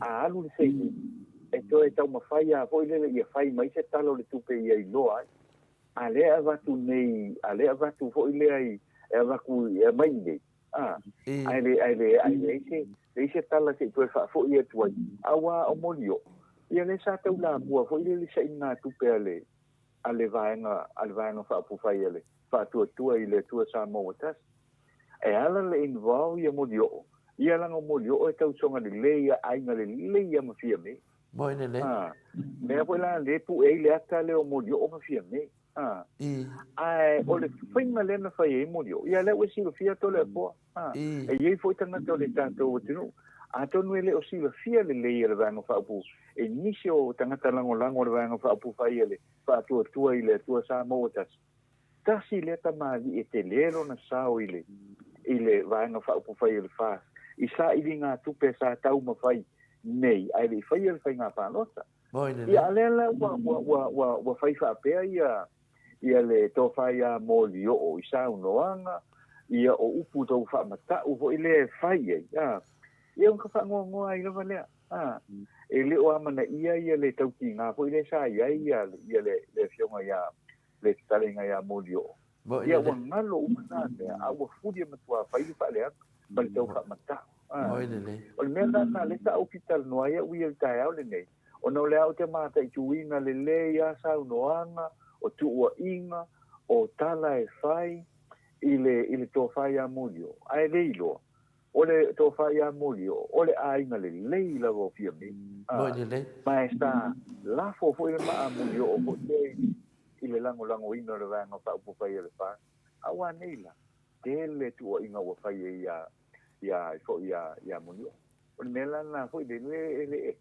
a alu le seleni, e toe taumafai lava foi lele ia fai mai se tala o le tupe ia iloa ai. A lea e avatu nei, a lea e avatu foi lea i, e avatu e aumai nei, a, ae le, ae le, ae leai se, leai se tala se i toe faafoi atu ai, aua o Molioo. Ia lea sa taulamua foi lea i le sainigatupe a le a le vaega a le Vaega Faaupufai a le Faatuatua i le Atua Samoa ua Tasi. E ala le involve ia Molioo, ia leaga o Molioo e tausoga lelei ia aiga lelei ia ma Fiame. Moi lelei. A, mea foi la lea e pue ai le ata lea o Molioo ma Fiame. A, ae o le faiga lea na fai ai Molioo, ia lea ua e silafia Toleafoa. A, e i ai foi tagata o le tatou atunuu, atonu e le o silafia lelei e le Vaega Faaupufai, e nisi o tagata lagolago o le Vaega Faaupufai a le Faatuatua i le Atua Samoa ua Tasi, tasi lea tamalii e tele lona sao i le, i le Vaega Faaupufai o le FAST, i sailigatupe sa taumafai nei ae le i faia le faiga palota. Ia, a lea la ua, ua, ua, ua, ua fai faapea ia, ia le tofa ia Molioo i saunoaga, ia o upu tou faamatau foi lea e fai ai, a, ia ua ka faanoanoa ai lava lea, a, e le o amanaia ia le tautiga foi lea sa i ai ia, ia le, le afioga ia, le fetalaiga ia Molioo. Ia ua galo uma na mea, a ua fuli e matua fai le faaleaga ma le tau faamatau. A, o le mea la lena lea sa ou fia talanoa ai au ia i le taeao lenei, Ona o lea ou te mataituina lelei a saunoaga, o tuuaiga, o tala e fai i le, i le tofa ia Molioo, ae le iloa, o le tofa ia Molioo, o le aiga lelei lava o Fiame. Moi lelei. Ma e sa lafo foi le maa Molioo foi lea i, i le lagolagoina o le Vaega Faaupufai a le FAST. A ua nei la, tele tuuaiga ua fai ai ia, ia, foi ia, ia Molioo. O le mea la lena foi lele e le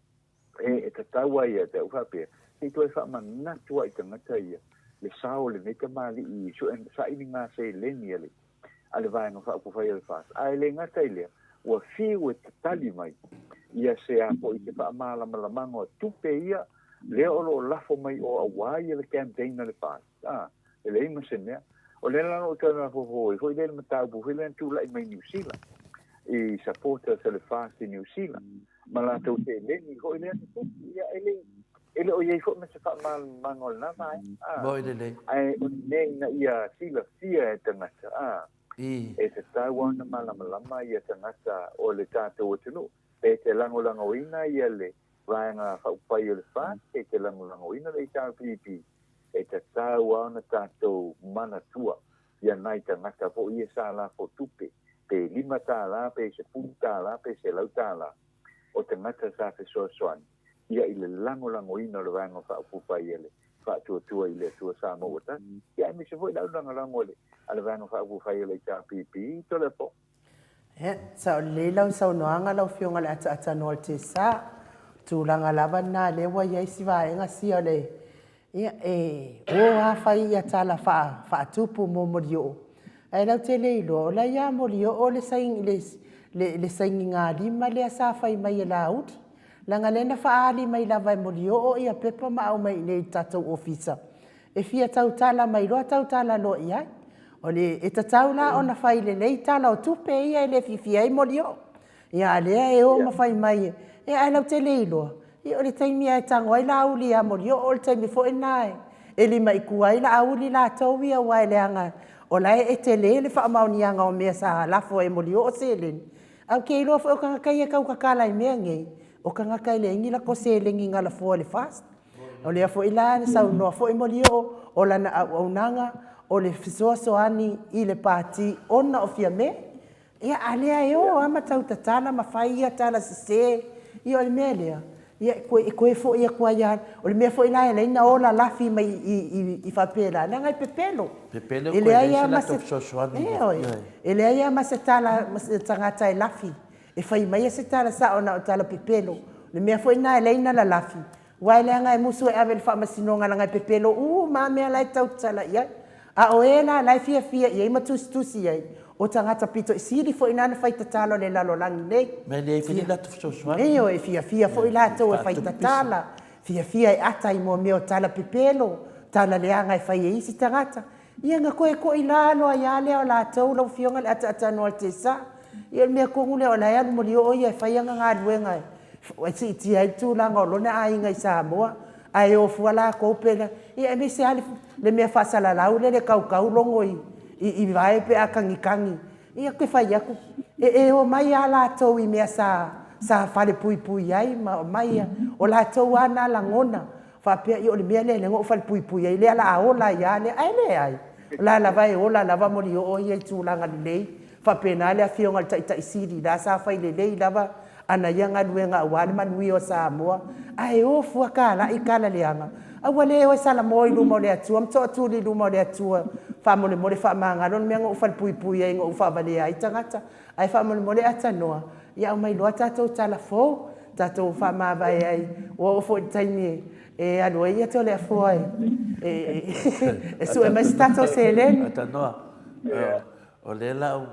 e tatau ai ia te au faapea, se i toe faamanatu lava i tagata ia le sao o lenei tamalii i sailiga seleni a le a le Vaega Faaupufai a le FAST. Ae le gata i lea, ua fiu e tatali mai ia se a foi se faamalamalamaga o tupe ia lea o lo o lafo mai o aua ia le campaign a le FAST. A, e leai ma se mea. O lea la na ou toe mafaufau ai foi lea i le mataupu foi lea na tulai mai Niu Sila, i supporters a le FAST i Niu Sila, ma latou seleni foi lea na tupu. Ia, e le, e le o i ai foi ma se faamalamalamaga o lena vaega. A, Moi lelei. ae o le mea ina ia silafia e tagata, a, I. e tatau lava ona malamalama ia tagata o le tatou atunuu, pe te lagolagoina ia le Vaega Faaupufai o le FAST, pe te lagolagoina le HRPP, E tatau lava ona tatou manatua ia nai tagata foi ia sa lafo tupe, pe $5, pe $10, pe $100, o tagata sa fesoasoani ia i le lagolagoina o le Vaega Faaupufai a le Faatuatua i le Atua Samoa ua Tasi, ia aemaise foi le au lagolago a le Vaega Faaupufai a le HRPP, Toleafoa. Ia, sao lelei lau saunoaga lau Afioga i le ataatanoa o le TSA. O tulaga lava na lea ua i ai si vaega sia o le, ia, e o lava fai ia tala faa, faatupu mo Molioo. Ae lau te le iloa, o la ia Molioo le saini, le, le, le sainigalima lea sa fai mai e Laauli. Leaga lea na faaali mai lava e Molioo ia pepa ma aumai i inei i le tatou ofisa. E fia tautala mai loa tautala loa i ai. O le, e tatau la ona fai lelei tala o tupe ia e le fiafia ai Molioo. Ia a lea e o ma fai mai e, ae lau te le iloa, ia o le taimi lava e tago ai Laauli ia Molioo o le taimi foi lena e, e limaikua ai Laauli latou ia aua e leaga o la e tele le faamaoniaga o mea sa lafo ai e Molioo seleni. Ae ou te iloa foi o tagata ia e tau tatala i mea nei, o tagata e leai ni latou seleni na lafoa i le FAST. O lea foi la na saunoa foi Molioo, o lana auaunaga o le fesoasoani i le Pati ona o Fiame. Ia, a lea e o lava ma tau tatala ma fai ia tala sese, ia o le mea lea, ia e toe foi atu ai lava. O le mea foi la e ala ai ona ola lafi mai i faapela, leaga e pepelo. Pepelo koe, leai se latou fesoasoani. Ioe, e leai lava ma se tala, ma se tagata e lafi E fai maia se tala sao na o tala pepelo. O le mea foi lena e leai na lalafi, aua e leaga e musu e ave i le faamasinoga leaga e pepelo uma a mea la e tau tatala i ai. A o e la la e fiafia i ai ma tusitusi i ai, o tagata pito i sili foi na na fai tatala o le lalolagi nei. Ma e leai foi ni latou fesoasoani. Ioe, e fiafia foi latou e fai tatala, fiafia e ata i mua mea o tala pepelo, tala leaga e fai e isi tagata. Ia na toe toʻilā loa ai lava lea o latou lau Afioga i le ataatanoa o le TSA. Ia o le mea tonu lea o la e alu molioo ia e fai ana galuega e siitia ai le tulaga o lona aiga i Samoa, ae o fua latou pe la, ia aemaise lava le mea faasalalau lea le tautau logo i i vae pe a tagitagi. Ia ou te fai atu, e e omai lava latou i mea sa sa falepuipui ai ma aumai o latou lava na lagona faapea, ia o le mea lea lea na ou falepuipui ai, lea o le a ola ai lava lea, ae leai. O la lava e ola lava molioo ia i tulaga lelei. Faapena le afioga i le Taitai Sili la sa fai lelei lava ana ia galuega aua le manuia o Samoa, ae o fua kalai kala leaga. A ua le o e salamo i luma o le Atua ma toatuli i luma o le Atua faamolemole faamagalo le mea na ou falepuipui ai na ou faavalea ai tagata. Ae faamolemole atanoa, ia aumai loa tatou tala fou, tatou faamavae ai, ua oo foi i le taimi e alu ai Toleafoa e sue mai se tatou seleni. Atanoa, o lea la ou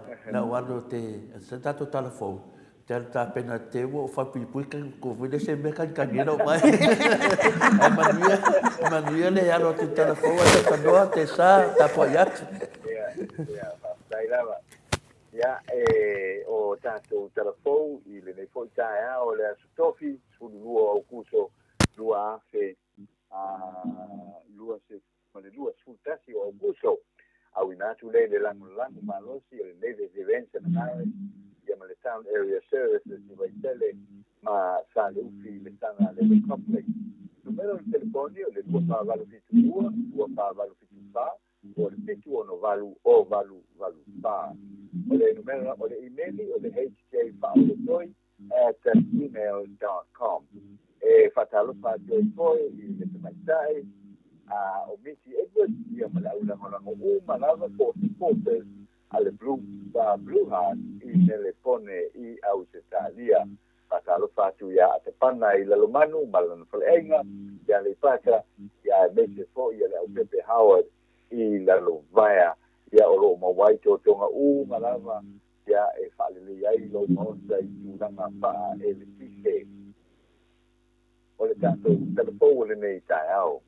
alu te, se tatou tala fou, te alu tapena te ua ou faapuipui ko foi le se mea kanikani ai lou vae. Ae manuia, manuia le alu atu i tala fou ae tanoa te sa tapuai atu. Ia, ia, faafetai lava. Ia, e, o tatou tala fou i lenei foi taeao o le Aso Tofi, 12 o Aokuso 2021 o Aokuso. Auina atu lea i le lagolago malosi o le Navy Events and Marriage, ia ma le Town Area Services i Vaitele ma Saleufi i le Saga Level Complex. Numera o le telefoni o le 2472 2474 o le 768 o 884. O le numera o le imeli o le hjfaaoletoi@gmail.com. E faatalofa atu ai foi i le tamaitai a o Missy Edwards, ia ma le aulagolago uma lava po o supporters a le Blue, Blue Heart i Melepone i Ausetalia. Faatalofa atu iā Atapana i Lalomanu ma lana faleaiga, ia Aleipata, ia aemaise foi ia le Aupepe Howard i Lalovaea, ia o lo o maua ai totoga uma lava ia e faalelei ai lou maota i tulaga faa-eletise. O le tatou talafou o lenei taeao.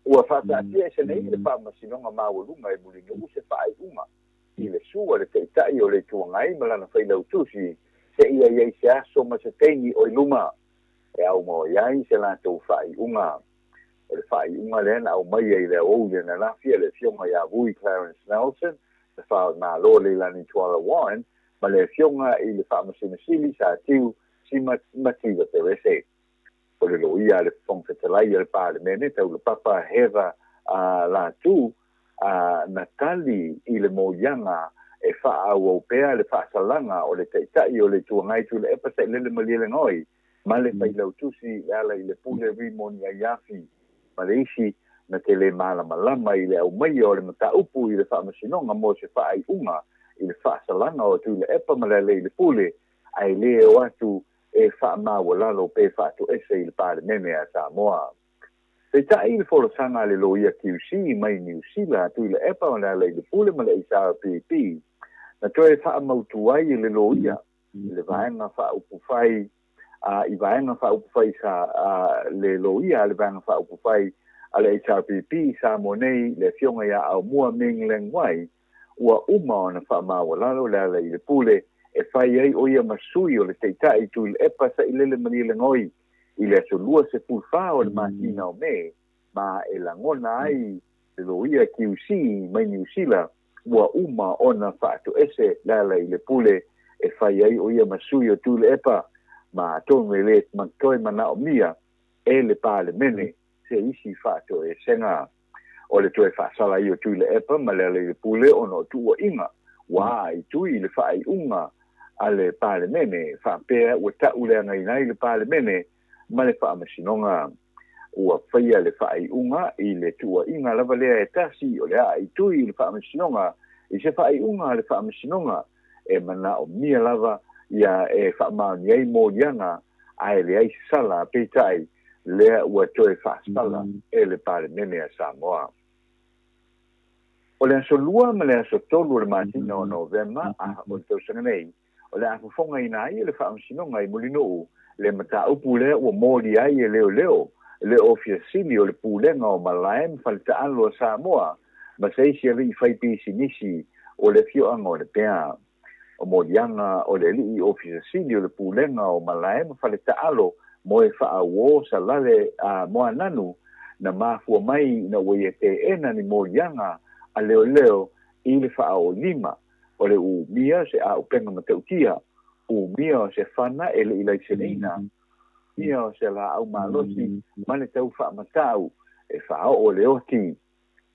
Ua faataatia ese nei le Faamasinoga Maualuga e Mulinuu se faaiuga i le su a le Taitai o le Itu Agai ma lana Failautusi seia i ai se aso ma se taimi o i luma e aumaoi ai se latou faaiuga. O le faaiuga lea na aumaia i le aoauli ananafi a le Afioga ia Vui Clarence Nelson, le Faa-Malo Leilani Tuala Warren ma le Afioga i le Faamasino Sili Sir Tiu Simativa Perese. O le loia a le Fofoga Fetalai o le Palemene, Taulapapa Heather Latu, na tali i le moliaga e faaauau pea le faasalaga o le Taitai o le Itu Agai Tuilaepa Sailele Malielegaoi ma le Failautusi Lealailepule Rimoni Aiafi ma le isi na te le malamalama i le aumaia o le mataupu i le Faamasinoga mo se faaiuga i le faasalaga o Tuilaepa ma Lealailepule ae le o atu e faamaualalo pe faatoese i le Palemene a Samoa. Peitai i le folasaga a le loia QC mai Niu Sila a Tuilaepa o Lealailepule ma le HRPP, na toe faamautu ai e le loia i le vaega faaupufai i vaega faaupufai sa le loia a le vaega faaupufai a le HRPP i Samoa nei, le afioga ia Aumua Ming Leng Wai, ua uma ona faamaualalo Lealailepule e fai ai o ia ma sui o le Taitai Tuilaepa Sailele Malielegaoi i le aso 24 o le masina o Me, ma e lagona ai le loia QC mai Niu Sila ua uma ona faatoese Lealailepule e fai ai o ia ma sui o Tuilaepa, ma atonu e le toe manaomia e le Palemene se isi faatoesega. O le toe faasala ai o Tuilaepa ma Lealailepule ona o tuuaiga ua aaitui i le faaiuga a le Palemene faapea ua tauleagaina ai le Palemene ma le Faamasinoga. Ua faia le faaiuga i le tuuaiga lava lea e tasi o le aaitui i le Faamasinoga i se faaiuga a le Faamasinoga e manaomia lava ia e faamaoni ai moliaga ae leai se sala, peitai lea ua toe faasala e le Palemene a Samoa. O le aso 2 ma le aso 3 o le masina o Novema o le tausaga nei, o le a fofogaina ai e le Faamasinoga i Mulinuu le mataupu lea ua moli ai e leoleo le Ofisa Sili o le Pulega o Malae ma Faletaalo a Samoa ma se isi alii fai pisinisi o le afioaga o Lepea. O moliaga o le alii Ofisa Sili o le Pulega o Malae ma Faletaalo mo e faauō Salale a Moananu na mafua mai ina ua ia teena ni moliaga a leoleo i le faaolima o le umia se aupega matautia Umia o se fana e le'i laiseneina, umia o se laau malosi ma le tau faamatau e faaoo le oti.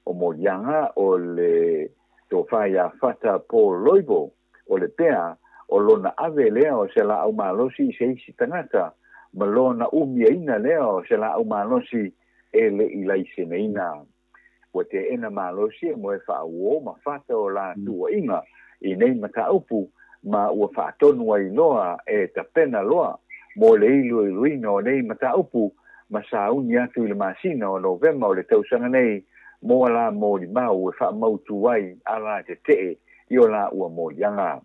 O moliaga o le Tofa ia Fata Paul Loivo o le pea o lona ave lea o se laau malosi i se isi tagata ma lona umiaina lea o se laau malosi e le'i laiseneina. Ua teena malosi e moe faauō ma fata o la tuuaiga i nei mataupu ma ua faatonu ai loa e tapena loa mo le iloiloina o nei mataupu ma sauni atu i le masina o Novema o le tausaga nei mo a la molimau e faamautu ai a la tetee i o laua moliaga.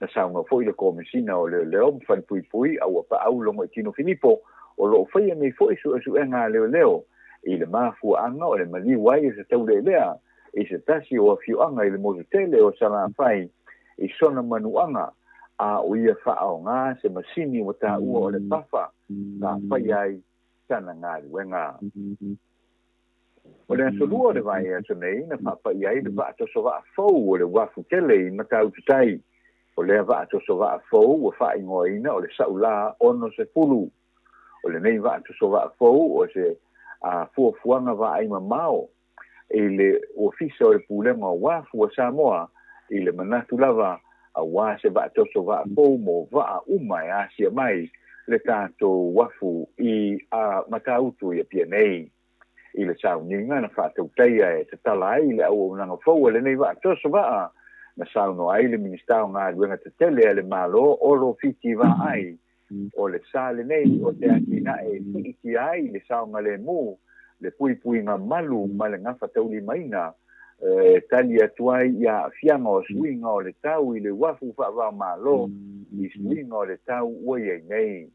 Na saunoa foi le Komesina o Leoleo ma Falepuipui a ua paau Logoitino Filipo o lo o faia nei foi suesuega a leoleo i le mafuaaga o le maliu ai o se taulealea i se tasi o afioaga i le motu tele o Salafai i sona manuaga a o ia faaaoga se masini ua taua o le pafa sa faia ai sana galuega. O le aso Lua o le vaiaso nei na faapai ai le vaa tosovaa fou o le uafu tele i Matautu Tai. O lea vaa tosovaa fou ua faaigoaina o le Saʻulā 60. O lenei vaa tosovaa fou o se fuafuaga vaai mamao i le Ofisa o le Pulega o Uafu a Samoa i le manatu lava auā se vaa tosovaa fou mo vaa uma e asia mai le tatou uafu i Matautu i Apia nei. I le sauniga na faatautaia e tatala ai le auaunaga fou a lenei vaa tosovaa, na saunoa ai le Minisita o Galuega Tetele a le Malo Olo Fiti Vaai, o le sa lenei o te atinae e siitia ai le saogalemu, le puipuiga malu ma le gafataulimaina e tali atu ai i aafiaga o suiga o le tau i le uafu faava-o-Malo i suiga o le tau ua i ai nei.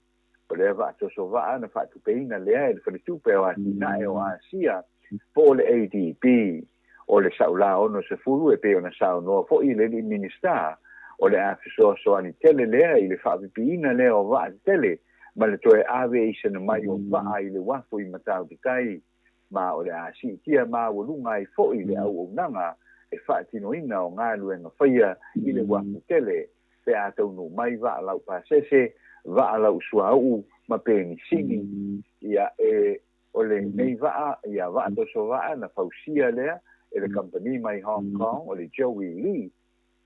O lea vaatosovaa na faatupeina lea e le Faletupe o Atinae o Asia po o le ADB. O le Saʻulā 60 e pei ona saunoa foi le alii Minisita, o le a fesoasoani tele lea i le faapipiina lea o vaa tetele ma le toe ave isana mai o vaa i le uafu i Matautu Tai, ma o le a siitia maualuga ai foi le auaunaga e faatinoina o galuega faia i le uafu tele pe a taunuu mai vaa laupasese, vaa lausuauu ma penisini. Ia e o lenei vaa, ia vaa tosovaa na fausia lea e le kamupani mai Hong Kong o le Joey Lee,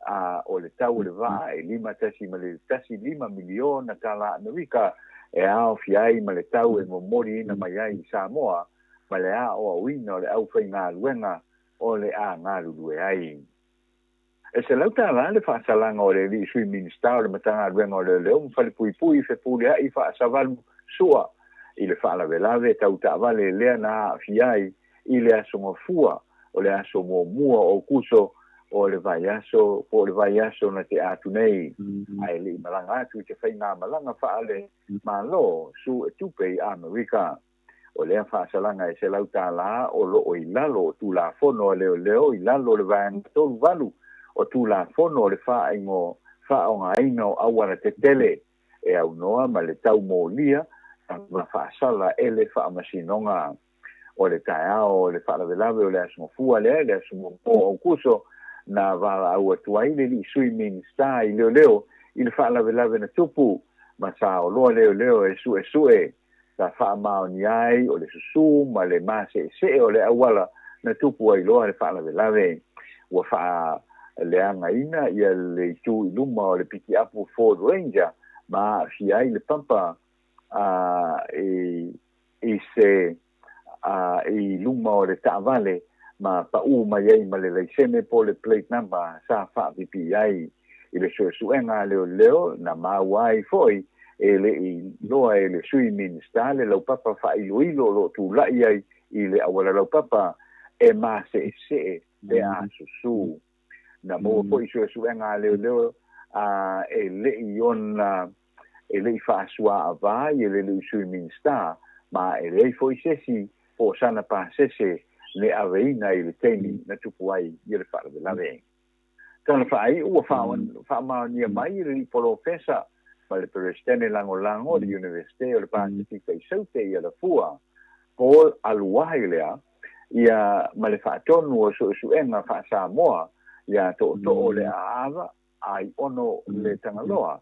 a o le tau o le vaa e $5.15 miliona tala Amerika e aofia ai ma le tau e momoliina mai ai i Samoa ma le aoaoina o le aufaigaluega o le a galulue ai. E $100 le faasalaga o le alii Sui Minisita o le Matagaluega o Leoleo ma Falepuipui Fepuleai Faasavalu Sua i le faalavelave tau taavale lea na aafia ai i le Aso Gafua o le aso muamua o Aokuso o le vaiaso po o le vaiaso na tea atu nei, ae le i malaga atu i te faigamalaga faale-Malo suetupe i Amerika. O lea faasalaga e $100 o lo o i lalo o Tulafono a Leoleo i lalo o le Vaega 38 o Tulafono o le Faaaogaina o Auala Tetele e aunoa ma le tau molia ma faasala e le Faamasinoga. O le taeao o le faalavelave o le Aso Gafua lea i le aso muamua o Aokuso na valaau atu ai le alii Sui Minisita i Leoleo i le faalavelave na tupu ma saoloa leoleo e suesue sa faamaonia ai o le susū ma le maseesee o le auala na tupu ai loa le faalavelave. Ua faaleagaina ia le itu i luma o le pikiapu Ford Ranger ma aafia ai le pampa a i se a i luma o le taavale ma paʻū mai ai ma le laisene po o le plate number sa faapipii ai. I le suesuega a leoleo na maua ai foi e le i iloa e le Sui Minisita le laupapa faailoilo o lo o tulai ai i le auala laupapa e maseesee pe a susū. Na maua foi suesuega a leoleo a e le i ona e le i faasuaavā i le alii Sui Minisita ma e leai foi se isi po o sana pasese ne aveina i le taimi na tupu ai ia le faalavelave. Tala faaiu ua faamaonia mai e le alii Polofesa ma le Peresetene Lagolago o le Iunivesite o le Pasefika i Saute i Alafua, Paul Aluahi lea, ia ma le faatonu o suesuega faa-Samoa iā Tootoo o le Aava, Ai Ono le Tagaloa.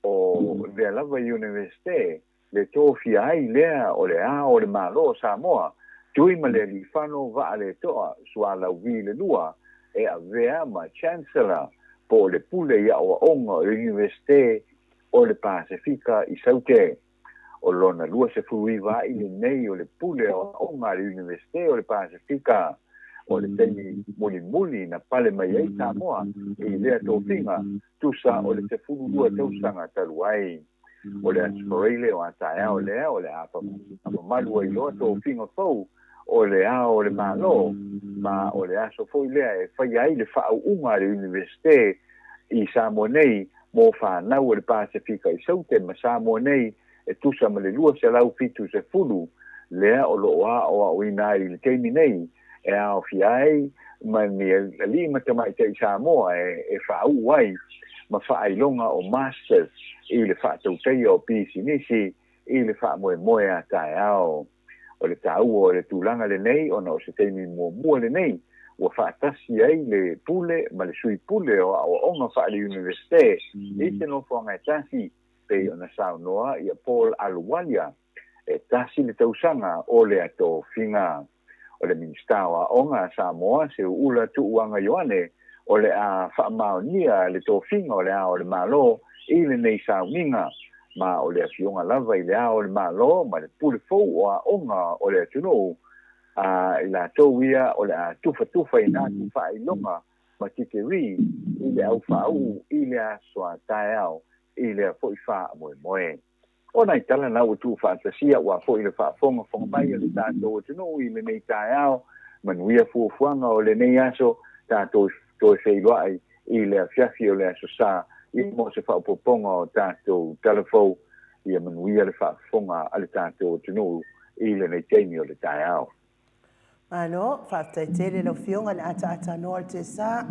O lea lava Iunivesite le tofia ai lea o Le Ao o le Malo o Samoa, Tuimalealiifano Vaaletoa Sualauvi le Lua e avea ma Chancellor po o le Pule i Aoaoga o le Iunivesite o le Pasefika i Saute. O lona 29 a'i lenei o le Pule Aoaoga a le Iunivesite o le Pasefika. O le taimi mulimuli na pale mai ai Samoa i lea tofiga, tusa o le 12 tausaga talu ai. O le Aso Faraile o a taeao lea o le a faamamalu ai loa tofiga fou o Le Ao o le Malo, ma o le aso foi lea e faia ai le faauuga a le Iunivesite i Samoa nei mo fanau o le Pasefika i Saute ma Samoa nei e tusa ma le 270 lea o lo o aoaoina ai i le taimi nei e aofia ai ma ni alii ma tamaitai Samoa e faauu ai ma faailoga o Masters i le faatautaia o pisinisi i le faamoemoe a taeao. O le taua o le tulaga lenei ona o se taimi muamua lenei ua faatasi ai le Pule ma le Sui Pule o Aoaoga Faale-Iunivesite i se nofoaga e tasi, pei ona saunoa ia Paul Ahluwalia, e tasi le tausaga o lea tofiga. O le Minisita o Aoga a Samoa, Seuula Tuuaga Ioane, o le a faamaonia le tofiga o Le Ao o le Malo i lenei sauniga, ma o le afioga lava i Le Ao o le Malo ma le Pule fou o Aoga o le atunuu, a i latou ia o le a tufatufaina atu faailoga ma tikeri i le au faauu i le aso a taeao i lea foi faamoemoe. O nai tala na ua tuufaatasia ua foi le faafogafoga mai a le tatou atunuu i lenei taeao, manuia fuafuaga o lenei aso, tatou toe feiloai i le afiafi o le Aso Sa ia mo se faaopoopoga o tatou tala fou, ia manuia le faafofoga a le tatou atunuu i lenei taimi o le taeao. Malo, faafetai tele lau Afioga i le ataata noa o le Tesa,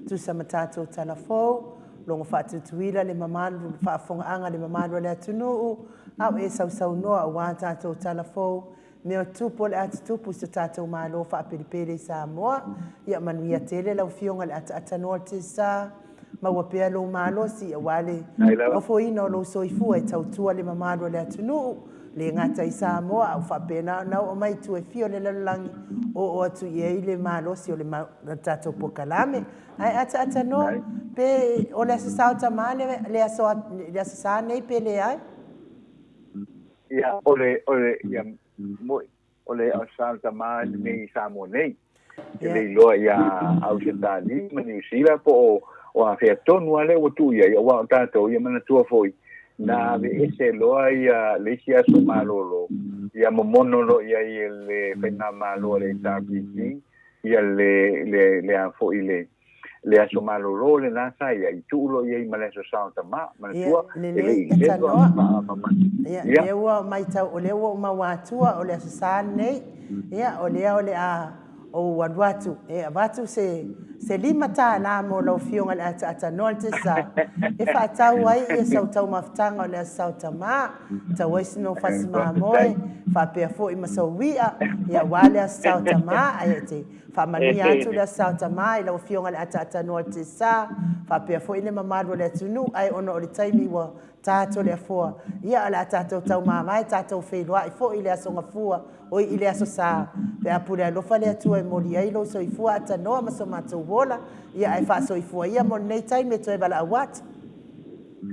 tusa ma tatou tala fou, logo faatutuila le mamalu, le faafofogaaga le mamalu o le atunuu, a o e sausaunoa aua tatou tala fou, mea o tupu o le a tutupu i so tatou Malo faapelepele i Samoa. Ia manuia tele lau Afioga i le ataata noa o le Tesa. Maua pea lou malosi aua le ofoina o lou soifua e tautua le mamalu o le atunuu, le gata i Samoa, a ua faapena ona oo mai i itu e fia o le lalolagi, oo atu i ai le malosi o le tatou polokalame. Ae ataata noa, pe o le Aso Sa o Tama le Aso Sa nei pe leai? Ia, o le, o le, ia, moi, o le Aso Sa o Tama lenei i Samoa nei. E le iloa ia Ausetalia ma Niu Sila po o o afea tonu lava lea ua tuu i ai, aua o tatou, ia manatua foi, na aveese loa ia le isi aso malolo, ia momono loa i ai e le Faigamalo a le HRPP ia le, le, le a foi le, le aso malolo lena sa i ai, tuu loa i ai ma le Aso Sa o Tama, manatua, e le i leva ona faamamanu. Ia, lea ua matau, o lea ua ou maua atua, o le Aso Sa lenei, ia, o lea o le a ou alu atu e avatu se se $5 mo lau Afioga i le ataata noa le Tesa e faatau ai ia sau taumafataga o le Aso Sa o Tama, tau ai sino fasi mamoe, faapea foi ma sou i'a, ia aua le Aso Sa o Tama, ae te Faamanuia atu le Aso Sa o Tama i lau Afioga i le Ataatanoa o Tesa, faapea foi le mamalu o le atunuu, ae ona o le taimi ua ta Toleafoa, ia o le a tatou taumamae tatou feiloai foi i le Aso Gafua, oi i le Aso Sa, pe a pule alofa le Atua e moli ai lou soifua atanoa ma so matou ola, ia ae faasoifua ia mo lenei taimi e toe valaau atu.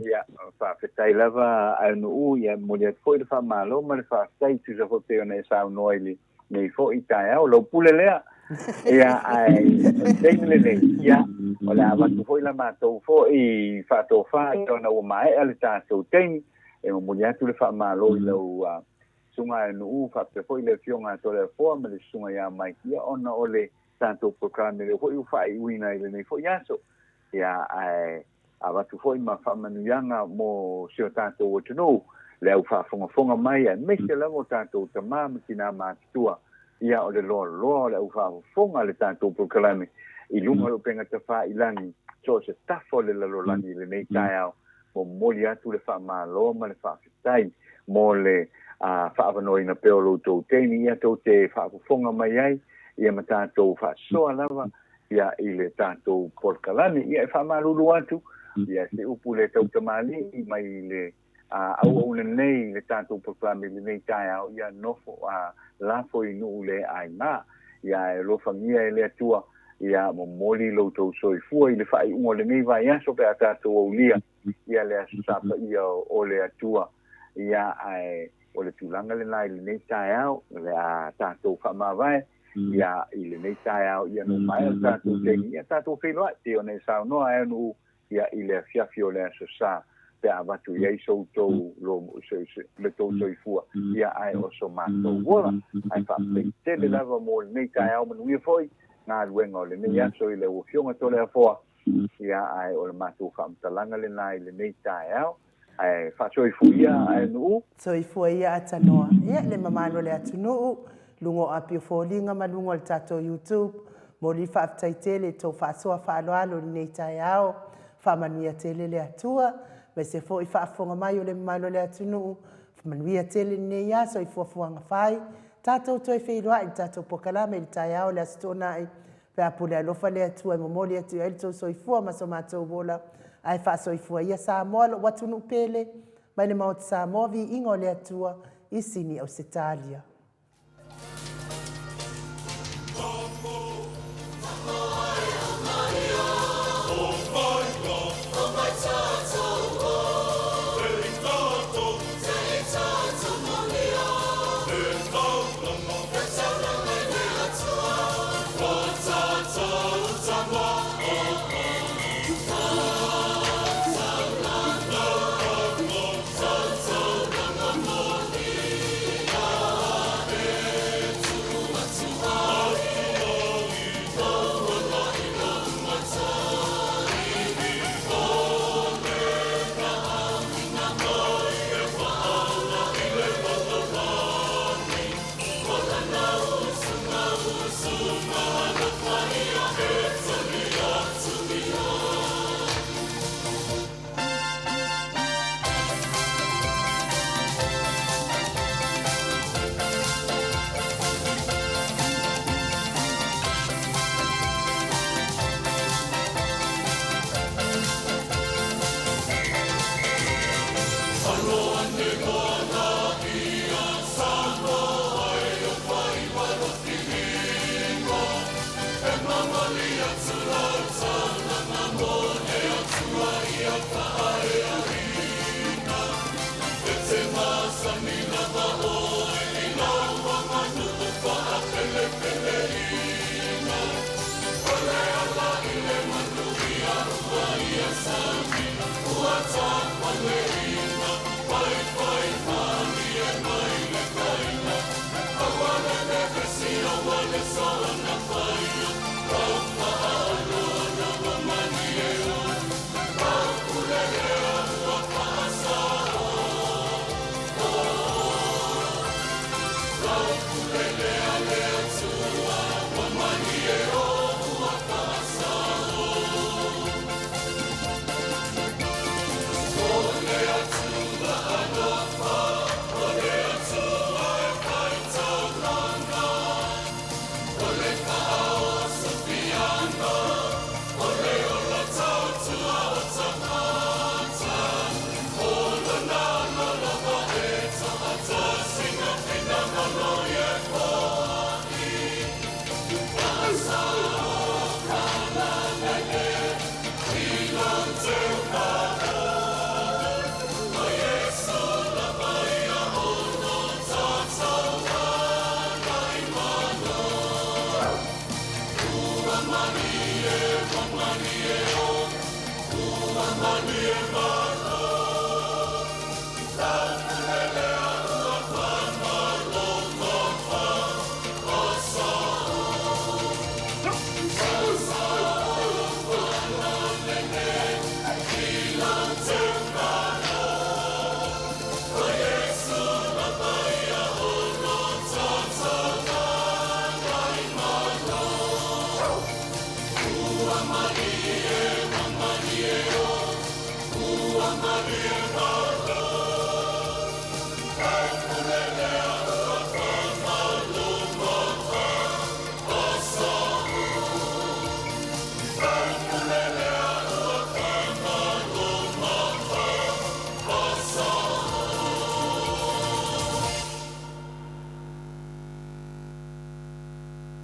Ia, faafetai lava Aunuu, ia momoli atu foi le faamalo ma le faafetai, tusa foi pei ona e saunoa i le nei foi taeao, lau pule lea. Ia, ae o le taimi lenei, ia, o le a avatu foi la matou foi faatofa ona ua maea le tatou taimi, e momoli atu le faamalo i lau susuga Nuu, faapea foi le Afioga a Toleafoa ma le Susuga ia Mike, ia, ona o le tatou polokalame lea foi ua faaiuina i lenei foi aso. Ia, ae avatu foi ma faamanuiaga mo si o tatou atunuu, le au faafogafoga mai, aemaise lava o tatou tama ma tinā matutua, ia o le loaloa o le au faafofoga a le tatou polokalame i luga o le upega tafailagi, so o se tafa o le lalolagi i lenei taeao, momoli atu le faamalo ma le faafetai mo le faaavanoaina pea o lo outou taimi, ia tou te faafofoga mai ai, ia ma tatou faasoa lava ia i le tatou polokalame. Ia e faamalulu atu, Ia, se upu le tautamalii mai le auauna nei i le tatou polokalame i lenei taeao, ia nofo a lafo i nuu le aiga. Ia ae alofagia e le Atua, ia momoli lo outou soifua i le faaiuga o lenei vaiaso pe a tatou aulia ia le Aso Sa Paia o le Atua. Ia ae o le tulaga lena i lenei taeao, o le a tatou faamavae ia i lenei taeao, ia no maea le tatou taimi, ia tatou feiloai pei ona e saunoa e nuu ia i le afiafi o le Aso Sa pe a avatu i ai so outou lo, le tou soifua, ia ae o so matou ola. Ae faafetai tele lava mo lenei taeao, manuia foi galuega o lenei aso i lau Afioga Toleafoa, ia ae o le matou faamatalaga lena i lenei taeao. Ae faasoifua ia ae nuu. Soifua ia Atanoa. Ia le mamalu o le atunuu, luga o api o foliga ma luga o le tatou YouTube, momoli faafetai tele i tou faasoa faaaloalo i lenei taeao. Faamanuia tele le Atua, aemaise foi faafofoga mai o le mamalu o le atunuu. Manuia tele lenei aso i fuafuaga fai. Tatou toe feiloai i le tatou polokalame i le taeao o le Aso Toonai Pe a pule alofa le Atua e momoli atu i ai lo outou soifua ma so matou ola, ae faasoifua ia Samoa lou atunuu pele, mai le Maota Samoa, viiga o le Atua i Sini Ausetalia.